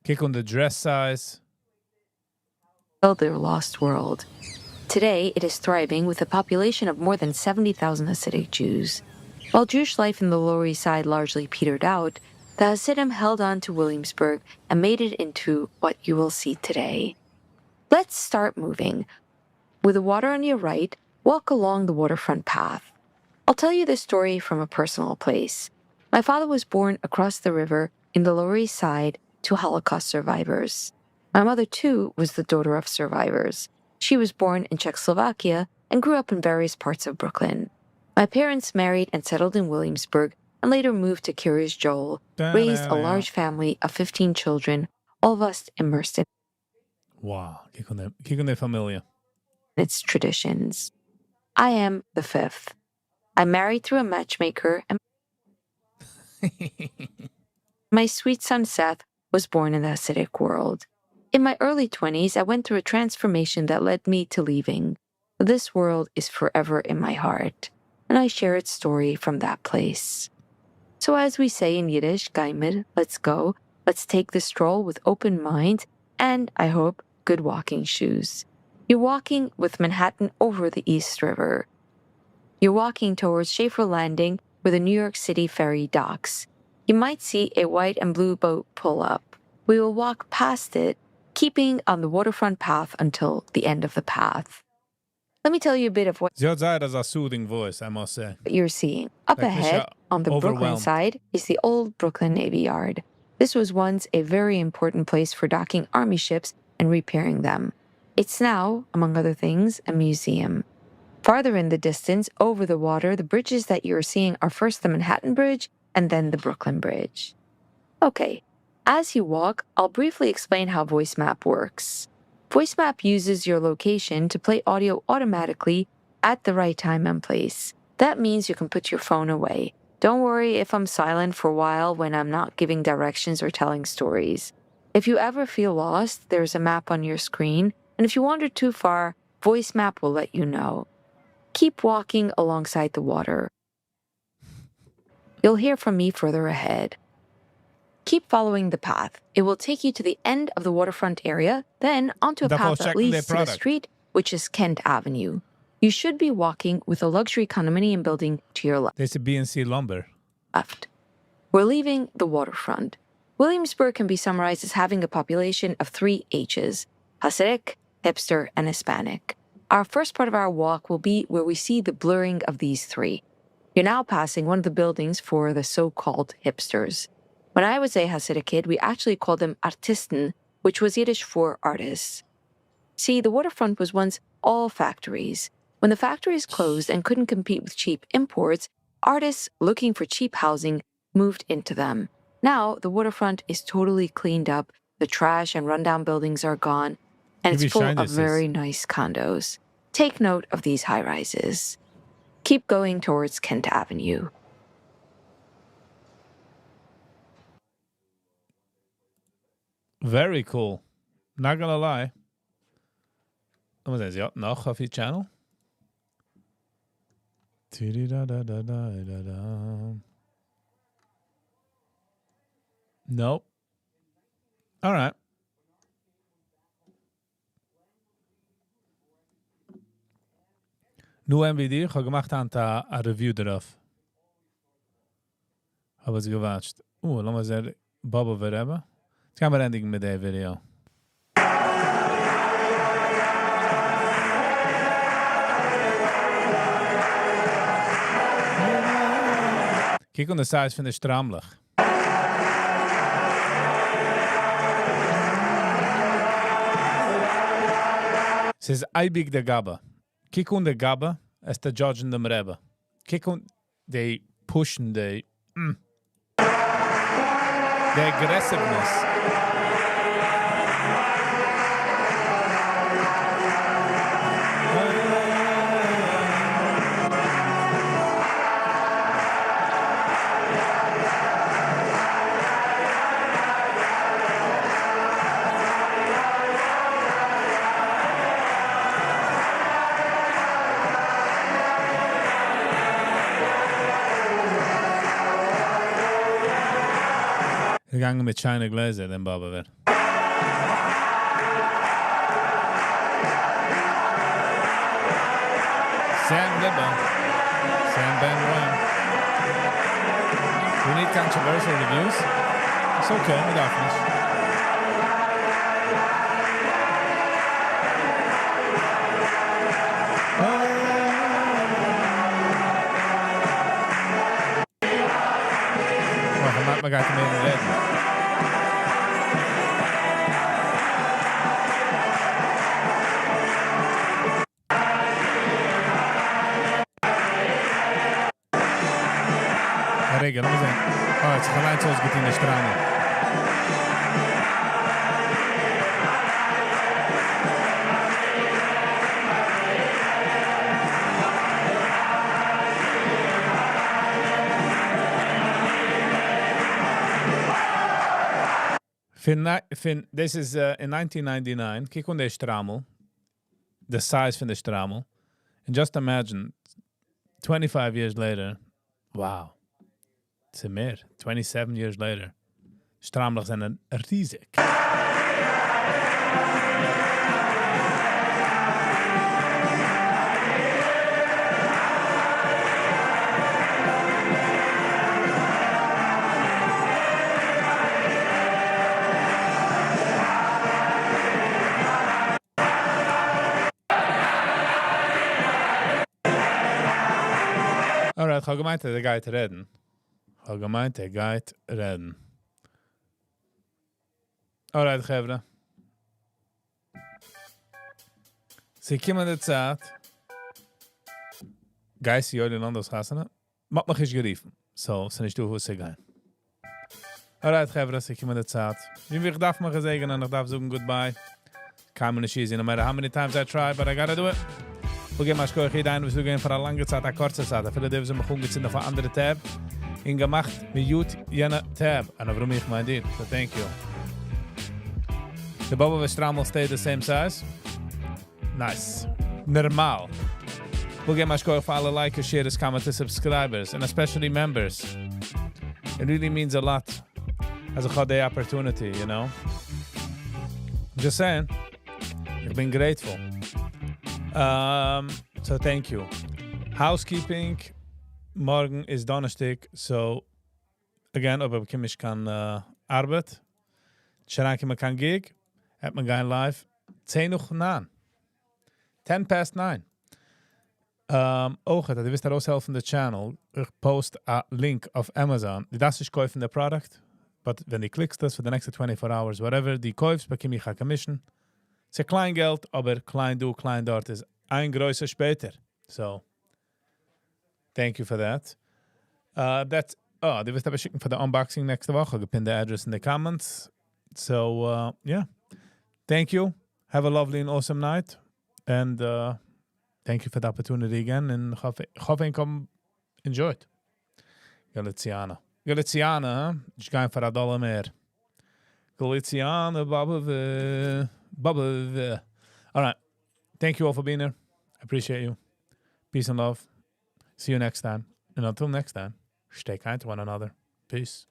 [SPEAKER 1] קוק אן די dress size.
[SPEAKER 22] their lost world. Today, it is thriving with a population of more than 70,000 Hasidic Jews. While Jewish life in the Lower East Side largely petered out, the Hasidim held on to Williamsburg and made it into what you will see today. Let's start moving. With the water on your right, walk along the waterfront path. I'll tell you this story from a personal place. My father was born across the river in the Lower East Side to Holocaust survivors. My mother, too, was the daughter of survivors. She was born in Czechoslovakia and grew up in various parts of Brooklyn. My parents married and settled in Williamsburg and later moved to Kiryas Joel, raised a large family of 15 children, all of us immersed in
[SPEAKER 1] Wow, קוק אן די, קוק אן די פאמיליע.
[SPEAKER 22] its traditions. I am the fifth. I married through a matchmaker, and my sweet son Seth was born in the Hasidic world. In my early 20s, I went through a transformation that led me to leaving. This world is forever in my heart, and I share its story from that place. So, as we say in Yiddish, גיימיר, let's go, let's take the stroll with open minds and, I hope, good walking shoes. You're walking with Manhattan over the East River. You're walking towards Schaefer Landing, where the New York City ferry docks. You might see a white and blue boat pull up. We will walk past it, keeping on the waterfront path until the end of the path. Let me tell you a bit of what
[SPEAKER 1] זי האט זייער אזא soothing voice, I must say.
[SPEAKER 22] you're seeing. Up
[SPEAKER 1] Like,
[SPEAKER 22] ahead,
[SPEAKER 1] נישט
[SPEAKER 22] on the Brooklyn
[SPEAKER 1] overwhelmed.
[SPEAKER 22] side, is the old Brooklyn Navy Yard. This was once a very important place for docking army ships and repairing them. It's now, among other things, a museum. Farther in the distance, over the water, the bridges that you're seeing are first the Manhattan Bridge and then the Brooklyn Bridge. Okay, as you walk, I'll briefly explain how VoiceMap works. VoiceMap uses your location to play audio automatically at the right time and place. That means you can put your phone away. Don't worry if I'm silent for a while when I'm not giving directions or telling stories. If you ever feel lost, there's a map on your screen, and if you wander too far, VoiceMap will let you know. Keep walking alongside the water. You'll hear from me further ahead. Keep following the path. It will take you to the end of the waterfront area, then onto a
[SPEAKER 1] Davor
[SPEAKER 22] path that
[SPEAKER 1] checking their
[SPEAKER 22] leads to the
[SPEAKER 1] product.
[SPEAKER 22] street, which is Kent Avenue. You should be walking with a luxury condominium building to your left.
[SPEAKER 1] דאס איז BNC Lumber.
[SPEAKER 22] left. We're leaving the waterfront. Williamsburg can be summarized as having a population of three H's Hasidic, hipster, and Hispanic. Our first part of our walk will be where we see the blurring of these three. You're now passing one of the buildings for the so called hipsters. When I was a Hasidic kid, we actually called them Artisten, which was Yiddish for artists. See, the waterfront was once all factories. When the factories closed and couldn't compete with cheap imports, artists looking for cheap housing moved into them. Now, the waterfront is totally cleaned up, the trash and rundown buildings are gone, and
[SPEAKER 1] Maybe
[SPEAKER 22] it's full
[SPEAKER 1] shine
[SPEAKER 22] of
[SPEAKER 1] this is-
[SPEAKER 22] very nice condos. Take note of these high rises. Keep going towards Kent Avenue.
[SPEAKER 1] Very cool. Not gonna lie. לאמיר זען, זי האט נאך אויף איר channel? Nope. Alright. נו MVD, איך האב געמאכט היינט א review דערויף. האב עס געוואטשט. אה, לאמיר זען באבובער רבי. יעצט גייען מיר ענדיגן מיט די video. קוק אן די size פון די שטריימלעך. ס'איז אייביג די גבאי. קוק אן די גבאי, עס צו judge ן דעם רבי. קוק אן די push ן די די aggressiveness. געגאנגען מיט שיינע גלעזער, דעם באבובער. Sam Libba, Sam Ben Ram. We need controversial reviews. It's okay, מיר דארפן נישט. מען גייט מער רעדן. רגע, לאמיר זען. אה, האט זיך אליינס אויסגעטון די שטריימל. פון פון דאס איז אין 1999, קוק אן די שטריימל, די size פון די שטריימל, and just imagine, 25 years later, wow, ס'איז מער, 27 years later, שטריימלעך זענען ריזיג. Alright, כ'האב געמיינט ער גייט רעדן. כ'האב געמיינט ער גייט רעדן. Alright, חברה. ס'געקומען די צייט. גייסט צו יואלי לאנדא'ס חתונה? מ'האט מיך נישט גערופן. So, ס'נישט דא וואו צו גיין. Alright, חברה, ס'געקומען די צייט. ווי איך דארף מיך געזעגענען, איך דארף זאגן goodbye. קיינמאל נישט easy, no matter how many times I try, but I gotta do it. כ'וויל געבן א שכוח יעדע איינער וואס איז דא געווען פאר א לאנגע צייט, א קורצע צייט, אפילו די וואס האבן מיך אנגעצינדן אויף א אנדערע tab, און געמאכט mute יענע tab. און אברומי איך מיין דיר, so thank you. די באבובער שטריימל stayed the same size. Nice. נארמאל. כ'וויל געבן א שכוח פאר אלע likers, sharers, commenters, subscribers, and especially members. It really means a lot אז איך האב די opportunity, you know. I'm just saying. איך בין grateful. So thank you. Housekeeping, מארגן איז דאנערשטאג, so again, אויב באקום איך קיין ארבעט, שוין קיין gig, וועט מען גיין live, 10 נאך 9. 10 past 9. אויך, דו ווילסט ארויסהעלפן די channel, איך post א link אויף Amazon. דו דארפסט נישט קויפן די product. But ווען דו קליקסט דאס for the next 24 hours, whatever דו קויפסט, באקום איך א commission. ס'איז קליין געלט, אבער קליין דא, קליין דארט איז איין גרויסע שפעטער. So, thank you for that. That's, oh, דו ווילסט אבער שיקן פאר די unboxing נעקסטע וואך. I'll pin the address in the comments. So, yeah. Thank you. Have a lovely and awesome night. And thank you for the opportunity again. And איך האף ענק האבן enjoyed. Galiziana. Galiziana, huh? איך גיי פאר א דאלאר מער. Galiziana, Baba, Baba. All right. Thank you all for being here. I appreciate you. Peace and love. See you next time. And until next time, stay kind to one another. Peace.